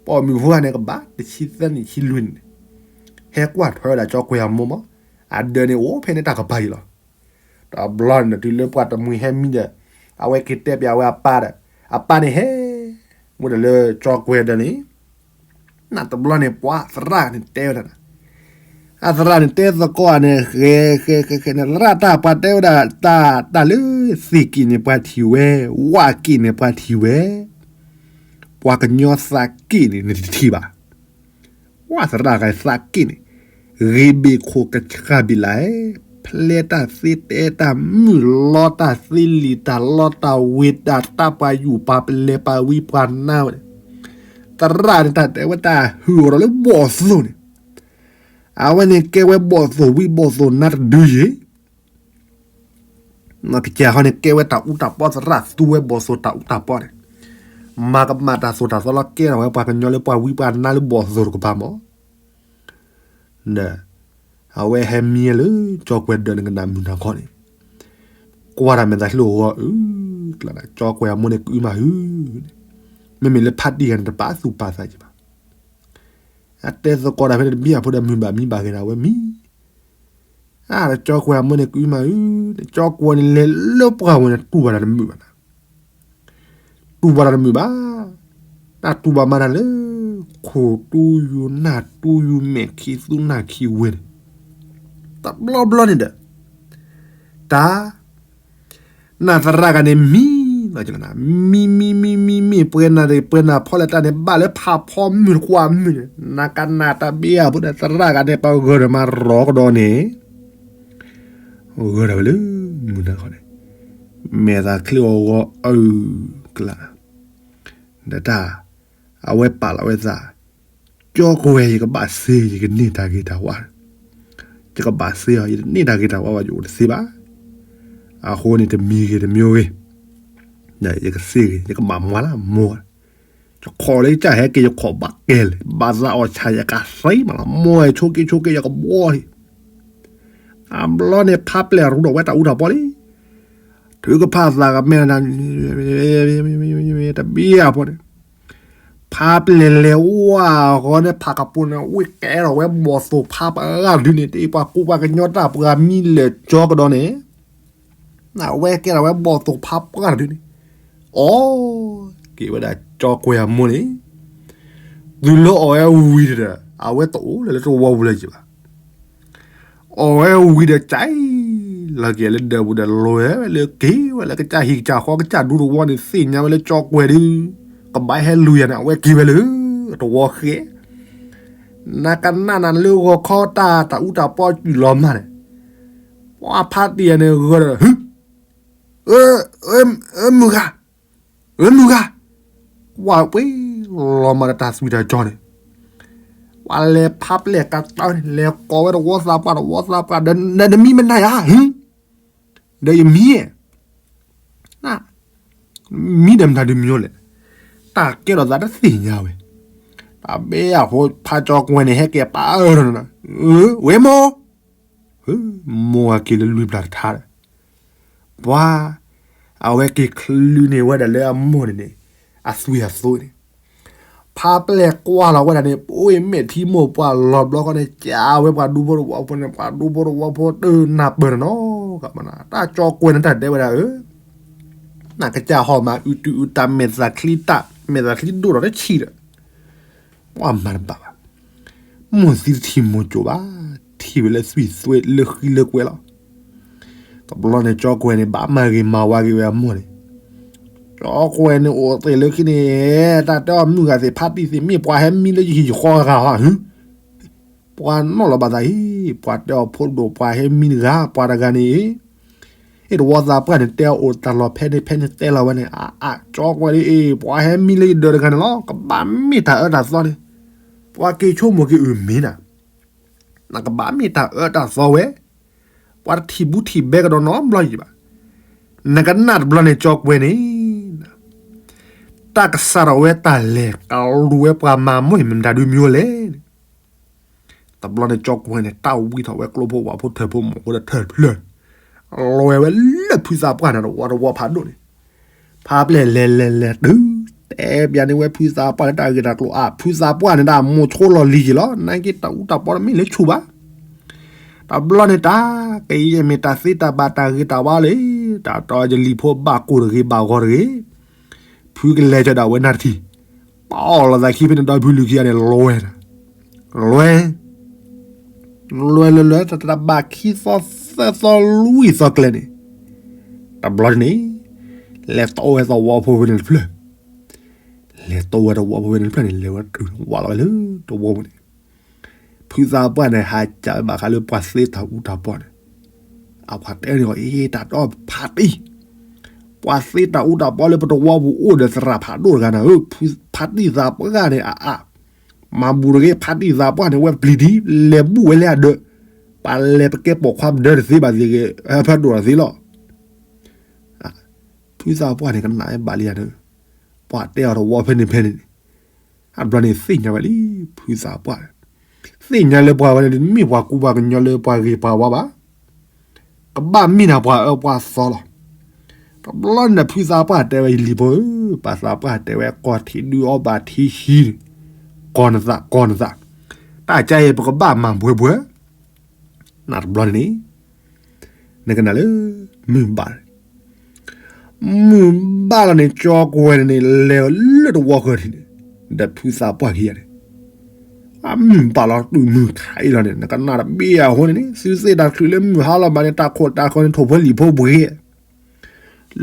ပိာ်မုၣ်ဖိဂၤန့ၣ် ကဘၣ်တဆံသၢနံၣ်ဆံလွံၢ်နံၣ်န့ၣ်, ဟဲကွၢ်ထွဲဝဲဒၣ်ကၠီကွဲၤအမိၢ်မး, အဒၢးန့ၣ်အိၣ်ဖဲန့ၣ်တၢ်ကပၤအံၤလီၤ. တဘျီန့ၣ် တုၤလၢပှၤတမှံၤဟဲမံဒီး အဝဲက့ၤတဲပၠးဝဲအပၢ်ဒီး အပၢ်န့ၣ်ဟဲ ဝဲဒၣ်လၢကၠီကွဲၤဒီးန့ၣ် နတဘျီန့ၣ် ပှၤသရၣ်န့ၣ်တဲဝဲဒၣ်, အသရၣ်န့ၣ်တဲသကိးန့ၣ် ဃဲဃဲဃဲဃဲန့ၣ် သရၣ်တၢ်ပှၤတဲဝဲဒၣ် တၢ်တၢ်လၢသ့ၣ်က့ၣ်န့ၣ်ပှၤထံၣ်ဝဲ, ဝၣ်က့ၣ်န့ၣ်ပှၤထံၣ်ဝဲ, ပှၤကညီသးက့ၣ်န့ၣ် နတထံၣ်ဘၣ်. ဝၣ်သရၣ်ဂၤသးက့ၣ်န့ၣ် ဂ့ၤဘ့ၣ်ခိၣ်ကဆှၣ်ဘ့ၣ်လၢ်, ဖျဲတၢ်သ့တဲတၢ်မုၢ်လီတၢ်သ့လံာ်တၢ်လီတၢ်ဝ့ၤတၢ်တၢ်ပှၤယူၢ်ပှၤပလဲၤပှၤဝံပှၤနါဝဲန့ၣ်, သရၣ်န့ၣ်တၢ်တဲဝဲတၢ်ဟုၣ်အီၤဒီးလၢဘီၣ်သိၣ်န့ၣ်, အဝဲန့ၣ်ကဲဝဲဘီၣ်သိၣ်ဝံဘီၣ်သိၣ်နါတဒုယ့ၤ ကစၢ်ဟီန့ၣ် ကဲဝဲတၢ်အူတၢ်ပီသရၣ်သူဝဲဘီၣ်သိၣ်တၢ်အူတၢ်ပီန့ၣ်, မၤကမၣ်တၢ်သိၣ်တၢ်သီလီၤ ကဲထီၣ်ဝဲပှၤကညီလၢပှၤဝံပှၤနါလၢဘီၣ်သိၣ်တကပၤမး, ဒီး အဝဲဟဲမံလၢကၠီကွဲၤဒၢးန့ၣ်ကနၣ်မုၢ်နၤခီန့ၣ်, ကွၢ်တၢ်မဲာ်သးချံအိၣ်ဂီၤအုၣ်, ကၠီကွဲၤအမိၢ်န့ၣ်ကအုမၤဟုၣ်န့ၣ်, မ့မ့ၢ်လၢဖါတံၢ်ဂၤန့ၣ် တပာ်သူၣ်ပာ်သးက့ၤဘၣ် အတဲသကိးတၢ်ဖဲန့ၣ်တဘံၣ်အဖိဒီးမုၢ်ဘၣ်မံဘၣ်ဂ့ၤဒၣ်ဝဲမံ, အါ ဒီးကၠီကွဲၤအမိၢ်န့ၣ်ကအုမၤအုၣ်, ကၠီကွဲၤန့ၣ်လဲၤလၢပှၢ်ဝဲန့ၣ် တူၢ်ဘၣ်တၢ်တမုာ်ဘၣ်နၤ, တူၢ်ဘၣ်တၢ်တမုာ်ဘၣ်, တၢ်တူၢ်ဘၣ်မၤတၢ်လၢ ခိၣ်တူယူၤနၢ်တူယူၤမဲာ်ခံသူနၢ်ခံဝ့ၢ်န့ၣ်, တဘျီဘျီန့ၣ်ဒီး တၢ် နသရၣ်ဂၤန့ၣ်မံ, မံမံမံမံမံ ပှဲၤနၢ်ပှဲၤနၢ်ဖီလဲၣ်တၢ်န့ၣ် ဘၣ်လၢဖးဖီမုၢ်တကွၢ်မုၢ်န့ၣ် နကနၣ်တၢ်ဘ့ၣ်အဖိဒီး သရၣ်ဂၤန့ၣ်ပဂၢၢ်ဒီးမၤရီကဒီးန့ၣ်, ဂၢၢ်ဒီးဝဲလၢမုၢ်နၤခီန့ၣ်, မဲာ်သးချံအီၤဂီၤအုၣ်ကျါ ဒီးတၢ် အဝဲပာ်လီၤဝဲသး, ကၠီကဝဲၤ ယကဘၣ်သ့ ယကန့ၢ်တၢ်ဂ့ၤတၢ်ဝါ, ယကဘၣ်သ့အီၤ ယတန့ၢ်တၢ်ဂ့ၤတၢ်ဝါဘၣ် ယအိၣ်တသ့ဘၣ်. အဃိန့ၣ် တမံၤဂ့ၤတမံၤဂ့ၤ, ယကသ့ဂ့ၤ ယကဘၣ်မၤလၢမိၢ်, ယခီၣ်လၢယကစၢ်ဟဲက့ၤ ယခီၣ်ဘၣ်ကဲလဲၣ် ဘၣ်သးအီၣ်ဆၣ် ယကသ့မးလီၤ မိၢ် ဆိက့ဆိက့ ယကဘှီလံ အဘျီန့ၣ် ဖးပျဲၢ်ရူဒီးဝဲတၢ်အူတၢ်ပီလံ. ထုကဖၣ်သးကမဲာ်နၤ တဘံၣ်အဖီန့ၣ်, ဖးပျဲၢ်လဲၤဝါအဃိန့ၣ် ဖးကပူၤန့ၣ် ဝ့ၢ်ကဲထီၣ်ဝဲဘီၣ်သိၣ်ဖးပှၢ်တဒုန့ၣ် တအံၤပှၤကူပှၤကညီတၢ်ပှၤမံလၢာ်ကၠီကဒီးန့ၣ်, အဝဲကဲထီၣ်ဝဲဘီၣ်သိၣ်ဖးပှၢ်တဒုန့ၣ်, အီၣ်က့ၤဝဲဒၣ်ကၠီကွဲၤအမိၢ်န့ၣ်, တုၤလၢအီၣ်ဝဲဝံၤဒီး အဝဲတအိၣ်လၢၤလၢတဝီပူၤလၢၤဘၣ် အီၣ်ဝဲဝံၤဒီး ကၠဲလီၤက့ၤလၢဒၢးပူၤဒီး လဲၤဝဲလၢက့ၤဝဲလၢကစၢ်ဟံၣ်ကစၢ်ဃီကစၢ်ဒူတဝီန့ၣ် သ့ၣ်ညါဝဲလၢကၠီကွဲၤဒီး ကဘၣ်ဟဲလူၤယၤန့ၣ် အဝဲက့ၤဝဲလၢတဝီဃဲ, နကနၣ်နၤလၢဂီၤခီတၢ်တၢ်အူတၢ်ပီစူၤလီၤမၢ်န့ၣ်, ပှၤဖးတံၢ်ယၤန့ၣ်ဂၢၢ်ဒီး မုၢ်ဂၤ, မုၢ်ဂၤ, ကွၢ်ပှ့ၤလီၤမၢ်ဒီးတၢ်သွံၣ်တၢ်စီၤန့ၣ်, ပှၤလဲၤဖးပျဲၢ်ကတၢၢ်န့ၣ် လဲၤကိးဝဲတဝီသးပှၢ်တဝီသးပှၢ်ဒီး နမံမနုၤဧါ, ဒီးယမံ, မံဒီးမတၤဒုးမံလဲၣ်, တၢ်ကဲထီၣ်သးတသ့ၣ်ညါဝဲ, တၢ်ဘဲအဃိဖးကၠီကွဲၤန့ၣ် ဟဲက့ၤပာ်အၢထီၣ်န့ၣ်, ဝဲမိၢ် မိၢ်အက့ၤလၢလွံၢ်ဘျၢ်တထါဒီး ပှၤ အဝဲက့ၤချုးန့ၢ်ဝဲဒၣ်လၢအမိၢ်န့ၣ်န့ၣ် အသွံၣ်အသိးန့ၣ်, ဖးပျဲၢ်ကွၢ်လီၤဝဲဒၣ်န့ၣ် ပအိၣ်အမဲာ်ထံမိၢ်ပှၢ်လီၤဘျီဃီန့ၣ် ကးဝဲပှၤဒူဖိတဝီဖိန့ၣ် ပှၤဒူဖိတဝီဖိတနၢ်ပၢၢ်တနီၤကမနၤ တၢ်ကၠီကွဲၤန့ၣ်တၢ်တဲဝဲဒၣ်ဧၢ, နကစၢ်ဟီၣ်မးအုးတုၤအုးတၢ်မဲာ်သၣ်ချံတၢ် မဲာ်သၣ်ချံဒိၣ်ဒီးတဆံးဒီး ပှၤမၤတဘၣ်ဘၣ်. မိၢ်သံတထံၣ်မိၢ်ကၠိဘၣ်, ထံၣ်ဝဲလၢသွံၣ်သွဲလၢဃံလၢကွဲလီၤ. တဘျီန့ၣ် ကၠီကွဲၤန့ၣ် ဘၣ်မၤဂ့ၤမၤဝါက့ၤဝဲအမိၢ်န့ၣ်, ကၠီကွဲၤန့ၣ်အိၣ်သ့ၣ်လၢခံန့ၣ်, တၢ်တဲအီၤမုၢ်ဂၤသ့ၣ်ဖးတံၢ်သ့ၣ် မ့ၢ်ပှၤဟဲမံလၢယဟံၣ်ယဃီဂၤဟီ ပှၤနီၣ်လီၤဘၣ်သးအံၤ, ပှၤတဲအီၤဖိဒိၣ် ပှၤဟဲမံတဂၤ ပှၤတဂၤန့ၣ် အ့ၣ် တဝီသးပှၢ်န့ၣ် တဲအီၤအိၣ်တၢ်လီၢ်ဖဲန့ၣ်ဖဲန့ၣ်တဲလီၤဝဲန့ၣ်, အါအါ ကၠီကွဲၤဒ်အံၤ ပှၤဟဲမံလၢယဒၢးတဂၤန့ၣ်လီၤ. ကဘၣ်မ့ၢ်တၢ်အၢတၢ်သီန့ၣ်, ပှၤက့ၤဆိကမိၣ်က့ၤအုၣ်မ့ၢ်နၤ, နကဘၣ်မ့ၢ်တၢ်အၢတၢ်သီဝဲ, ပှၤတထံၣ်ဘူးထံၣ်ဘဲကဒီးနီတဘျီယံၤဘၣ်. နကနၣ်တဘျီန့ၣ် ကၠီကွဲၤန့ၣ် တၢ်ကစးထီၣ်ဝဲတၢ်လဲၤကလူၤဝဲပှၤမၤမိၢ်အံၤ မတၤဒုးမံဝဲလဲၣ်န့ၣ်, တဘျီန့ၣ် ကၠီကွဲၤန့ၣ် တၢ်ဝံထီၣ်ဝဲကျိဖိဝၣ်ဖိထၢၣ်ဖိမိၢ်ဖိဒီးထၢၣ်ဖျၢၣ်, လဲၤဝဲလၢဖုသးပှၢ်န့ၣ် တဝီတဝီဖးဒိၣ်န့ၣ်, ဖးပျဲၢ်လဲၤလဲၤလဲၤတုၤ တဲပျးန့ၢ်ဝဲဖုသးပှၢ်လၢတၢ်ဂ့ၢ်တၢ်ကျိၤအါ, ဖုသးပှၢ်န့ၣ်ဒၣ်မိၢ်ဆိလီၤလံၤက့ၤလီၤ, နာ်က့တၢ်အူတၢ်ပီတမ့ၢ်လၢဆူၣ်ဘၣ်. တဘျီန့ၣ်တၢ် ကယဲၢ်မ့ၢ်တၢ်သ့တၢ်ဘၣ်တၢ်ဂ့ၤတၢ်ဝါလံ တၢ်တီယလံၤဖိဘၣ်ကိၢ်တဂ့ၤ ဘၣ်ဂီၤတဂ့ၤ, ဖုကလဲၤကဒီးဝဲနၢ်တထံၣ်, ပအီၣ်လိာ်သးခံဖဲန့ၣ်ဒီဖုလူၤခံဂၤန့ၣ် လွဲ, လွဲ, လွဲလွဲလွဲ တၢ်တၢ်ဘၣ်ခံသီသၢသီလွံၢ်သီကျဲန့ၣ်, တဘျီန့ၣ်, လဲၤတိဝဲသဝီဖိဖဲန့ၣ်တဖျၢၣ်, လဲၤတိဝဲသဝီဖိဖဲန့ၣ်တဖျၢၣ်န့ၣ် လဲၤဝဲတုၤဝးလီၤဝဲလၢသဝီပူၤန့ၣ်, ဖုသးပှၢ်န့ၣ် ဟးကးဝဲဘၣ်ဃးလၢပှၤသ့တၢ်အူတၢ်ပီၢ်န့ၣ်, အပှၤတဲန့ၣ်အီၤ အ့ တၢ်တီဖးတံၢ်, ပှၤသ့တၢ်အူတၢ်ပီၢ်လၢပတဝီပူၤအိၣ်ဒီးသရၣ်ဖးဒိၣ်တဂၤနၤဧၢ, ဖုဖးတံၢ်သးပှၢ်န့ၣ်အအါ, မၤဘူၣ်တဂ့ၤ ဖးတံၢ်သးပှၢ်န့ၣ် ဝဲပျံၤဒံး လဲၤဘူၣ်ဝဲလၢအဒၢး, ပလဲၤပကဲပိာ်ခွါပဒၢတသ့ဘၣ်သ့ၣ်ဂ့ၤ ဖးဒိၣ်တသ့လီၤ. ဖုသးပှၢ်န့ၣ်ကနၣ်ဝဲဘၣ်လံဧါ, ပှၤတဲအီၤတဝီဖဲန့ၣ်ဖဲန့ၣ်န့ၣ်, အဘျီန့ၣ်သ့ၣ်ညါဝဲလံ, ဖုသးပှၢ်, သ့ၣ်ညါလၢပှၤဝဲန့ၣ် တမ့ၢ်ပှၤကူပှၤကညီလၢပှၤဂ့ၤပှၤဝါဘၣ်, ကဘၣ်မ့ၢ်နၤပှၤအၢပှၤသီလီၤ. တဘျီန့ၣ်ဖုသးပှၢ်တဲဝဲ ယလံၤဖိဧၢ, ပှၤသးပှၢ်တဲဝဲ ကီၢ်ထံးဒုးအီၣ်ဘၣ်ထံဟံး, ကီၢ်နသး ကီၢ်နသး, တၢ်ကါအံၤပကဘၣ်မၤဘှဲဘှဲ, နတဘျီန့ၣ်န့ၣ်, နကနၣ်လၢ, မုၢ်ဘၣ် မုၢ်ဘၣ်လီၤန့ၣ် ကၠီကွဲၤန့ၣ်န့ၣ် လဲၤလၢတဝီဃၢၤထံးန့ၣ်, ဒီးဖုသးပှၢ်ခံဂၤန့ၣ်, အမုၢ်ဘၣ်လီၤတုၤမုၢ်ခါအံၤလီၤန့ၣ် နကနၣ်တဘ့ၣ်အဃိန့ၣ်န့ၣ် သုသ့ၣ်တၢ်ချုးလၢမုၢ်ဟါလီၤဘၣ်န့ၣ် တၢ်ခိၣ်တၢ်ဃၢၤန့ၣ် ထိၣ်ဖိလံၣ်ဖိပှ့ၤ,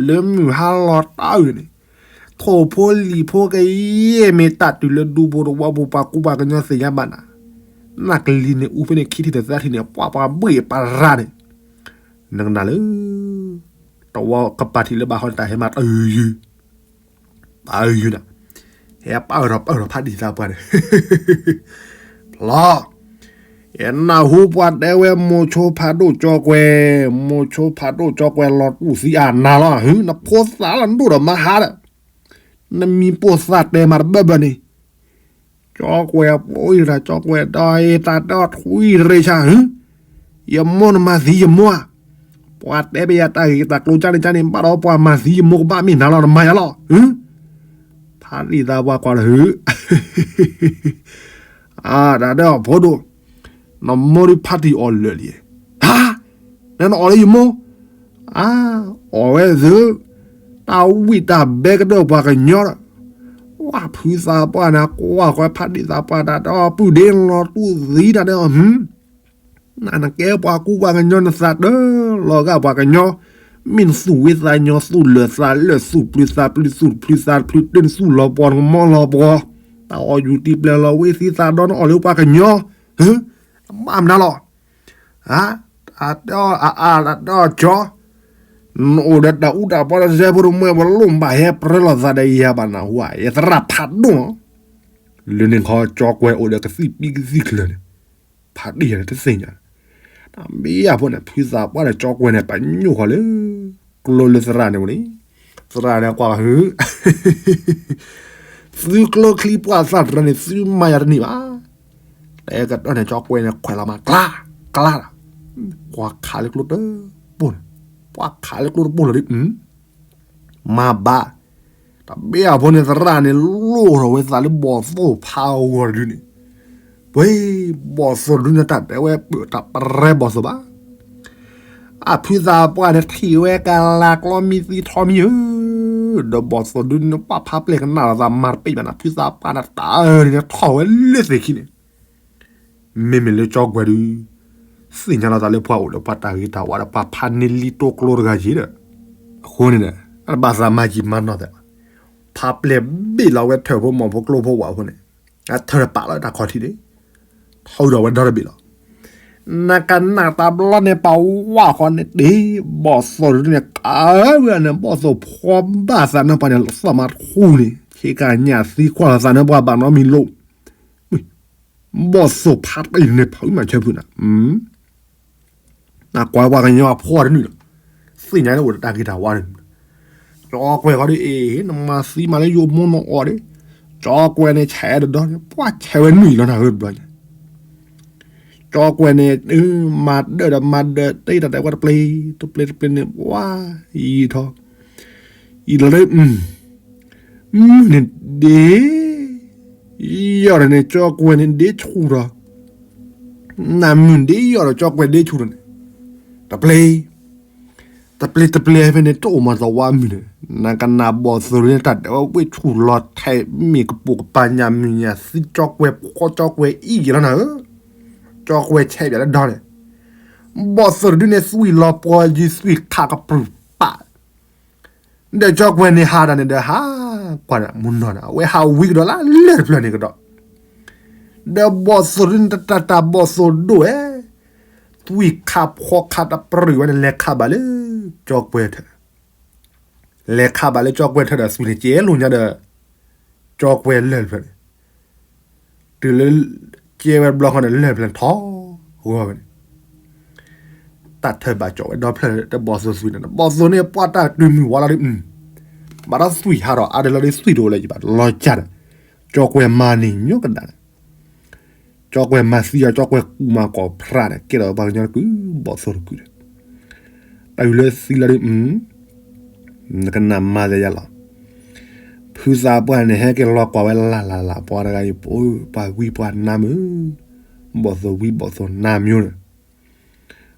လၢမုၢ်ဟါလီၤတၢ်အုၣ်န့ၣ်, ထိၣ်ဖိလံၣ်ဖိကယဲၢ်မ့ၢ်တၢ်တုၤလၢဒူဖိတဝီပူၤ ပှၤကူပှၤကညီသ့ၣ်ညါဘၣ်နၤ, နၢ်ကလံၤန့ၣ်အူဖဲန့ၣ် ခံထံၣ်တသၢထံၣ်န့ၣ် ပှၤပှၤဘှ့ၣ်ပှၤရၤန့ၣ်, နကနၣ်လၢ တဝီကပၤထံးလၢဘၣ်ဃီန့ၣ် တၢ်ဟဲမၤတၢ်ယုၢ်, တၢ်ယုၢ်နၤ, ဟဲပာ်အၢၣ်ထီၣ်ပာ်အၢၣ်ထီၣ်ဖးဒံၣ်သးပှၢ်န့ၣ်, ဖျီ, ယနၢ်ဟူပှၤတဲဝဲ မိၤဆိဖးဒိၣ်ကၠီကွဲၤ, မိၤဆိဖးဒိၣ်ကၠီကွဲၤလီၤတူၢ်သံအနၤလီၤ, ဟု နဖိသၣ်လီၤဒိၣ်ဒီးမါဟါဒီး, နမံၤပိာ်သးတဲမၤတဘၢဘၢန့ၣ် ကၠီကွဲၤပိအံၤတၢ် ကၠီကွဲၤဒီးအံၤ တၢ်တဲအီၤထွံၣ်ရ့ၣ်ဆါ ဟု, ယမိၢ်နမၤသံယမိၢ်ဧါ, ပှၤတဲပယၤတၢ်ဂ့ၢ်တၢ်ကျိၤကၢ်န့ၣ်ကၢ်န့ၣ် ဘၣ်ဒီးပှၤမၤသံယမိၢ်ကဘၣ်မ့ၢ်နၤလီၤ နမၤယၤလီၤ, ဟု, ဖးဒံၣ်သးပှၢ်ကွၢ်လီၤ ဟု အတၢ်တဲအီၤဖိဒိၣ်, နမိၢ်ဒုးဖးတံၢ်အီၣ်လၢာ်လံ, ဟါ, နနအီၣ်လၢယမိၢ်, အါ, အီၣ်ဝဲသု, တၢ်ဝံၣ်တၢ်ဘဲကဒၢပှၤကညီဒီး, ဝါဖုသးပှၢ်န့ၣ် ကွၢ်ဃီဖးဒံၣ်သးပှၢ်တၢ်တဲအီၤ ပုၢ်ဒ့လီၤတူၢ်သံတၢ်တဲအီၤ, နနကဲပှၤကူပှၤကညီ နသးတလီၤဂာ်ပှၤကညီ, မ့ၢ်နသူၣ်ဝံသးညီ သူၣ်လၢာ်သးလၢာ် သူၣ်ပျုၤသးပျုၤ သူၣ်တဖျုးသးတဖျုး တၢ်နသူၣ်လီၤပှီၢ်နကမီလီၤပှီၢ်, တၢ်အီၣ်ယူၤတံၢ်ပျဲၢ်လီၤဝံသံသးဒီ နအီၣ်လၢပှၤကညီ, ဟၢ, တဘၣ်မနုၤလီၤ, အါ, တၢ်တဲအီၤအါအါ တၢ်တဲအီၤကၠီ, နအိၣ်ဒီးတၢ်အူတၢ်ပီဒီး စဲဖိတမွဲ ပလိၣ်ဘၣ်ဟဲပြၢလိာ်သးဒီးယၤဘၣ်နဟူဧါ, ယသရၣ်ဖးဒိၣ်လီၤ, လၢန့ၣ်ခီ ကၠီကွဲၤအိၣ်ဒီးကသံၣ်ပံကသံၣ်ချၢန့ၣ်, ဖးဒံၣ်ယၤန့ၣ်တသ့ၣ်ညါ, တၢ်မ့ၢ်အဖိန့ၣ် ဖုသးပှၢ်ဒီးကၠီကွဲၤန့ၣ် ပညိၣ်ဃီလၢ ကျိလၢသရၣ်န့ၣ်ဝဲန့ၣ်, သရၣ်န့ၣ်ကွၢ်ဟု သုကျိချံပှၢ်သၣ်တရၢန့ၣ် သုမၤယၤတန့ၢ်ဘၣ်, တဲကတၢၢ်န့ၣ် ကၠီကွဲၤန့ၣ် ခွဲးလီၤမး ကျါ, ကျါ, ကွၢ်ခးလၢကျိတပိၢ်န့ၣ်, ကွၢ်ခးလၢကျိတပိၢ်လီၤဒီး မၤဘၣ်, တၢ်မ့ၢ်အဖိန့ၣ် သရၣ်န့ၣ် လိၣ်ထီၣ်ဝဲသးလၢဘီၣ်သိၣ်ဖးဂီၤတဒုန့ၣ်, ပှ့ၤ, ဘီၣ်သိၣ်တဒုန့ၣ် တၢ်တဲဝဲပၢၢ်တၢ်ပရဲဘီၣ်သိၣ်ဘၣ် အဖုသးပှၢ်န့ၣ် ထံၣ်ဝဲကလၤကျီမံသံထီမံၤဧၢ, ဒီးဘီၣ်သိၣ်ဒုန့ၣ် ပာ်ဖးပျဲၢ်ကနၣ်လီၤသး မၤတပ့ၢ်ဘၣ်န့ၣ် ဖုသးပှၢ်န့ၣ် တၢ်အၢန့ၣ် ထီၣ်ဝဲလၢသ့ၣ်ခံန့ၣ်, မ့မ့ၢ်လၢကၠီကွဲၤဒု သ့ၣ်ညါလီၤသးလၢပှၤအိၣ်ဒီးပှၤတၢ်ဂ့ၤတၢ်ဝါဒီး ပှၤဖးန့ၢ်လံတိကျိတဂၤက့ၤဒီး, အဃိန့ၣ်ဒီး အတဘၣ်သးမၤယံာ်မၤနီၢ်သးဘၣ်, ဖးပျဲၢ်ဘ့ၣ်လီၤဝဲထၢၣ်ဖိမီၢ်ဖိကျိဖိဝဲအဃိန့ၣ်, အထၢၣ်တပာ်လီၤတၢ်ခီၣ်ထံးန့ၣ် ထီၣ်ဒီးဝဲဒီတဘ့ၣ်လီၤ. နကနၣ်တဘျီန့ၣ် ပဝဲဃီန့ၣ်တ့ၢ်, ဘီၣ်သိၣ်ဒုန့ၣ် ကးဝဲန့ၣ် ဘီၣ်သိၣ်ဖီဘၣ်သးန့ၣ် ပှၤန့ၣ် သီၣ်မၤထူန့ၣ် ဆ့ကၤညၣ်သံကွၢ်လီၤသးန့ၣ် ပှၤဘၣ်နီတမံၤလိာ်, ဘီၣ်သိၣ်ဖးတံၢ်န့ၣ် ဖးဝံၣ်မၤဆၢဖုနၤ နကွၢ်ပှၤကညီအဖီတနုာ်လီၤ, သ့ၣ်ညါန့ၣ်အိၣ်ဒီးတၢ်ဂ့ၤတၢ်ဝါန့ၣ်, ကၠီကွဲၤဃီဒီး အ့ၣ် နမၤသံမၤလၢယိၤမိၢ်နအီၣ်ဒီး, ကၠီကွဲၤန့ၣ် ဆဲးတဒီန့ၣ် ပှၤဆဲးဝဲနွံလီၤနၤဧၢတဘျီညါ, ကၠီကွဲၤန့ၣ် မၤဒၢးဒီးမၤဒၢး တ့တၢ်ဒဲးဝဲတပျ့ၤ, တပျ့ၤတပျ့ၤန့ၣ် ပှၤ ယံာ်ထီၣ်, ယံာ်လီၤဒီး မုၢ်န့ၣ်ဒ့ ယီၢ်ဒီးန့ၣ် ကၠီကွဲၤန့ၣ်ဒ့ဆူၣ်ဒီး, နမုၢ်ဒ့ယီၢ်ဒီးကၠီကွဲၤဒ့ဆူၣ်ဒီးန့ၣ်, တပျ့ၤ, တပျ့ၤတပျ့ၤဖဲန့ၣ် တအိၣ်မၤသးဝါမုၢ်န့ၣ်, နကနၣ်ဘီၣ်သိၣ်ဒုန့ၣ် တၢ်တဲဝဲဝ့ၢ်ဆူၣ်လီၤထဲး မ့ၢ်ကပိာ်ကပၤညၣ်မုၢ်ညၣ်သံ ကၠီကွဲၤဖီကၠီကွဲၤအံၣ်က့ၤလီၤနၤဧၢ, ကၠီကွဲၤဆဲးပၠးလၢဒီန့ၣ်, ဘီၣ်သိၣ်တဒုန့ၣ် သွံၣ်လီၤပှီၤယုၢ်သွံၣ်ခးကပြုၢ်ပာ် ဒီးကၠီကွဲၤန့ၣ်ဟးဒၣ်န့ၣ်ဒီး ဟးကွၢ်မုၢ်နီၢ်န့ၣ် အဝဲဟးဝံၤကဒီးလၢလၢၢ်တဖျၢၣ်န့ၣ်ကဒီး, ဒီးဘီၣ်သိၣ်ဒုန့ၣ် တတၢ်တၢ်ဘီၣ်သိၣ်ဒိၣ်ဝဲ, သွံၣ်ခးဖီခးတပရၢၢ်ဝဲန့ၣ် လဲၤခးဘၣ်လၢ ကၠီကွဲၤထၢၣ်, လဲၤခးဘၣ်လၢကၠီကွဲၤထၢၣ်ဒီးသွံၣ်န့ၣ် ကဲလိာ်ညါဒီး ကၠီကွဲၤလၢၢ်တဖျၢၣ်န့ၣ်, တုၤလၢ ကဲဝဲတဘျီဃီန့ၣ် လၢၢ်တဖျၢၣ်န့ၣ်ထီၣ်ဂီၤဝဲန့ၣ်, တၢ်ထၢၣ်ဘၣ်ကၠီဝဲဒီဖျၢၣ်လၢတဘီၣ်သိၣ်သွံၣ်န့ၣ် ဘီၣ်သိၣ်န့ၣ် ပှၤတၢ်တုၤမုၢ်ဝါလီၤဒီး ဘၣ်ဒီးသွံၣ်ဟးထီၣ်အါဒၢးလီၤဒီးသွံၣ်တအိၣ်လၢၤဘၣ် လီၤကၢ်ဒီး, ကၠီကွဲၤမၤန့ၢ်ညီကဒၣ်န့ၣ်, ကၠီကွဲၤမၤသံအီၤ ကၠီကွဲၤကူၣ်မၤကီၢ်ဖြးန့ၣ် ကဲထီၣ်ပှၤကညီတကုာ် ဘီၣ်သိၣ်တကုာ်ဒီး, တၢ်အုၣ်လၢသံလီၤဒီး နကနၣ်မၤသးယါလီၤ, ဖုသးပှၢ်န့ၣ် ဟဲက့ၤလီၤကွၢ်ဝဲလၢ်လၢ်လၢ် ပှၤတဂၤအံၤ ပှၤဝံပှၤနါမုၢ်, ဘီၣ်သိၣ်ဝံဘီၣ်သိၣ်နါမုၢ်န့ၣ်,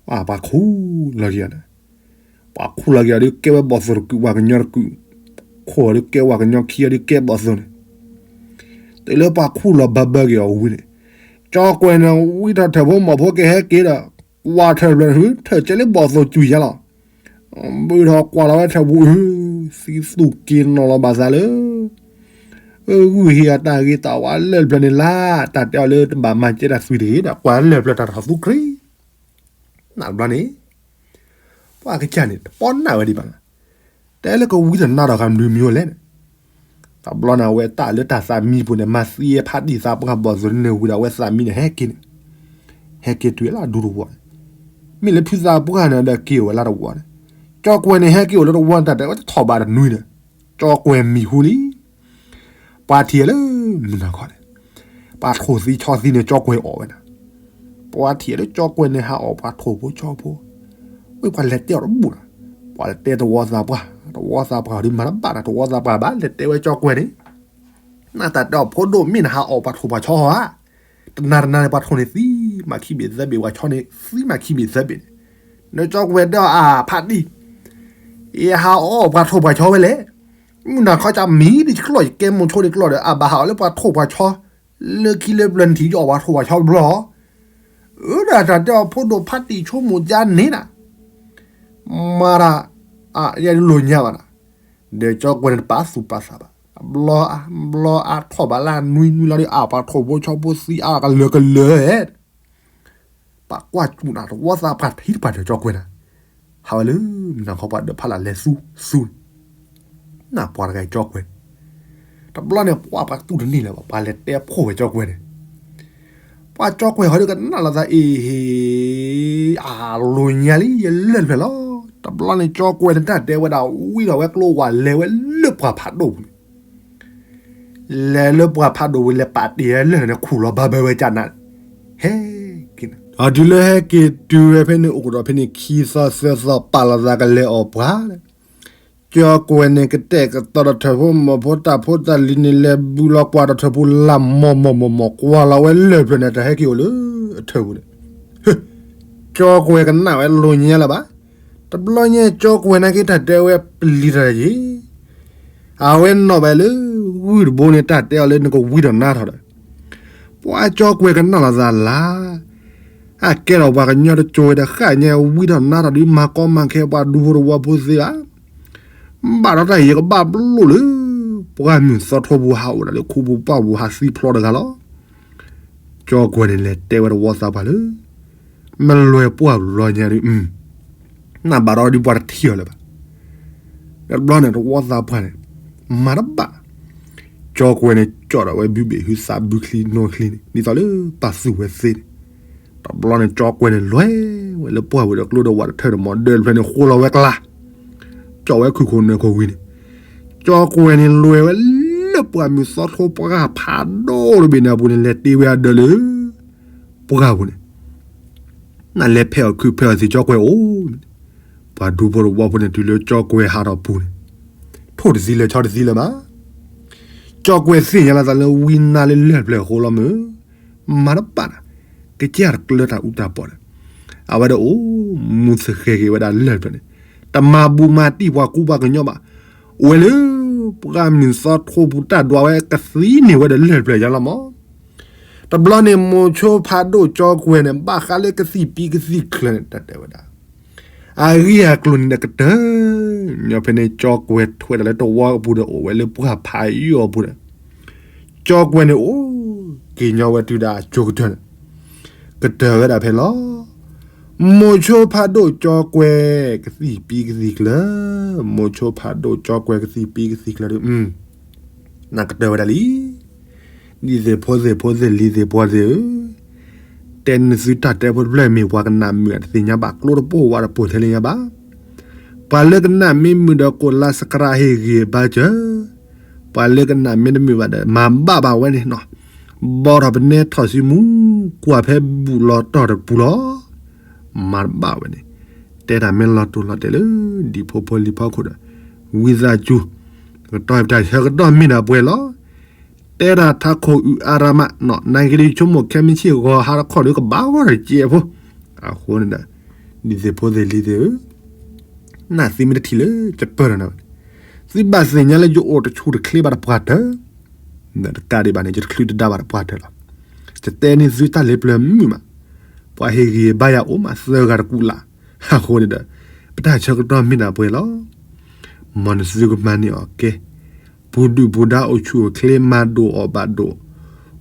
ပှၤခူၣ်လီၤက့ၤအီၤန့ၣ်, ပှၤခူၣ်လီၤက့ၤအီၤဒီးကဲဝဲဘီၣ်သိၣ်တကုာ် ပှၤကညီတကုာ်, ခူၣ်အီၤဒီးကဲပှၤကညီခံအီၤဒီး ကဲဘီၣ်သိၣ်န့ၣ်, တုၤလၢပှၤခူၣ်လီၤဘၢဘၢက့ၤအီၤဝံၤန့ၣ်, ကၠီကွဲၤန့ၣ် ဝံထီၣ်ထၢၣ်ဖိမီၢ်ဖိကဟဲက့ၤဒီး ကွၢ်ထၢၣ်တဖျၢၣ်န့ၣ် ထၢၣ်ကဲလၢဘီၣ်သိၣ်စူၤယါလီၤ, ဘုၣ်ထီၣ်ကွၢ်လီၤဝဲထၢၣ်ပူၤအုး, သံသူၣ်က့ၤနီၣ်လီၤဘၣ်သးလၢ ဂုၢ်ဟ့ၣ်အတၢ်ဂ့ၤတၢ်ဝါလၢၢ်တဖျၢၣ်န့ၣ်လၢ တၢ်တဲအီၤလၢတဘၣ်မၤကဲတၢ်သွံၣ်တဂ့ၤဒီး ကွၢ်လၢၢ်တဖျၢၣ်တၢ်ထီၣ်သူခရံာ်, နဘျီန့ၣ် ပှၤကစၢ်န့ၣ် တပီၢ်နၢ်ဝဲဒံးဘၣ်, တဲလၢကဝံတနီၤဒီးဃးမနုၤမံၤလဲၣ်န့ၣ်, တဘျီန့ၣ် အဝဲတၢ်လၢတၢ်သးမံပူၤန့ၣ် မၤသံဖးဒံၣ်သးပှၢ်ဘီၣ်သိၣ်န့ၣ်ဝံၤဒီး အဝဲသးမံန့ၣ် ဟဲက့ၤန့ၣ်, ဟဲက့ၤတုၤလၢအဒူတဝီန့ၣ်, မ့ၢ်လၢဖုသးပှၢ်န့ၣ်ဒီးက့ၤအိၣ်ဝဲလၢတဝီန့ၣ်, ကၠီကွဲၤန့ၣ် ဟဲက့ၤအိၣ်လၢတဝီန့ၣ် တၢ်တဲဝဲတထီၣ်ဘးတနွံန့ၣ်, ကၠီကွဲၤမံၤဟူလံ ပှၤထံၣ်လၢမုၢ်နၤခီန့ၣ်, ပှၤထိၣ်သံဆီသံန့ၣ် ကၠီကွဲၤအီၣ်ဝဲန့ၣ်, ပှၤထံၣ်လၢကၠီကွဲၤန့ၣ် ဟးအီၣ်ပှၤထိၣ်ဖိဆီဖိ, ဝဲပှၤလဲၤတဲအီၤတဘူၣ်လီၤ, ပှၤလဲၤတဲတဝီသးပှၢ်, တဝီသးပှၢ်ဒ်မၤတဘၣ်ဒီး တဝီသးပှၢ်ဘၣ် လဲၤတဲဝဲကၠီကွဲၤန့ၣ်, နတၢ်တဲအီၤဖိဒိၣ်မ့ၢ်နဟးအီၣ်ပှၤထိၣ်ပှၤဆီဧါ, တနၤတနၤန့ၣ် ပှၤထိၣ်န့ၣ်သံမၤခံဘ့ၣ်သၢဘ့ၣ် ပှၤဆီန့ၣ်သံမၤခံဘ့ၣ်သၢဘ့ၣ်န့ၣ်, ဒီးကၠီကွဲၤတဲအီၤအဖးဒံၣ် ယဟးအီၣ်ပှၤထိၣ်ပှၤဆီဝဲလဲၣ်, မုၢ်နၤခီကမံၤဒ်ယကျီၢ် ယကဲမိၤဆိဒ်ကျီၢ်ဒီး အဘၣ်ဟးအီၣ်လၢပှၤထိၣ်ပှၤဆီ, လၢခံလၢပျၢၤနထံၣ်ယအီၣ်ပှၤထိၣ်ပှၤဆီဘျီ, အၢ ဒီးတၢ်တဲအီၤဖိဒိၣ်ဖးတံၢ်ဆိကမိၣ်ကါန့ၣ်နၤ, မၤတၢ်, ယလိာ်ညါဘၣ်နၤ, ဒီးကၠီကွဲၤန့ၣ်တပာ်သူၣ်ပာ်သးဘၣ်, ဘျီအါဘျီအါထီၣ်ဘးလၢနွံနွံလီၤဒီး အပှၤထိၣ်ဖိဆီဖိသံအါကလၢာ်ကလၢာ် ပှၤကွၢ်စူၣ်နၤ တဝီသးပှၢ်ထံတပၤဒီးကၠီကွဲၤနၤ, ဟးဝဲလၢ မုၢ်နၤခီပှၤဒၢးဖးလၢ်လဲၤသူသူ, နပှၤတဂၤကၠီကွဲၤ, တဘျီန့ၣ် ပှၤပှၤတူၢ်တန့ၢ်လၢၤဘၣ် ပှၤလဲၤတဲဖှိၣ်ဝဲကၠီကွဲၤန့ၣ်, ပှၤကၠီကွဲၤဟီဒီးကနၣ်လီၤသးအံၤ, အလိာ်ညါလံ ယလၢၢ်တဖျၢၣ်လီၤ, တဘျီန့ၣ် ကၠီကွဲၤန့ၣ်တၢ်တဲဝဲဒၣ် ဝံထီၣ်ဝဲကျိဝဲလဲၤဝဲလၢပှၢ်ဖးဒိၣ်ပူၤန့ၣ် လဲၤလၢပှၢ်ဖးဒိၣ်ဝံၤ လဲၤပာ်တ့ၢ်လၢၢ်န့ၣ် ခူၣ်လီၤဘၣ်ဘၢဝဲကၢ်နး, ဟဲက့ၤန့ၣ်, ဒီးတုၤလၢဟဲက့ၤတုၤဝဲဖဲန့ၣ် အိၣ်ကဒီးဖဲန့ၣ် ခံသီသၢသီ ပာ်လီၤသးကလဲၤအီၣ်ပှၤ, ကၠီကွဲၤန့ၣ် ကတဲာ်ကတီၤဒီးထၢၣ်ဖိမီၢ်ဖိ တၢ်ဖိတၢ်လံၤန့ၣ် လဲၤဘုလီၤကွၢ်ဒီးထၢၣ်ဖိလၢ်မီၢ်မီၢ်မီၢ်မီၢ် ကွၢ်လီၤဝဲလၢၢ်ဖျၢၣ်န့ၣ် တၢ်ဟဲက့ၤအိၣ်လၢအထၢၣ်ပူၤန့ၣ်, ကၠီကွဲၤကနၣ်ဝဲလိာ်ညါလၢၤဘၣ်, တဘျီညါ ကၠီကွဲၤနာ်က့တၢ်တဲဝဲပလံၤတၢ်ယံၤ အဝဲနီၣ်ဘၣ်လၢ ဂုၢ်တဘိန့ၣ် တၢ်တဲအီၤလၢနကဝံထီၣ်နါထီၣ်ဒီး, ပှၤကၠီကွဲၤကနၣ်လီၤသးလၢ်, အကဲထီၣ်ပှၤကညီတကၠိဝဲဒီး ဃၣ်ညါဝံထီၣ်နါထီၣ်ဒီး မၤကီမၤခဲပှၤဒူဖိတဝီဖိသ့ဧါ, ဘၣ်ဒီးတၢ်ယံၤကဘၣ်ပလိၣ်လၢ ပှၢ်မုၢ်သီထိပူၤ ဟးအိၣ်ဒၣ်လၢခူပူၤပှၢ်ပူၤ ဟးသံဖျီတဂၤလီၤ. ကၠီကွဲၤန့ၣ် လဲၤတဲဝဲတဝီသးပှၢ်လၢ မ့ၢ်လွဲၢ်ပှၢ်ဘျီညါဒီး နၢ်ဘၣ်ဒီးဒ်ပှၤတထံၣ်အီၤလၢၤဘၣ်. ဒီးတဘျီန့ၣ် တဝီသးပှၢ်န့ၣ် မၤတဘၣ်, ကၠီကွဲၤန့ၣ် ကၠီၣ်ဒီးဝဲဘုဘ့ၣ်ဟုသးဘုချံနီချံန့ၣ် ဒ်သိးလၢပာ်သူၣ်ဝဲသ့န့ၣ်, တဘျီန့ၣ် ကၠီကွဲၤန့ၣ် လဲၤဝဲလၢပှၢ်ဝဲဒီးကျိဒီးဝးတထၢၣ်န့ၣ် မီၢ်ဒၢးတဖျၢၣ်န့ၣ် ဃိလီၤဝဲကျါ ကၠီၣ်ဝဲခုၣ်ခိၣ်နၢၤခိၣ်ဝံၤန့ၣ်, ကၠီကွဲၤန့ၣ် လဲၤဝဲလၢပှၢ်မုၢ်သီထိပှၢ်ဖးဒိၣ်တဘ့ၣ်န့ၣ်အပူၤန့ၣ် လဲၤတ့ဝဲအဒၢးလၢ ပှၢ်ပူၤန့ၣ်, နလဲၤဖဲးအီၣ်ခုးဖဲးအီၣ်သံး ကၠီကွဲၤအိၣ်န့ၣ်, ပှၤဒူဖိတဝီဖိန့ၣ် တုၤလၢကၠီကွဲၤဟးထီၣ်ပူၤန့ၣ်, ထိၣ်တသံလၢၤ ဆီတသံလၢၤမး, ကၠီကွဲၤသ့ၣ်ညါလီၤသးလၢဝံနါလၢလၢၢ်တဖျၢၣ်အဃိလီၤမး, မၤတဘၣ်နၤ, ကစၢ်တကျၢၤတၢ်အူတၢ်ပီၣ်ဒီး, အဝဲဒၣ်အိၣ်မူသဃဲၤက့ၤဝဲဒၣ်လၢၢ်တဖျၢၣ်န့ၣ်, တမၤဘူးမၤတံၢ်ပှၤကူပှၤကညီဘၣ်. အိၣ်ဝဲလၢ ပှၢ်မုၢ်သီထိပူၤတၢ်ဒွးဝဲကသံန့ၢ်ဝဲဒီးလၢၢ်တဖျၢၣ်ညါလီၤမး. တဘျီန့ၣ် မိၤဆိဖးဒိၣ်ကၠီကွဲၤန့ၣ် ဘၣ်ဃးလၢကသံၣ်ပံကသံၣ်ချၢန့ၣ် တၢ်တဲဝဲဒၣ် အဂ့ၢ်အကျိၤန့ၣ်ဒီးကတၢၢ် ညီဖဲန့ၣ် ကၠီကွဲၤထွဲတၢ်လၢတဝီအပူၤဒီး အိၣ်ဝဲလၢပှၢ်ဖးယံာ်အပူၤဒီး ကၠီကွဲၤန့ၣ်အိၣ်က့ၤညီဝဲတုၤဒၣ်အကၠိကတၢၢ်န့ၣ် ကတၢၢ်ဝဲဒၣ်ဖဲလီၤ. မိၤဆိဖးဒိၣ်ကၠီကွဲၤ ကသံၣ်ပံကသံၣ်ချၢ, မိၤဆိဖးဒိၣ်ကၠီကွဲၤကသံၣ်ပံကသံၣ်ချၢဒီး နကတၢၢ်ဝဲဒၣ်လံ. ဒ်သ့ၣ်ဖိသ့ၣ်ဖိသ့ၣ်လံၤသ့ၣ်ပှၤသ့ၣ်ဧၢ, တဲနသုတၢ်တဲဖိတဖျၢၣ်မ့ၢ်ပှၤကနၣ်မုာ်အတသ့ၣ်ညါဘၣ် ကျိတပိၢ်ဝးတပိၢ်ထဲလၢညါဘၣ်. ပှၤလၢကနၣ်မ့ၢ်မုာ်ဒီးကိးလါစကရၣ်ဟ့ၣ်ဂံၢ်ဘါစၢၤ, ပှၤလၢကနၣ်မ့ၢ်တမုာ်ဘၣ်ဒီး မၤဘၣ်ဘၣ်ဝဲန့ၣ်နီၤ, ဘီထီၣ်ပနဲထီၣ်စုမူ ကွၢ်ဖဲဘူၣ်လီၤတီၢ်တပူၤလီၤ. မၤတဘၣ်ဝဲန့ၣ်, တဲတၢ်မ့ၢ်လီၤတိၢ်လီၤတဲာ်လၢ ဒ်ဖိဖိလံၤဖီခိၣ်ဒီး ဝံသးစူၤ, ကတီၢ်ပတၢ်ဆၢကတီၢ်မ့ၢ်ဒၣ်ပှဲၤလီၤ. တဲတၢ်ထးခိၣ်အုးအါရမးနီၤ နကလံၤဆိကမိၣ်ခဲမုၢ်ဆ့ၣ်ဂီၤဟါတခီဒီးကဘၣ်ဂီၢ်တကဲးဖိ, အဃိန့ၣ်ဒီး ဒ်သ့ၣ်ဖိသ့ၣ်လံၤသ့ၣ်ဧၢ, နသုမ့ၢ်တထံၣ်လၢကပၢၢ်ထီၣ်နၤဘၣ်န့ၣ်, သုဘၣ်သ့ၣ်ညါလၢယအိၣ်တဆူၣ်တချ့ဘၣ်တပှၢ်တၢၢ်, တကးဒံးဘၣ်န့ၣ် ယတချုးတဒါဘၣ်တပှၢ်တၢၢ်လီၤ. ယတဲန့ၢ်သုတၢ်လၢပျၢၤမုာ်မး, ပှၤဟ့ၣ်ဂံၢ်ဘါယၤအိၣ်မးသၢဂၤတကူာ်လၢ်, အဃိန့ၣ်ဒီး ပတၢ်ဆၢကတီၢ်မ့ၢ်ဒၣ်ပှဲၤလီၤ. မ်နသုကမၤန့ၢ်အီၤကဲ, ပူၤဒုၣ်ပူၤဒါအိၣ်ဆူၣ်အိၣ်ချ့မၤဒိၣ်အီၣ်ဘၣ်ဒိၣ်,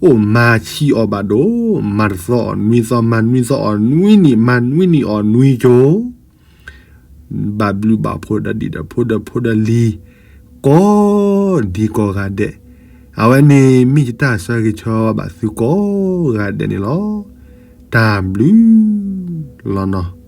အိၣ်မၤဆံးအီၣ်ဘၣ်ဒိၣ်, မၤတသီအီၣ်နွံသီ, မၤနွံသီအီၣ်နွံနံၣ်, မၤနွံနံၣ်အီၣ်နွံကၠိ, ဘၣ်ဘျုးဘၣ်ဖှိၣ်ဒီးဒ်ဒီးဖိဒီးဖိဒီးလံၤ, ကိးဒံကိးဂၤဒဲး, အဝဲန့ၣ်မ့ၢ်ယတၢ်ဆၢဂ့ၤဆၢဝါဘၣ်သုကိးဂၤဒဲးန့ၣ်လီၤ. တၢ်ဘျုးလီၤနီၤ.